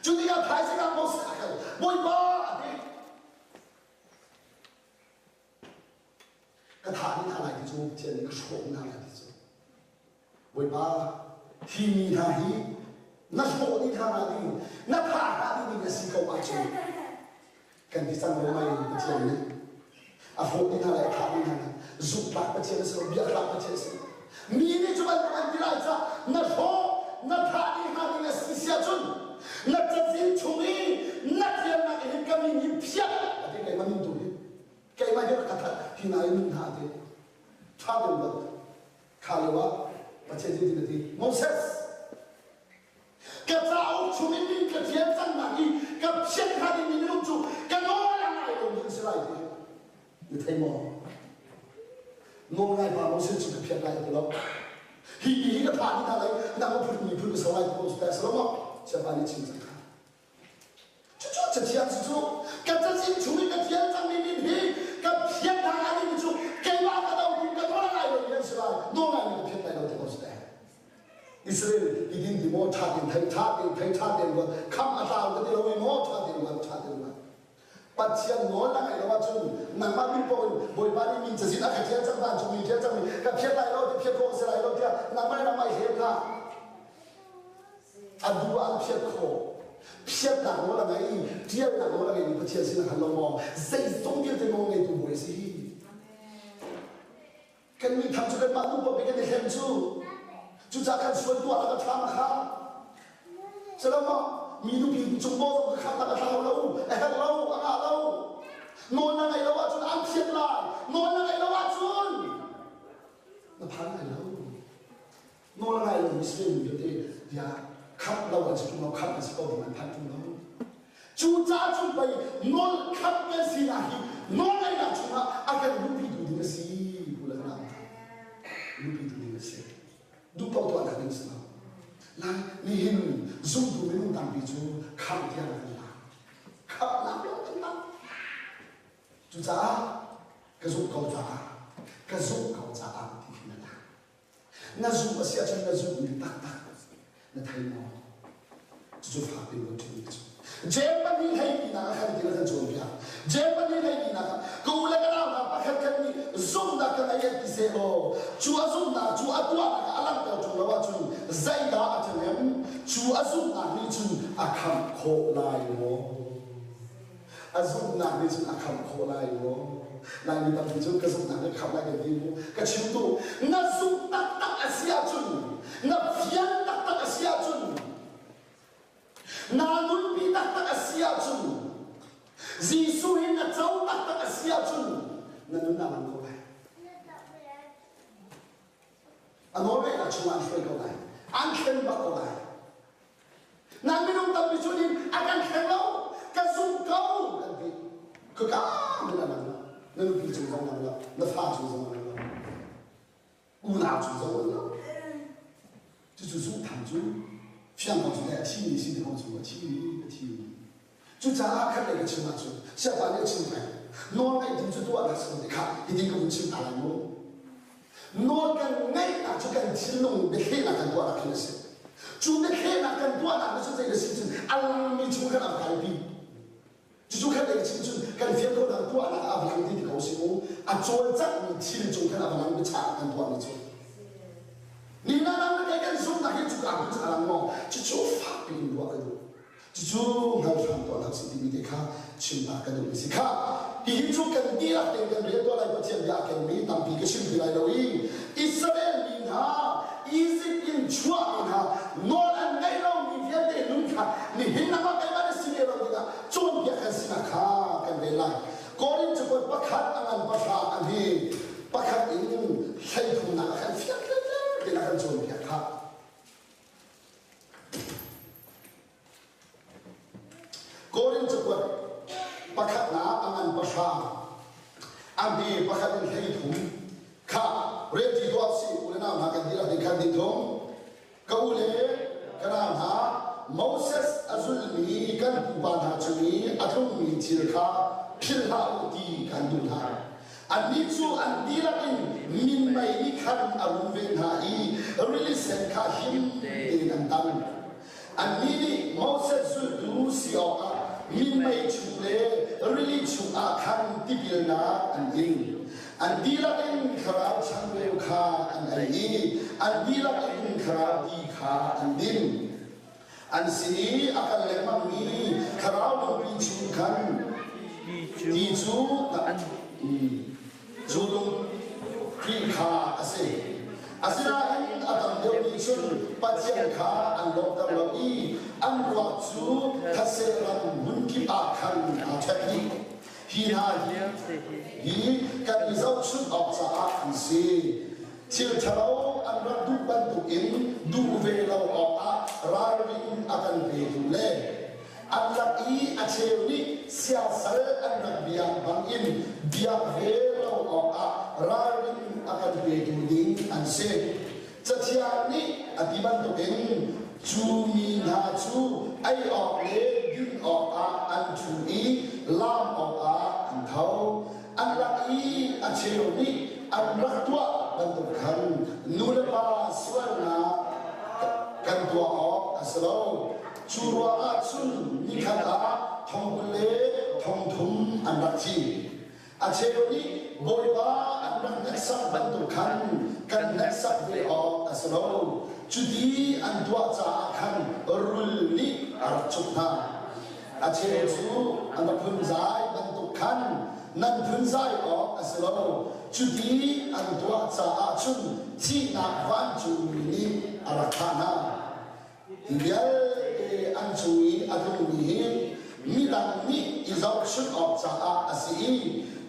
D: Cu tikah thaizing ah Moses a kal. Bawipa a ti. Ka thah dih hna lai ti cu Pathian nih ka hrawh hna lai ti cu. Bawipa, hi mi hna hi na hrawh dih hna ding, na thah hna ding ding a si ko ahcun kan ti cang lo mai Pathian nih a hrawh dih hna lai, a thah dih hna lai. Zumhtlak Pathian a si lo, biaktlak Pathian a si lo. Mi nih cu bantuk an ti lai caah na hrawh, na thah dih hna ding a si si ahcun na cazin chung i na tialnak hin ka min hi phiat a ti keimah min tu hi keimah hi rak ka that hi na i nun hna a ti ṭha deuh lo kha lio ah Pathian nih a ti Moses ka cauk chung in min ka ṭial cangnak i ka phiat hna dingmi minung cu ka nawl a ngai lomi an si lai ti na thei maw nawl ngai pa Moses cu ka phiat lai ti lo hi mi hi ka thah dih hna lai nang a phun miphun ka so lai ti Moses ta si lo maw siapa nih chim cang kha Cucu cathiang cu ka cazin chung i ka thial cangmi min hi ka phiat hna lai dingmi cu keimah ka do tu ka nawl lai lomi an si lai nawl ngaimi ka phiat lai lo ti ko si te. Israel i din ti maw ṭha tein thei ṭha tein thei ṭha tein ruat kham a tlau ka ti lo i maw ṭha tein ruat ṭha tein ruat Pathian nawl na ngaih lo ahcun nangmah min paoh in Bawipa nih min cazin a ka ṭial cang vancung mi ṭial cangmi ka phiat lai lo ti phiat khawh a si lai lo tiah nangmah le nangmah i hlem hlah. A duh ah an phiat khawh. Phiatnak nawl a ngei, ṭialnak nawl a ngeimi Pathian sin a hngal lo maw? Zeizong vialte nawl ngeitu Bawi a si. Kannih tham cu kanmah duh paoh kan i hlem cu. Cucaah kan sual tuah nak a ṭha ma kha. Silo maw? Mi nupi cung maw zong ka khamnak a thlau lo, a herh lo, a ngah lo. Nawl na ngeih lo ahcun an phiat lai. Nawl na ngeih lo ahcun na phan lai lo. Nawl a ngai lo Muslim vialte bia khamh lo an si ṭung lo khamh an si ko ding an phanh ṭung lo cu caah cun pei nawl khamh kan sinak hi nawl ngeihnak chungah a kan luhpi tu ding a si u le nau luhpi tu ding a si duh paoh tuahnak ding si lo lai nihin zumtu minung tampi cu khamh tiang kan la khamhnak lawng kan la cucaah ka zumh ko caah ka zumh ko caah ti khi na la Na zumh a si ahcun na zumhmi taktak na thei maw? Cucu fak in ruat ṭhimi cu. Germany hleihnih ah khan ti kan cawnpiak. Germany hleihnih ah ka u le ka nau hna pakhat khat nih zumhnak ka ngei an ti seh law cu a zumhnak cu a tuahnak a langhter ṭung lo ahcun zeidah a ṭhahnem? Cu a zumhnak nih cun a khamh khawh lai maw? A zumhnak nih cun a khamh khawh lai maw? Laimi tampi cu ka zumhnak nih khamh lai kan ti mu. Ka chim tu, na zumh taktak a si ahcun, na fian taktak a si ahcun, naa nunpi taktak a si ahcun, Jesuh hi na co taktak a si ahcun, na nun aa lang ko lai. A nawlngeihnak chungah an hruai ko lai. An thlen bak ko lai. Nan minung tampi cu nih a kan thleng lo, ka zumh ko kan ti. Khaka min a lang lo. Na nupi cung zong lang lo, na fa cung zong lang lo, unau cung zong lang lo. Cucu zumh tham cu fiang ko cu le a thimi si ti ko cu a thimi a thimi. Cucaah khat lei ka chim ahcun siapa nih a chim peng. Nawl ngaih ding cu tuah dah si ti kha hitin ka vun chim ta lai mu. Nawl kan ngaihnak cu kan thinlung biathlehnak kan tuahnak khin a si. Cu biathlehnak kan tuahnak cu zei a si cun a langmi chung khan a va kalpi. Cucu khat lei chim cun kan fian khawhnak tuahnak ah a va lang ti ti ko si mu. A cawlcanghmi thil cung khan a va lang biachah kan tuahmi cu. Ni na nang na kai kan zumhnak hi cuka hmun cu a lang maw? Cucu fak piin ruah ka duh. Cucu hngalhram tuahnak si timi te kha chimnak ka duhmi si kha. Hihi cu kan dihlak tein kan rian tuah lai Pathian bia a kenmi tampi ka chim ti lai lo i Israel mi hna Egypt in chuahmi hna nawl an ngeih lomi vialte nun. Pakhat thum ka u le ka nau hna Moses a zulmi kan pupa hna cung i a tlungmi thil kha philh hlah u ti kan duh hna. Annih cu an dihlak in minmei nih khan a runven hna i rili sen kha him tein an tan. Annih nih Moses zultu si awkah minmei chung le rili chungah khan tipilnak an ing. An dihlak in thlarau changreu kha an ei i an dihlak in thlarau ti kha an din. An sin i a kal lengmangmi thlarau lungpi chung khan ti cu Cu lung Khrih kha a si. Asinain a tam deuh nih cun Pathian kha an lawmhter lo i an ruak cu thetse ram hmunkip ah khan aa ṭhek dih. Hi hna hi kan i zohchunh awk caah an si. Thil ṭhalo an rak duh bantukin duh ve lo awkah ralrin a kan petu le An lak i a cheu nih siasal an rak biak bangin biak ve lo awkah ralrin a kan petu ding an si. Cathiang nih a ti bantukin cu mi hna cu ei awk le din awkah an ṭhu i laam awkah an tho. An lak i a cheu nih an rak tuah bantuk khan nu le pa sualnak kan tuah awk a si lo. Cu ruangah cun nikhat ah 40,000 le 3000 an rak thi. A cheu nih Bawipa an rak hneksak bantuk khan kan hneksak ve awk a si lo. Cuti an tuah caah khan rul nih a rak cuk hna. A cheu cu an rak phunzai bantuk khan nan phunzai awk a si lo. Cuti an tuah caah cun thihnak vancungmi nih a rak thah hna. Hi vialte an cung i a tlungmi hi midang nih i zohchunh awk caah a si i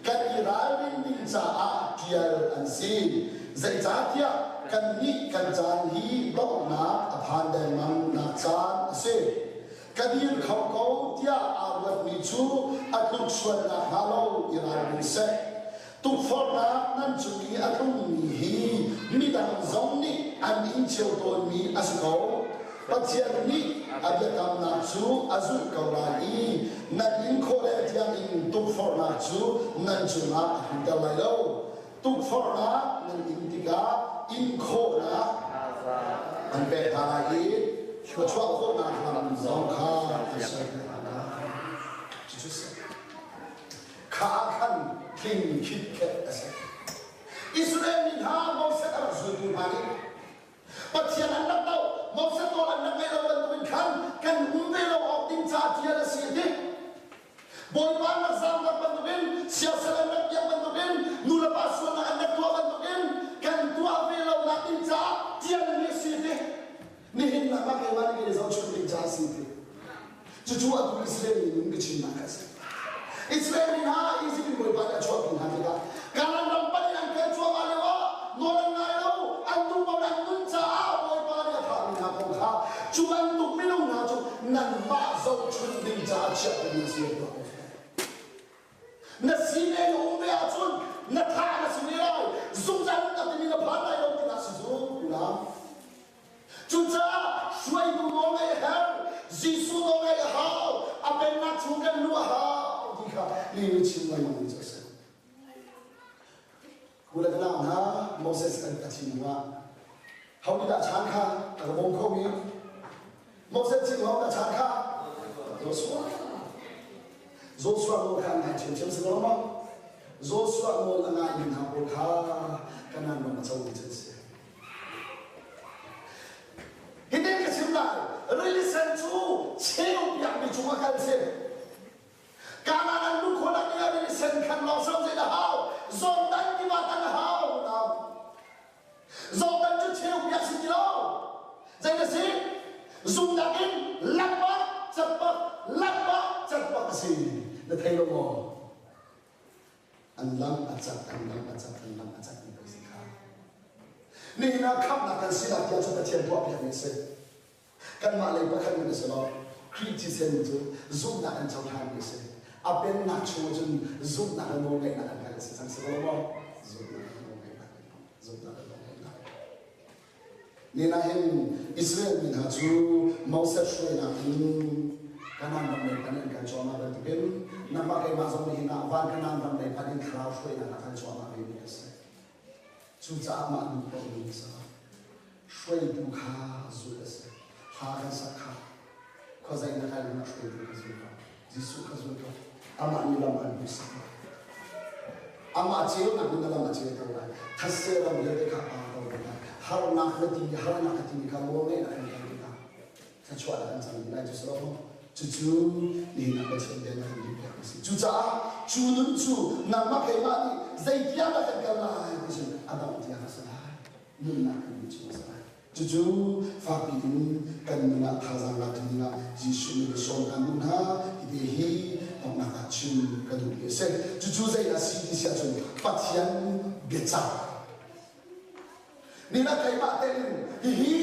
D: kan i ralrin ding caah ṭial an si. Zeicahtiah kannih kan caan hi donghnak a phan dengmang nak caan a si. Ka dir kho ko tiah aa ruatmi cu a tluk sual nakhnga lo i ralring seh. Tukforhnak nan cung i a tlungmi hi midang zong nih an in cio tawnmi a si ko. Pathian nih a biakamnak cu a zulh ko lai i nan in khawh le tiangin tukforhnak cu nan cungah a tlunter lai lo. Tukforhnak nan in tikah in khawhnak an pek hna lai i thluachuah khawhnak lam zong kha an ser hna lai. Cucu si. Kha ah khan tling khitkhet a si. Israel mi hna Moses a rak zultu hna nih Pathian an rak doh, Moses nawl an rak ngaih lo bantukin khan kan um ve lo awk ding caah tial a si a ti. Bawipa an rak zaamnak bantukin, siasal an rak biak bantukin, nu le pa sualnak an rak tuah bantukin kan tuah ve lo nak ding caah tialmi a si a ti. Nihin nak ah keimah nih kan i zohchunh ding ca a si ti. Cucu atu Israel mi nun ka chimnak kha a si. Israel mi hna Egypt in Bawipa nih a chuahpi hna tikah Kanaan ram pan in an kal cuahmah lio ah nawl an ngai lo, an duhpaoh an nun caah Bawipa nih a thahmi hna kong kha cu bantuk minung hna cu nanmah zohchunh ding caah chiah ding an si tuah ko. Na si ne na um ve ahcun na thah na si ne lai, zungzal nunnak timi na phan lai lo tinak si cu unau. Cucaah hruaitu nawl ngeih a herh, Jesuh nawl ngeih a hau, a pennak chung kan luh a hau ti kha mi nih chim lengmang mi cu a si. U le ka nau hna, Moses kan a thim hnuah ho nih dah chaan kha a ka bawm khomi? Moses thim ho dah chaan kha? Joshua. Joshua nawl kha an ngai ṭhiamṭhiam si lo maw? Joshua nawl a ngaimi hna pawl kha Kanaan ram a comi cu an si. Hitin ka chim lai, rili sen cu cheu piakmi cungah kal si. Kanaan an luh khawh nak dingah rili sen khan lawng som zei a hau, Jordan tiva tan a hau. Jordan cu cheu piak si ti lo. Zei na si? Zumnak in lakpak, catpak, lakpak, catpak a si. Na thei lo maw? An lam a cat, an lam a cat, an lam a cat mi pei si kha. Nihin ah khamhnak kan sinak tiang cu Pathian tuahpiakmi a si. Kanmah lei pakhat in a si lo. Khrih thisen cu zumhnak in cohlanmi a si. A pennak chung cun zumhnak le nawlngeihnak an kal a si cang si lo maw? Zumhnak le nawlngeihnak zumhnak le nawlngeihnak. Nina hin Israel mi hna cu Moses hruainak in Kanaan ram lei panh in kan cuahmah bantukin nangmah keimah zong nihin ah van Kanaan ram lei panh in thlarau hruainak a kan cuahmah ve mi a si. Cucaah mah duh paoh in sa hruaitu kha zulh a si. Hla kan sak kha khuazei na kal in a hruaitu kha zul ko. Jesuh kha zul ko. Amah nih lam an hmuhsak lai. Amah ceunak in na lam a ceuter lai. Thetse ram vialte kha pa ko lai. Harnak na timi harnak ka timi kha nawlngeihnak in kan tikah thluachuah an cang dih lai cu si lo maw? Cucu nihin ah Pathian bia na kan duhpiak a si. Cucaah cu nun cu nangmah keimah nih zeitiang dah kan kal lai ti cun a dongh tiang a si lai. Nunnak kan duh chung a si lai. Cucu fakpi in kan nun ah thazaang lak ding ah Jesuh nih sawm kan duh hna ti hi donghnak ah chim ka duhmi a si. Cucu zeidah si ti si ahcun Pathian biacah Nina keimah tein hihi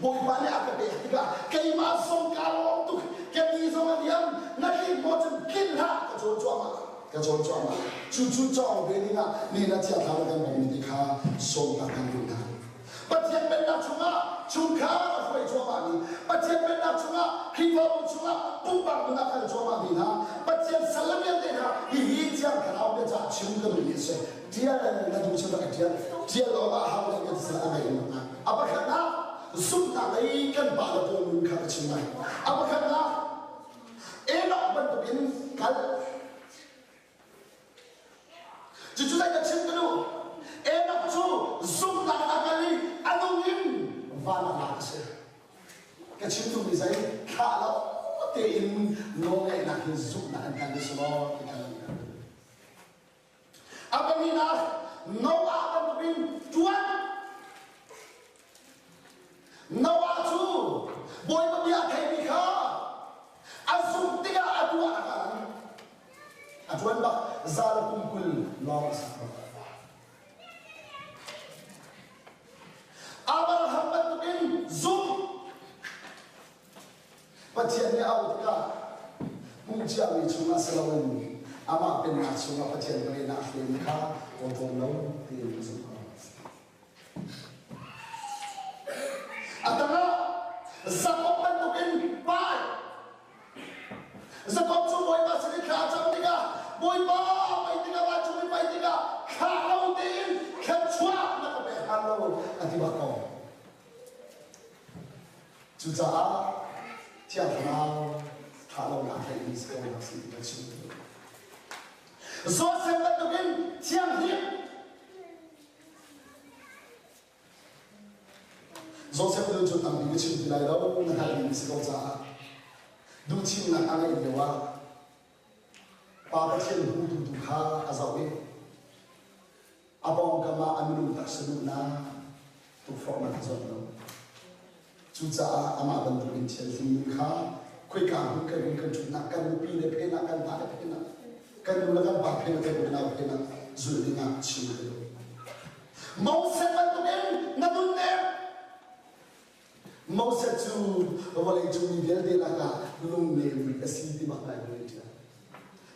D: Bawipa nih a ka pek tikah keimah zong kaa lawm tuk ka ni zong a liam na tlin maw cun tlin hlah ka cawn cuahmah ka cawn cuahmah cu cu cawng ve dingah nina thiang thlarau kan bawmmi te kha sawm tak kan duh hna Pathian pennak chungah chungkhar a hruai cuahmahmi Pathian pennak chungah Khrihfabu chungah pumpak nun a kal cuahmahmi hna Pathian sal le vialte hna hihi thiang thlarau biacah chim ka duhmi a si Tial na duh cu rak i tial. Tial awkah har le kan sal a ngei lo na. A pakhatnak zumhnak lei kan pa le pawl nun kha ka chim lai. A pakhatnak Enoch bantukin kal. Cucu zei ka chim ka duh? Enoch cu zumhnak a kal i a nung in van ah lak a si. Ka chim duhmi zei thlah lo tein nawlngaihnak hi zumhnak an kal i si maw ti kha A pahnihnak, Noah bantukin ṭuan. Noah cu Bawipa bia a theimi kha a zumh tikah a tuah a kan. A ṭuan bak za le kum 20 lawng a sak bak. Abraham bantukin zumh. Pathian nih a auh tikah hmuhciami chungah si loin amah pennak chungah Pathian rian ah hruaimi kha awṭawm lo tiin ka zumh ko. A tangah Jakob bantukin pai. Jakob cu Bawipa sin i thla a cam tikah Bawipa pei tikah vancung i pei tikah thla lo tein thluachuah na ka pek hnga lo a ti bak ko. Cucaah Thiang Thlarau ṭha lonak tlaihmi si ko hna sih ti ka chim. Joseph bantukin thianghlim Joseph nun cu tampi ka chim ti lai lo na hngalhmi si ko caah duhthimnak a ngeih lio ah Pa Pathian hmutu tu kha a zoh i A pawngkam ah a minung taksa duhnak tukforhnak a zawt lo. Cucaah amah bantukin thianhlim nun kha khoika hmun kan hun kan ṭhutnak kan nupi le phenah kan pa le phenah kan nu le kan pa phenah kan unau phenah zulh dingah chim ka duh. Moses bantukin na nunnem Moses cu vawleicung mi vialte lakah lungnem bik a si ti bak Baibal nih a ṭial.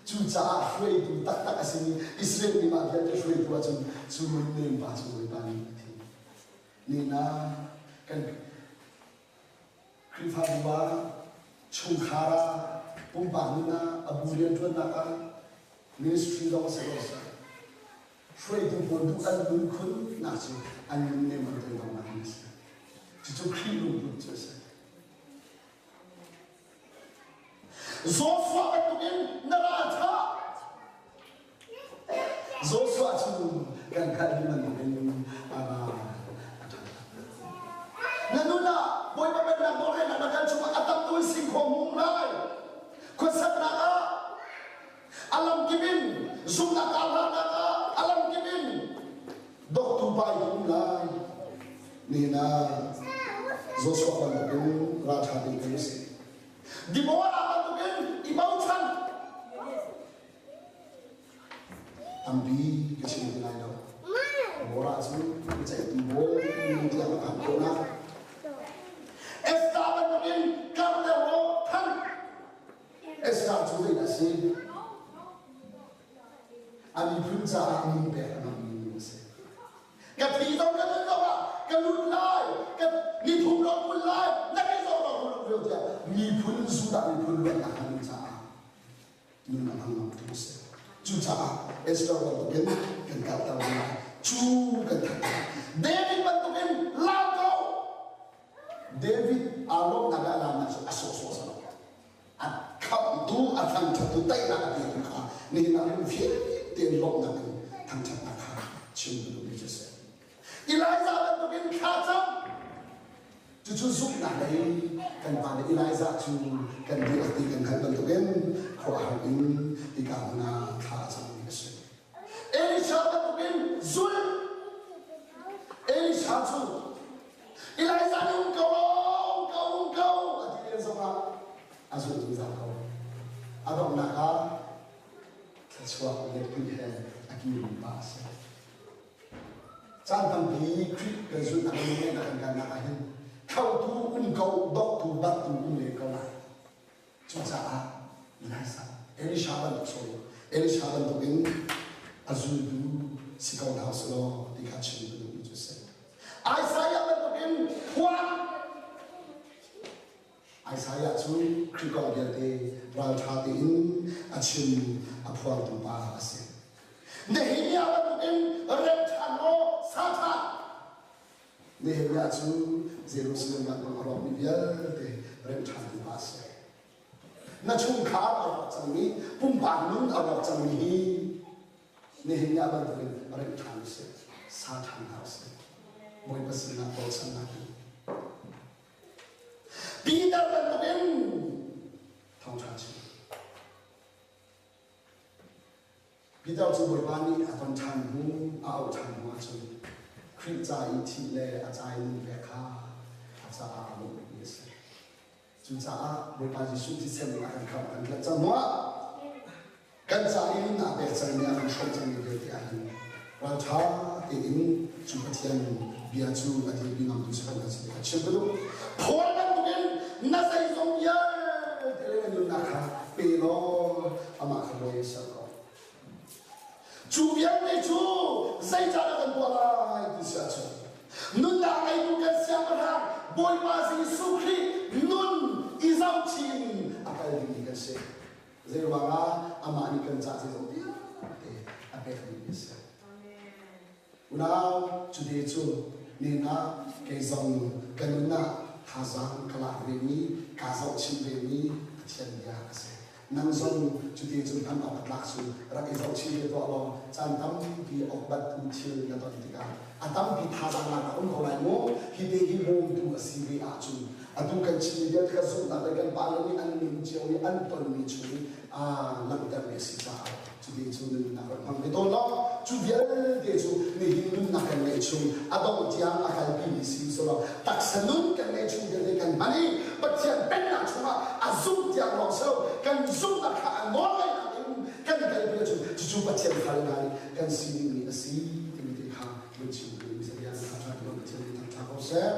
D: Cucaah hruaitu taktak a simi Israel mi mah vialte hruaitu ahcun cu lungnem pa cu Bawipa nih a thim. Nina kan Khrihfabu ah, chungkhar ah, pumpak nun ah, a bu rianṭuannak ah, ministry zong a si ko seh. Hruaitu pawl duh an nun khun nak cu an nun nem an toidornak in a si. Cucu Khrih lungput cu a si. Joshua bantukin na ralṭha. Joshua cu kan hngalh bantukin a ral a ṭha. Na nun ah Bawipa pennak nawlngeihnak na kal chungah a tam tu in singkhaw hmung lai. Khuasaknak ah A lamkip in zumhnak aa hlahnak ah a lamkip in doktu pa i um lai. Nihin ah Joshua bantukin ralṭha tein kan si. Deborah bantukin i bochan. Tampi ka chim ti lai lo. Deborah cu biaceihtu bawi tiah ka phan ko na. Esther bantukin karter law than. Esther cu zeidah a si? A miphun caah nun pek a ngammi nu a si. Ka thi zong ka nun zong ah ka ka lut lai, ka nithum rawk hmun lai, na kei zong rawk hmun veo tiah miphun Judah miphun luatnak hna ding caah nun a hmang ngam tu si. Cucaah Esther bantukin kan kalter lai. Cu kan that. David bantukin lau ko. David aa lawmhnak le a laamnak cu a sawhsawh a si lo. A khamhtu, a thangṭhattu, teinak a petu kha nihin ah hin vialte in lawmhnak in thangṭhatnak kha chim ka duhmi cu a si. Elijah bantukin thla cam. Cucu zumhnak lei kan pa nih Elijah cu kan dihlak ti kan hngalh bantukin khuaruahhar in hika hmun ah thla a cammi a si. Elisha bantukin zul. Elisha cu Elijah nih um ko law, um ko, um ko a ti len zongah a zulh zungzal ko. A donghnak ah thluachuah let he a kirmi pa a si. Caan tampi Khrih kan zulhnak le ngeihnak kan kalnak ah hin khotu um ko, dawktu, battu um len ko lai. Cucaah Elijah, Elisha bantuk sorry, Elisha bantukin a zultu si ko hna usih law ti kha chim ka duhmi cu a si. Isaiah bantukin phuan Isaiah cu Khrih kong vialte ralṭha tein a chim a phuangtu pa a si. Nehemiah bantukin rem ṭhan law sa ṭhan. Nehemiah cu Jerusalem vanlawng a rawkmi vialte remh ṭhantu pa a si. Na chungkhar a rawk cangmi, pumpak nun a rawk cangmi hi Nehemiah bantukin remh ṭhan u sih, sa ṭhan hna u sih. Bawipa sinah bochannak in. Peter bantukin thawngṭha chim. Peter cu Bawipa nih a ton ṭhan hnu, a auh ṭhan hnu ahcun Khrih ca i thih le a ca i nun pek kha a caah a lawmh bikmi a si. Cucaah Bawipa Jesuh thisen in a kan khamh, a kan tlanh cang hnuah kan ca i nunnak pek cangmi, a kan hrawmh cangmi vialte ahhin ralṭha tein cu Pathian bia cu a dirpi ngamtu si kan si ti kha chim ka duh. Paul bantukin na zeizong vialte le na nunnak kha pe law amah kha rawi ser ko. Cu vialte cu zeicahdah kan tuah lai ti si ahcun nunnak ngeitu kan siangpahrang Bawipa Jesuh Khrih nun i zohchin a kal dingmi kan si. Zeiruang ah amah nih kan cah zeizong vialte a pek dingmi a si. Unau, cuti cu nen ah kei zong ka nun ah thazaang ka lak vemi, kaa zohchih vemi Pathian bia a si. Nang zong cuti cun hman awk a tlak cu rak i zohchih ve tuah law caan tampi awkbattu thil na ton tikah a tampi thazaang lak a um ko lai mu. Hi te hi bawmtu a si ve ahcun atu kan chimmi vialte kha zumhnak le kan pale nih an nun cio i an tonmi chung i aa langhtermi a si caah cuti cu na nunnak rak hmang ve tawn law cu vialte cu nihin nunnak kan ngeih chung a dongh tiang a kalpimi si selaw taksa nun kan ngeih chung vialte kan hman i Pathian pennak chungah a zumh tiang lawng si lo kan zumhnak kha a nawlngeihnak in kan kalpi ahcun cucu Pathian fale hna nih kan sining a si timi te kha vun chim duhmi bia na ṭha Pathian nih thangṭha ko seh.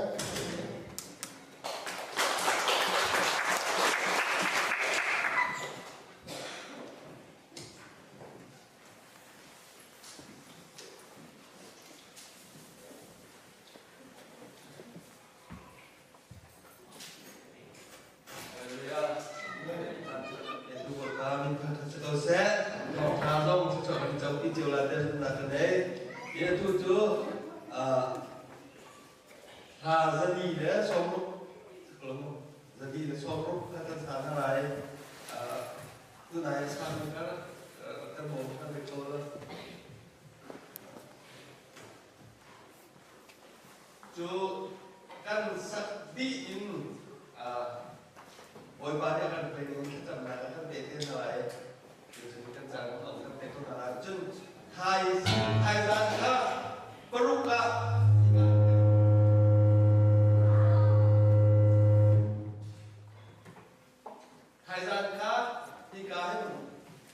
A: Hla 160 160 kha kan sa hna lai. Tunai sang ka kan bawm kan ve ko la. Cu kan sak dih in Bawipa nih a kan hruai ning thlacamnak a kan pek te hna lai. Cun kan caan kan pek ko hna lai. Cun thai thaizan kha paruk ah Thaizan kha hika hin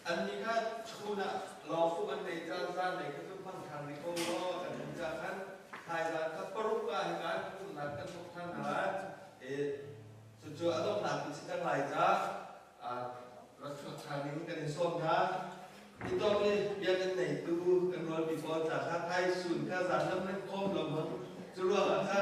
A: annih kha chun ah lawngfuk an nei caan zan lei kha cu hmang ṭhan rih ko law kan ti caah khan thaizan kha paruk ah hika hin pumhnak kan thawk ṭhan hna lai. Cucu a donghnak bik si cang lai caah rak chuak ṭhan ding kan in sawm hna. Itawm i biakinn neitu kan rawlpi pawl ca kha thaisun kha zan lam nan khawm lo hmang. Cu ruangah kha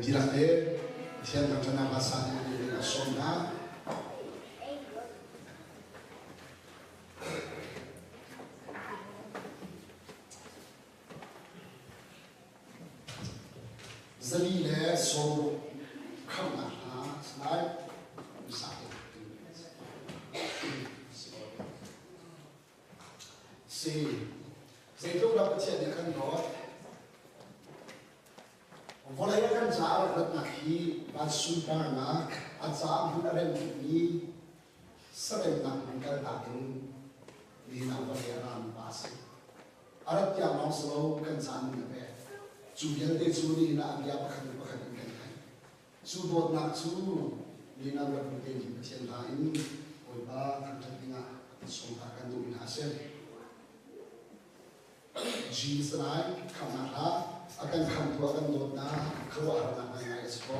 B: Dihlak te Pathian thangṭhatnak hla sa ding in a sawm hna. 460 khamhnak hla slide sa Si zeitluk dah Pathian nih kan dawt vawlei a kan caah rak ratnak hi van sunparnak a caah hmun a rem tukmi saremnak hmun kaltak in nihin ah vawlei a rami pa a si. A rat tiang lawng si lo kan ca nun a pek. Cu vialte cu nihin ah a bia pakhat in pakhat in kan theih. Cu dawtnak cu nihin ah rat te in Pathian hla in Bawipa thangṭhat dingah a sawmta kan duhmi hna a si. Jesus lai khamnak hla a kan khamtu a kan dawtnak khuaruahharnak ngaingai a si ko.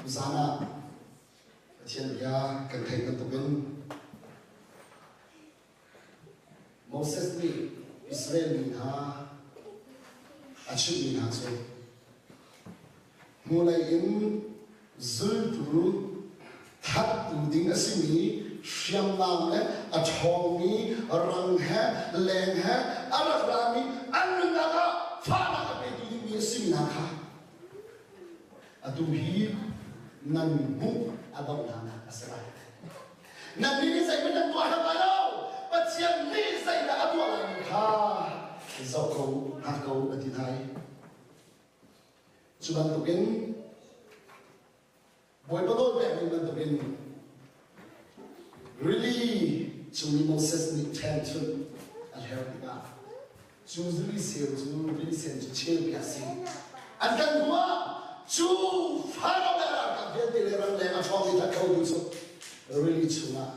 D: Tuzaan ah Pathian bia kan theih bantukin Moses nih Israel mi hna a chimhmi hna cu hnulei in zultu thattu ding a simi hriamnam le a ṭhawngmi rang he leng he a rak rami an nunnak ah fahnak a petu dingmi a simi hna kha atu hi nan hmuh a donghnak a si lai. Nannih nih zeihmanh nan tuah hna lai lo. Pathian nih zeidah a tuah laimi kha zoh ko, hngak ko a ti hna i cu bantukin Bawipa nawl pekmi bantukin rili cung i Moses nih ṭhenchunh a hler tikah cu rili seu cu rili sen cu cheupiak si. An kan hnuah cu Faro le ralkap vialte le rangleng a ṭhawng i that kho tu cu rili chungah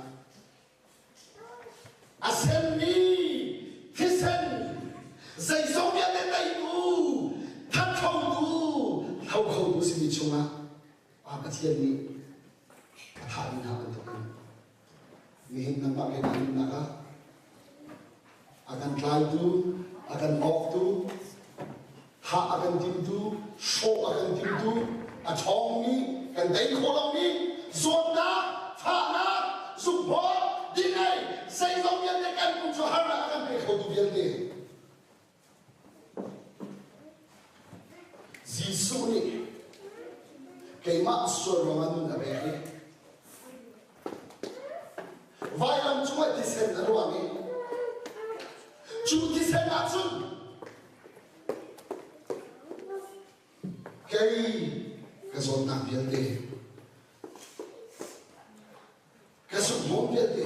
D: a senmi thisen zeizong vialte teitu that khotu tho khotu simi chungah Pa Pathian nih a thahmi hna bantukin nihin nangmah ke na nunnak ah a kan tlaitu, a kan awktu, thah a kan timtu, hrawh a kan timtu, a ṭhawngmi, kan tei khawh lomi, zawtnak, fahnak, zumhawk, dinei, zeizong vialte kan pum cu harnak a kan pe khotu vialte. Jesuh nih keimah sual ruangah nun a pek i vailam cungah thisen a luang i cu thisen ah cun kei ka zawtnak vialte ka zumhawm vialte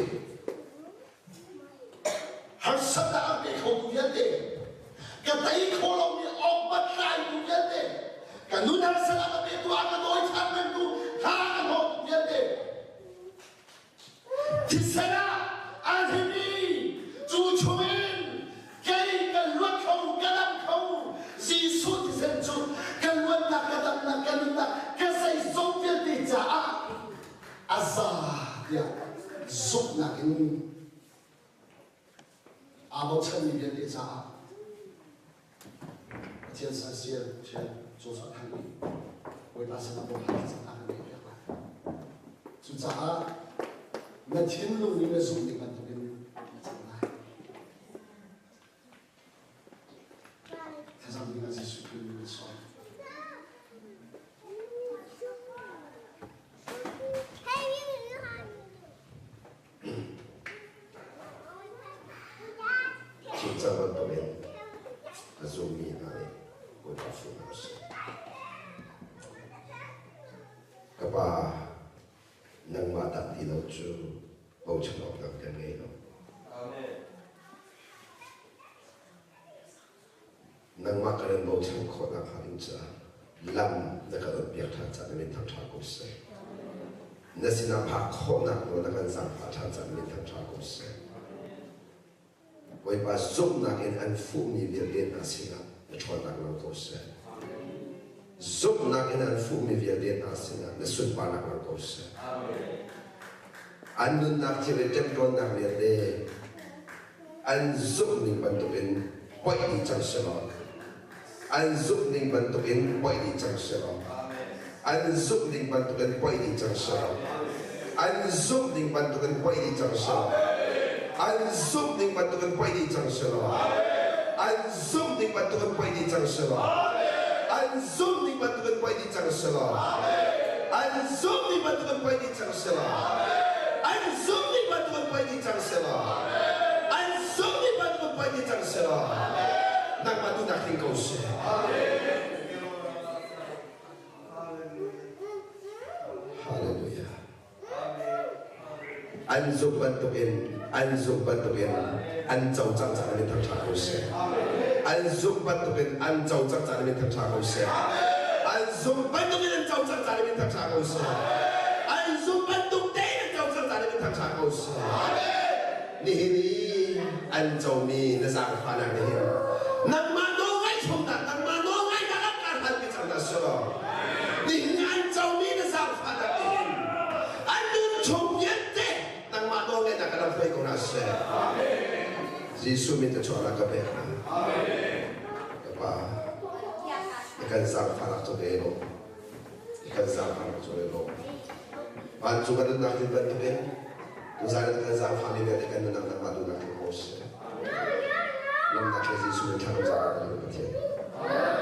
D: harsatnak a pe khotu vialte ka tei kho lomi awkbat tlaitu vialte ka nun harsatnak a petu a ka dawi ṭhan pengtu hna ka hnawhtu vialte thisen ah a hlimi cu chungin kei ka luat kho ka dam kho Jesuh thisen cu ka luatnak ka damnak ka nunnak ka zeizong vialte caah a za tiah zumhnak in aa bochanmi vialte caah Pathian saisial thian Joseph Thang nih Bawipa sinah bawmhnak thlacamnak a ngeih piak lai. Cucaah na thinlung nih na zumh ding bantukin na cam lai. Thlacam dingah Jesuh Khrih min in sawm.
E: Chimcang bantukin a zummi hna nih Bawipa hruai hna usih. Ka Pa, nangmah dah ti lo cu bochan awk dang kan ngei lo. Nangmah kan in bochan khawhnak hnga ding caah lam na kan onpiak ṭhan caah na min thangṭha ko seh. Na sinah phak khawhnak nawl na kan zaangfah ṭhan caah na min thangṭha ko seh. Bawipa zumhnak in an fuhmi vialte hna sinah na ṭhawnnak lang ko seh. Zumhnak in an fuhmi vialte hna sinah na sunparnak lang ko seh. An nunnak thil i ṭemṭawnnak vialte an zumhning bantukin poih dih cang selaw an zumhning bantukin poih dih cang selaw an zumhning bantukin poih dih cang selaw an zumhning bantukin poih dih cang selaw an zumhning bantukin poih dih cang selaw an zumhning bantukin poih dih cang selaw an zumhning bantukin poih dih cang selaw an zumhning bantukin poih dih cang selaw an zumhning bantukin poih dih cang selaw an zumhning bantukin poih dih cang selaw nangmah tu nak tling ko seh. Hallelujah. An zumh bantukin an zumh bantukin an co cang cang min thangṭha ko seh. An zumh bantukin an co cang cang min thangṭha ko seh. An zumh bantukin an co cang cang min thangṭha ko seh. An zumh bantuk tein an co cang cang min thangṭha ko seh. Nihin i an comi na zaangfahnak nih hin nangmah nawl ngaih chungnak nangmah nawl ngaihnak an ka hlan ti cang dah selaw nihin an comi na zaangfah Jesuh min thluachuahnak ka pek hna. Ka Pa, na kan zaangfahnak cu ve law, na kan zaangfahnak cu ve law. Vancung kan nunnak ding bantukin tuzaan in kan zaangfahmi vialte kan nunnak nangmah duhnak tling ko seh. Lawmhnak he Jesuh min thla kan zaangfah kan Pathian.